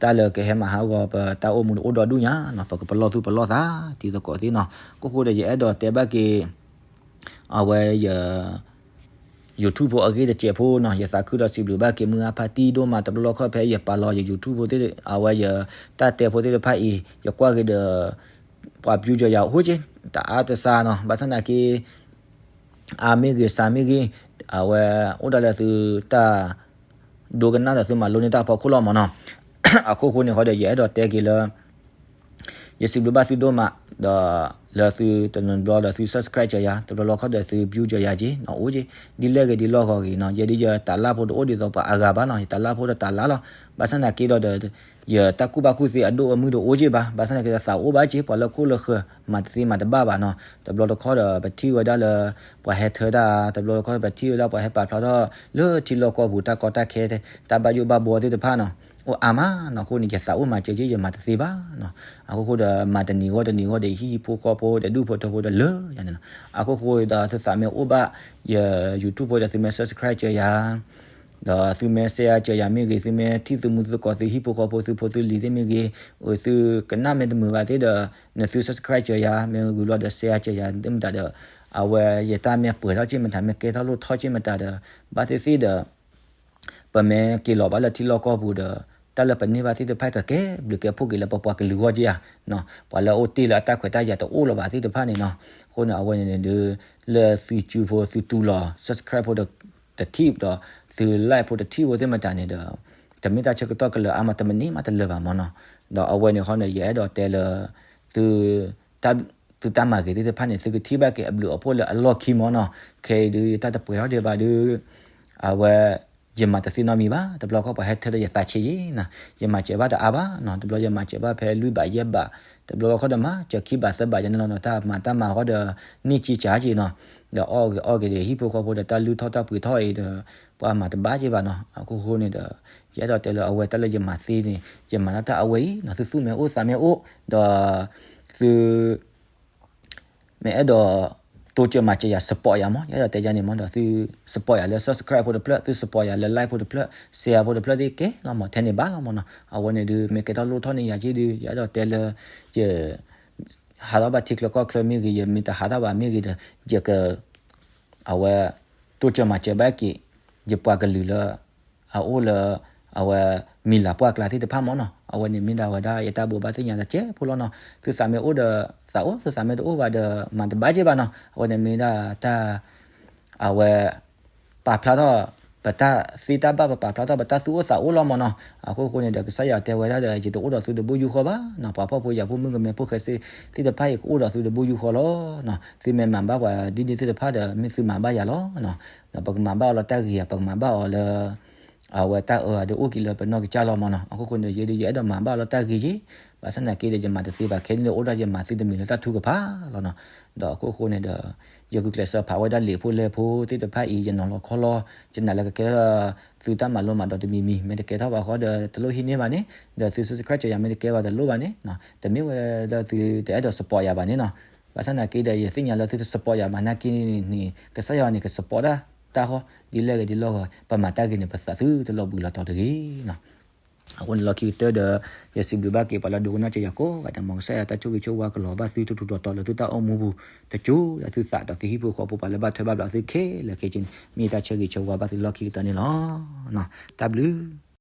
တၢ်လၢကဟဲမၤဟးဂီၤပတၢ်အိၣ်မူန့ၣ်အိၣ်ဒီဒူၣ်ညါနီၤ, ပကပလီၢ်သူၣ်ပလီၢ်သးတံၤသကိးသ့နီၤ. အဃိဃိဒီး ယအဲၣ်ဒိးတဲဘၣ်က့ၤ အဝဲယ YouTube ဖိအဂ့ၢ်တစဲးဖိနီၤ, ယသးခုဒီးစံးဘျုးဘၣ်က့ၤမုၢ်အါဖးတံၢ်ဒိၣ်မး တဘျီလီၢ်ခီၣ်ဖဲယပာ်လီၤယ YouTube ဖိသ့ၣ် အဝဲယတၢ်တဲဖိသ့ၣ်တဖၣ်အံၤ ယကွၢ်က့ၤဒီး ပှၤ view ယၤအိၣ်က့ တအါတစှၤနီၤ, ဘၣ်ဆၣ်သနာ်က့ အါမ့ၢ်ဂ့ၤစှၤမ့ၢ်ဂ့ၤ အဝဲအိၣ်ဒၣ်လၢသုတၢ် ဒိကနၣ်ဒီးသုမၤလိန့ၢ်တၢ်အဖီခိၣ်လီၤမးနီၤ. အဃိဃိန့ၣ်ဃီဒီး ယအဲၣ်ဒိးတဲက့ၤလၢ ယစံးဘျုးဘၣ်သုဒိၣ်မး ဒီးလၢသုတနံၤဘျီဒီးသု subscribe ကၢၤယၤ တဘျီလီၢ်ခီၣ်ဒီးသု view ကၢၤယၤက့ နီၤ အိၣ်က့ ဒ်လဲၣ်ဂ့ၤဒ်လဲၣ်ဂ့ၤနီၤ, ယဲဒ်ယတၢ်လၢ်ဖိတအိၣ်ဒ်သိးပှၤအဂၤဘၣ်နီၤ, ယတၢ်လၢ်ဖိဒီးတၢ်လၢ်လီၤ. ဘၣ်ဆၣ်သနာ်က့ဒီး ယတၢ်ကူၣ်ဘၣ်ကူၣ်သ့အဒိၣ်အမုၢ်ဒီးအိၣ်က့ဘၣ်, ဘၣ်ဆၣ်သနာ်က့ဒီးသးအိၣ်ဘၣ်က့ ပှၤလၢခိၣ်လၢဃၢၤ မၤတသ့မၤတဘၣ်ဘၣ်နီၤ. တဘျီတခီၣ်ဒီး ပထံၣ်ဝဲဒၣ်လၢ ပှၤဟဲထၢတၢ်, တဘျီတခီၣ်ပထံၣ်ဝဲဒၣ်ပှၤဟဲပာ်ဖျါထီၣ် လၢထံလီၢ်ကီၢ်ပူၤတၢ်ကီတၢ်ခဲ တၢ်ဘၣ်ယိၣ်ဘၣ်ဘှီသ့ၣ်တဖၣ်နီၤ. အိၣ်အါမးနီၤ. အဃိန့ၣ် ယသးအိၣ်မၤစၢၤက့ ယမၤတသ့ဘၣ်နီၤ. အဃိဃိဒီး မၤတနံၤဂီၢ်တနံၤဂီၢ်ဒီး ဟံၣ်ဖိဃီဖိဒီး ဒူၣ်ဖိထၢဖိဒီးလၢယၤန့ၣ်နီၤ. အဃိဃိဒီး သုသးမ့ၢ်အိၣ်ဘၣ်ယ YouTube ဖိဒီး သုမ့ၢ် subscribe စၢၤယၤ ဒီးသုမ့ၢ် share စၢၤယၤမ့ၢ်ဂ့ၤ, သုမ့ၢ်ထံၣ်သုမူသုသကိး သုဟံၣ်ဖိဃီဖိ သုဖိသုလံၤသ့ၣ်မ့ၢ်ဂ့ၤ, အိၣ်သုကနၣ်မ့ၢ်တမုာ်ဘၣ်သ့ၣ်ဒီး နသု subscribe စၢၤယၤ မ့ၢ်ဂ့ၤလီၤဒီး share စၢၤယၤသ့ၣ်မတၤဒီး အဝဲယတၢ်မ့ၢ်ပှဲၤထီၣ်က့မတၤ မ့ၢ်ကဲထီၣ်လိၣ်ထီၣ်က့မတၤဒီး ဘၣ်သ့ၣ်သ့ၣ်ဒီး ပမ့ၢ်က့ၤလီၤဘၣ်လၢထံလီၢ်ကီၢ်ပူၤဒီး တၢ်လၢပန့ၢ်ဘၣ်သ့ၣ်တဖၣ်ကကဲဘျုးကဲဖှိၣ်က့ၤလၢပပှၤကလုာ်ဂီၢ်က့ဧါ. ပှၤလၢအအိၣ်တ့ၢ်လၢအတၢ်ခွဲးတၢ်ယာ်တအိၣ်လၢၤဘၣ်သ့ၣ်တဖၣ်န့ၣ်နီၤ. အဃိန့ၣ် အဝဲန့ၣ်ဒုး လၢသုစုဖိသုတူၢ်လိာ် subscribe ဖိတထံၣ်ဒီး သု like ဖိတထံၣ်ဖိသ့ၣ်မတၤန့ၣ်ဒီး တမ့ၢ်တၢ်ဆၢကတီၢ်ကလၢၤအါမး တမံးနံးမးတလၢၤဘၣ်မၢ်နီၤ. ဒီးအဝဲန့ၣ်ဃီန့ၣ် ယအဲၣ်ဒိးတဲလၢ သု တၢ် သုတၢ်မၤဂ့ၤသ့ၣ်တဖၣ်န့ၣ် သုကထံၣ်ဘၣ်က့ၤအဘျုးအဖှိၣ်လၢအလီၢ်ခံမၢ်နီၤ. ခဲအံၤဒုး ယတၢ်တပှဲၤထီၣ်ဒံးဘၣ်ဒုး အဝဲ ယမၤတသ့နီတမံၤဘၣ်. တဘျီခီပှၤဟဲထၢဒီးယသးဆံးယံၤနီၤ, ယမၤစၢၤဘၣ်တအါဘၣ်နီၤ. တဘျီယမၤစၢၤဘၣ်ဖဲလွံၢ်ဘးယဲၢ်ဘး, တဘျီခီဒီးမၤစၢၤခံဘးသၢဘးယဲၢ်န့ၣ်လီၤနီၤ. တၢ်မၤတၢ်မၤဃီဒီး န့ၢ်ကံကၢက့ၤနီၤ. ဒီးအီၣ်ဂ့ၤအီၣ်ဂ့ၤဒီး ဟံၣ်ဖိဃီဖိဒီး တၢ်လုၢ်ထီၣ်တၢ်ပှ့ၤထီၣ်အံၤဒီး ပှၤမၤတဘၣ်က့ၤဘၣ်နီၤ. အခိၣ်ဃိန့ၣ်ဒီး ယအဲၣ်ဒိးတဲလၢအဝဲတၢ်လၢယမၤသ့န့ၣ် ယမၤတၢ်အဝဲအံၤနီၤ. သုသူၣ်မ့ၢ်အိၣ်သးမ့ၢ်အိၣ် ဒီး သု မ့ၢ်အဲၣ်ဒိး တိစၢၤမၤစၢၤယၤ support ယၤမၢ်, ယအဲၣ်ဒိးတဲယၤန့ၣ်မၢ်ဒီး သု support ယၤလၢ subscribe ဖိတဖျၢၣ်, သု support ယၤလၢ like ဖိတဖျၢၣ်, share ဖိတဖျၢၣ်သ့ၣ်ကဲလီၤမၢ်, ထဲန့ၣ်ဘၣ်လီၤမၢ်နီၤ. အဝဲန့ၣ်ဒုး မ့ၢ်ကဲထီၣ်လိၣ်ထီၣ်န့ၢ်ယၤက့ဒုး ယအဲၣ်ဒိးတဲလၢ ယ ဟးထီၣ်ဘၣ်ထံချၢကီၢ်ချၢမ့ၢ်ဂ့ၤ, ယမ့ၢ်တဟးထီၣ်ဘၣ်မ့ၢ်ဂ့ၤဒီး ယက အဝဲ တိစၢၤမၤစၢၤဘၣ်က့ၤ ယပှၤကလုာ်လၢ အအိၣ်လၢ အဝဲ မံၤလၤပှၢ်ကျါသ့ၣ်တဖၣ်မၢ်နီၤ. အဝဲန့ၣ်မ့ၢ်ဒၣ်ဝဲဒၣ်ယတၢ်ဘိးဘၣ်သ့ၣ်ညါတစဲးဖိလီၤနီၤ. သုသးမ့ၢ်အိၣ်ဒီး သးအိၣ်, သုသးမ့ၢ်တအိၣ်ဘၣ်ဒီး မၤတဘၣ်က့ၤဘၣ်နီၤ. အဝဲန့ၣ်မ့ၢ်ဒၣ်တၢ် အဝဲ ပာ်ဖျါထီၣ် ပတၢ်သ့တၢ်ဘၣ်, ပပာ်ဖျါထီၣ်ပတၢ်သူၣ်အိၣ်သးအိၣ်လီၤမၢ်နီၤ. အခိၣ်ဃိန့ၣ်ဒီး ကစၢ်ယွၤတဲဝဲဒၣ်ဒီး ယတအိၣ်ဒီးသုတဘိယူၢ်ဃီဘၣ်နီၤ. ပှၤဖှီၣ်ဖိယာ်ဖိမုၣ်ကမဲဖိဃဲသ့ၣ်တဖၣ်အံၤ ကအိၣ်ဒီးသုတဘိယူၢ်ဃီလီၤနီၤ. သုမ့ၢ်မၤဘၣ်ပှၤဒ်န့ၣ်သ့ၣ်တဖၣ်ဒီး မ့ၢ်သုမၤဘၣ်ယၤလီၤနီၤ. ဒီးပကမၤဘၣ်အီၤလၢတၢ်ဂ့ၤဧါ, ပကမၤဘၣ်အီၤလၢ အဝဲတၢ်အၢအဒိအိၣ်က့ၤလၢပနီၢ်ကစၢ်လီၤမၢ်နီၤ. အခိၣ်ဃိန့ၣ်ဒီး ယဲဒုး ယအဲၣ်ဒိးမၤဘၣ်အီၤလၢတၢ်ဂ့ၤယ့ၢ်, ဘၣ်ဆၣ်သနာ်က့ဒီး ယမၤတသ့ဘၣ်. ခဲန့ၣ်ဒီး အိၣ်ဒၣ်ယမၤသုတမံၤလၢတၢ်ထုကဖၣ်လီၤနီၤ. ဒီးအခိၣ်ဃိန့ၣ်ဒီး ယဂုာ်ကျဲးစၢးဖးဝဲဒၣ်လံာ်ဖိလဲၢ်ဖိသ့ၣ်တဖၣ်အံၤ ယနီၤလီၤခီလီၤ, ယနာ်လၢကကဲထီၣ်သုတၢ်မၤလိမၤဒိးတမံၤမံၤ, မ့ၢ်တကဲထီၣ်ဘၣ်ဃီဒီး တလိၣ်ဟံးန့ၢ်ဘၣ်န့ၣ်, ဒီးသု subscribe စၢၤယၤ မ့ၢ်တကဲဘၣ်တလိၣ်ဘၣ်န့ၣ်, တမ့ၢ်ဝဲဒၣ်သုတအဲၣ်ဒိး support ယၤဘၣ်န့ၣ်နီၤ. ဘၣ်ဆၣ်သနာ်က့ဒီး ယသ့ၣ်ညါလၢသုတ support ယၤဘၣ်နာ်က့န့ၣ် ကစၢ်ယွၤန့ၣ် က support တၢ်ဃီ, ဒ်လဲၣ်ဂ့ၤဒ်လဲၣ်ဂ့ၤ ပမၤတၢ်ဂ့ၤန့ၣ် ပသးသုတလီၤဘှံးလီၤတီၤတဂ့ၤနီၤ. အဃိန့ၣ် လီၢ်ခံကတၢၢ်ဒီး ယစံးဘျုးဘၣ်က့ၤပှၤလၢဒိကနၣ်စၢၤယၤကိးဂၤဒဲး, မ်ကစၢ်ယွၤတၢ်ဆိၣ်ဂ့ၤဆိၣ်ဝါ ကလီၤဘၣ်သုထူထူတီၤတီၤလၢသုတၢ်အိၣ်မူပူၤ, တစိၤဒီးသုသးဒီးသုဟံၣ်ဖိဃီဖိ ပှၤလၢဘၣ်ထွဲဘၣ်ဘျးသုခဲလၢာ်ခဲဆ့န့ၣ် မ့ၢ်ယတၢ်ဆၢဂ့ၤဆၢဝါဘၣ်သုလီၢ်ခံကတၢၢ်န့ၣ်လီၤ. တၢ်ဘျုး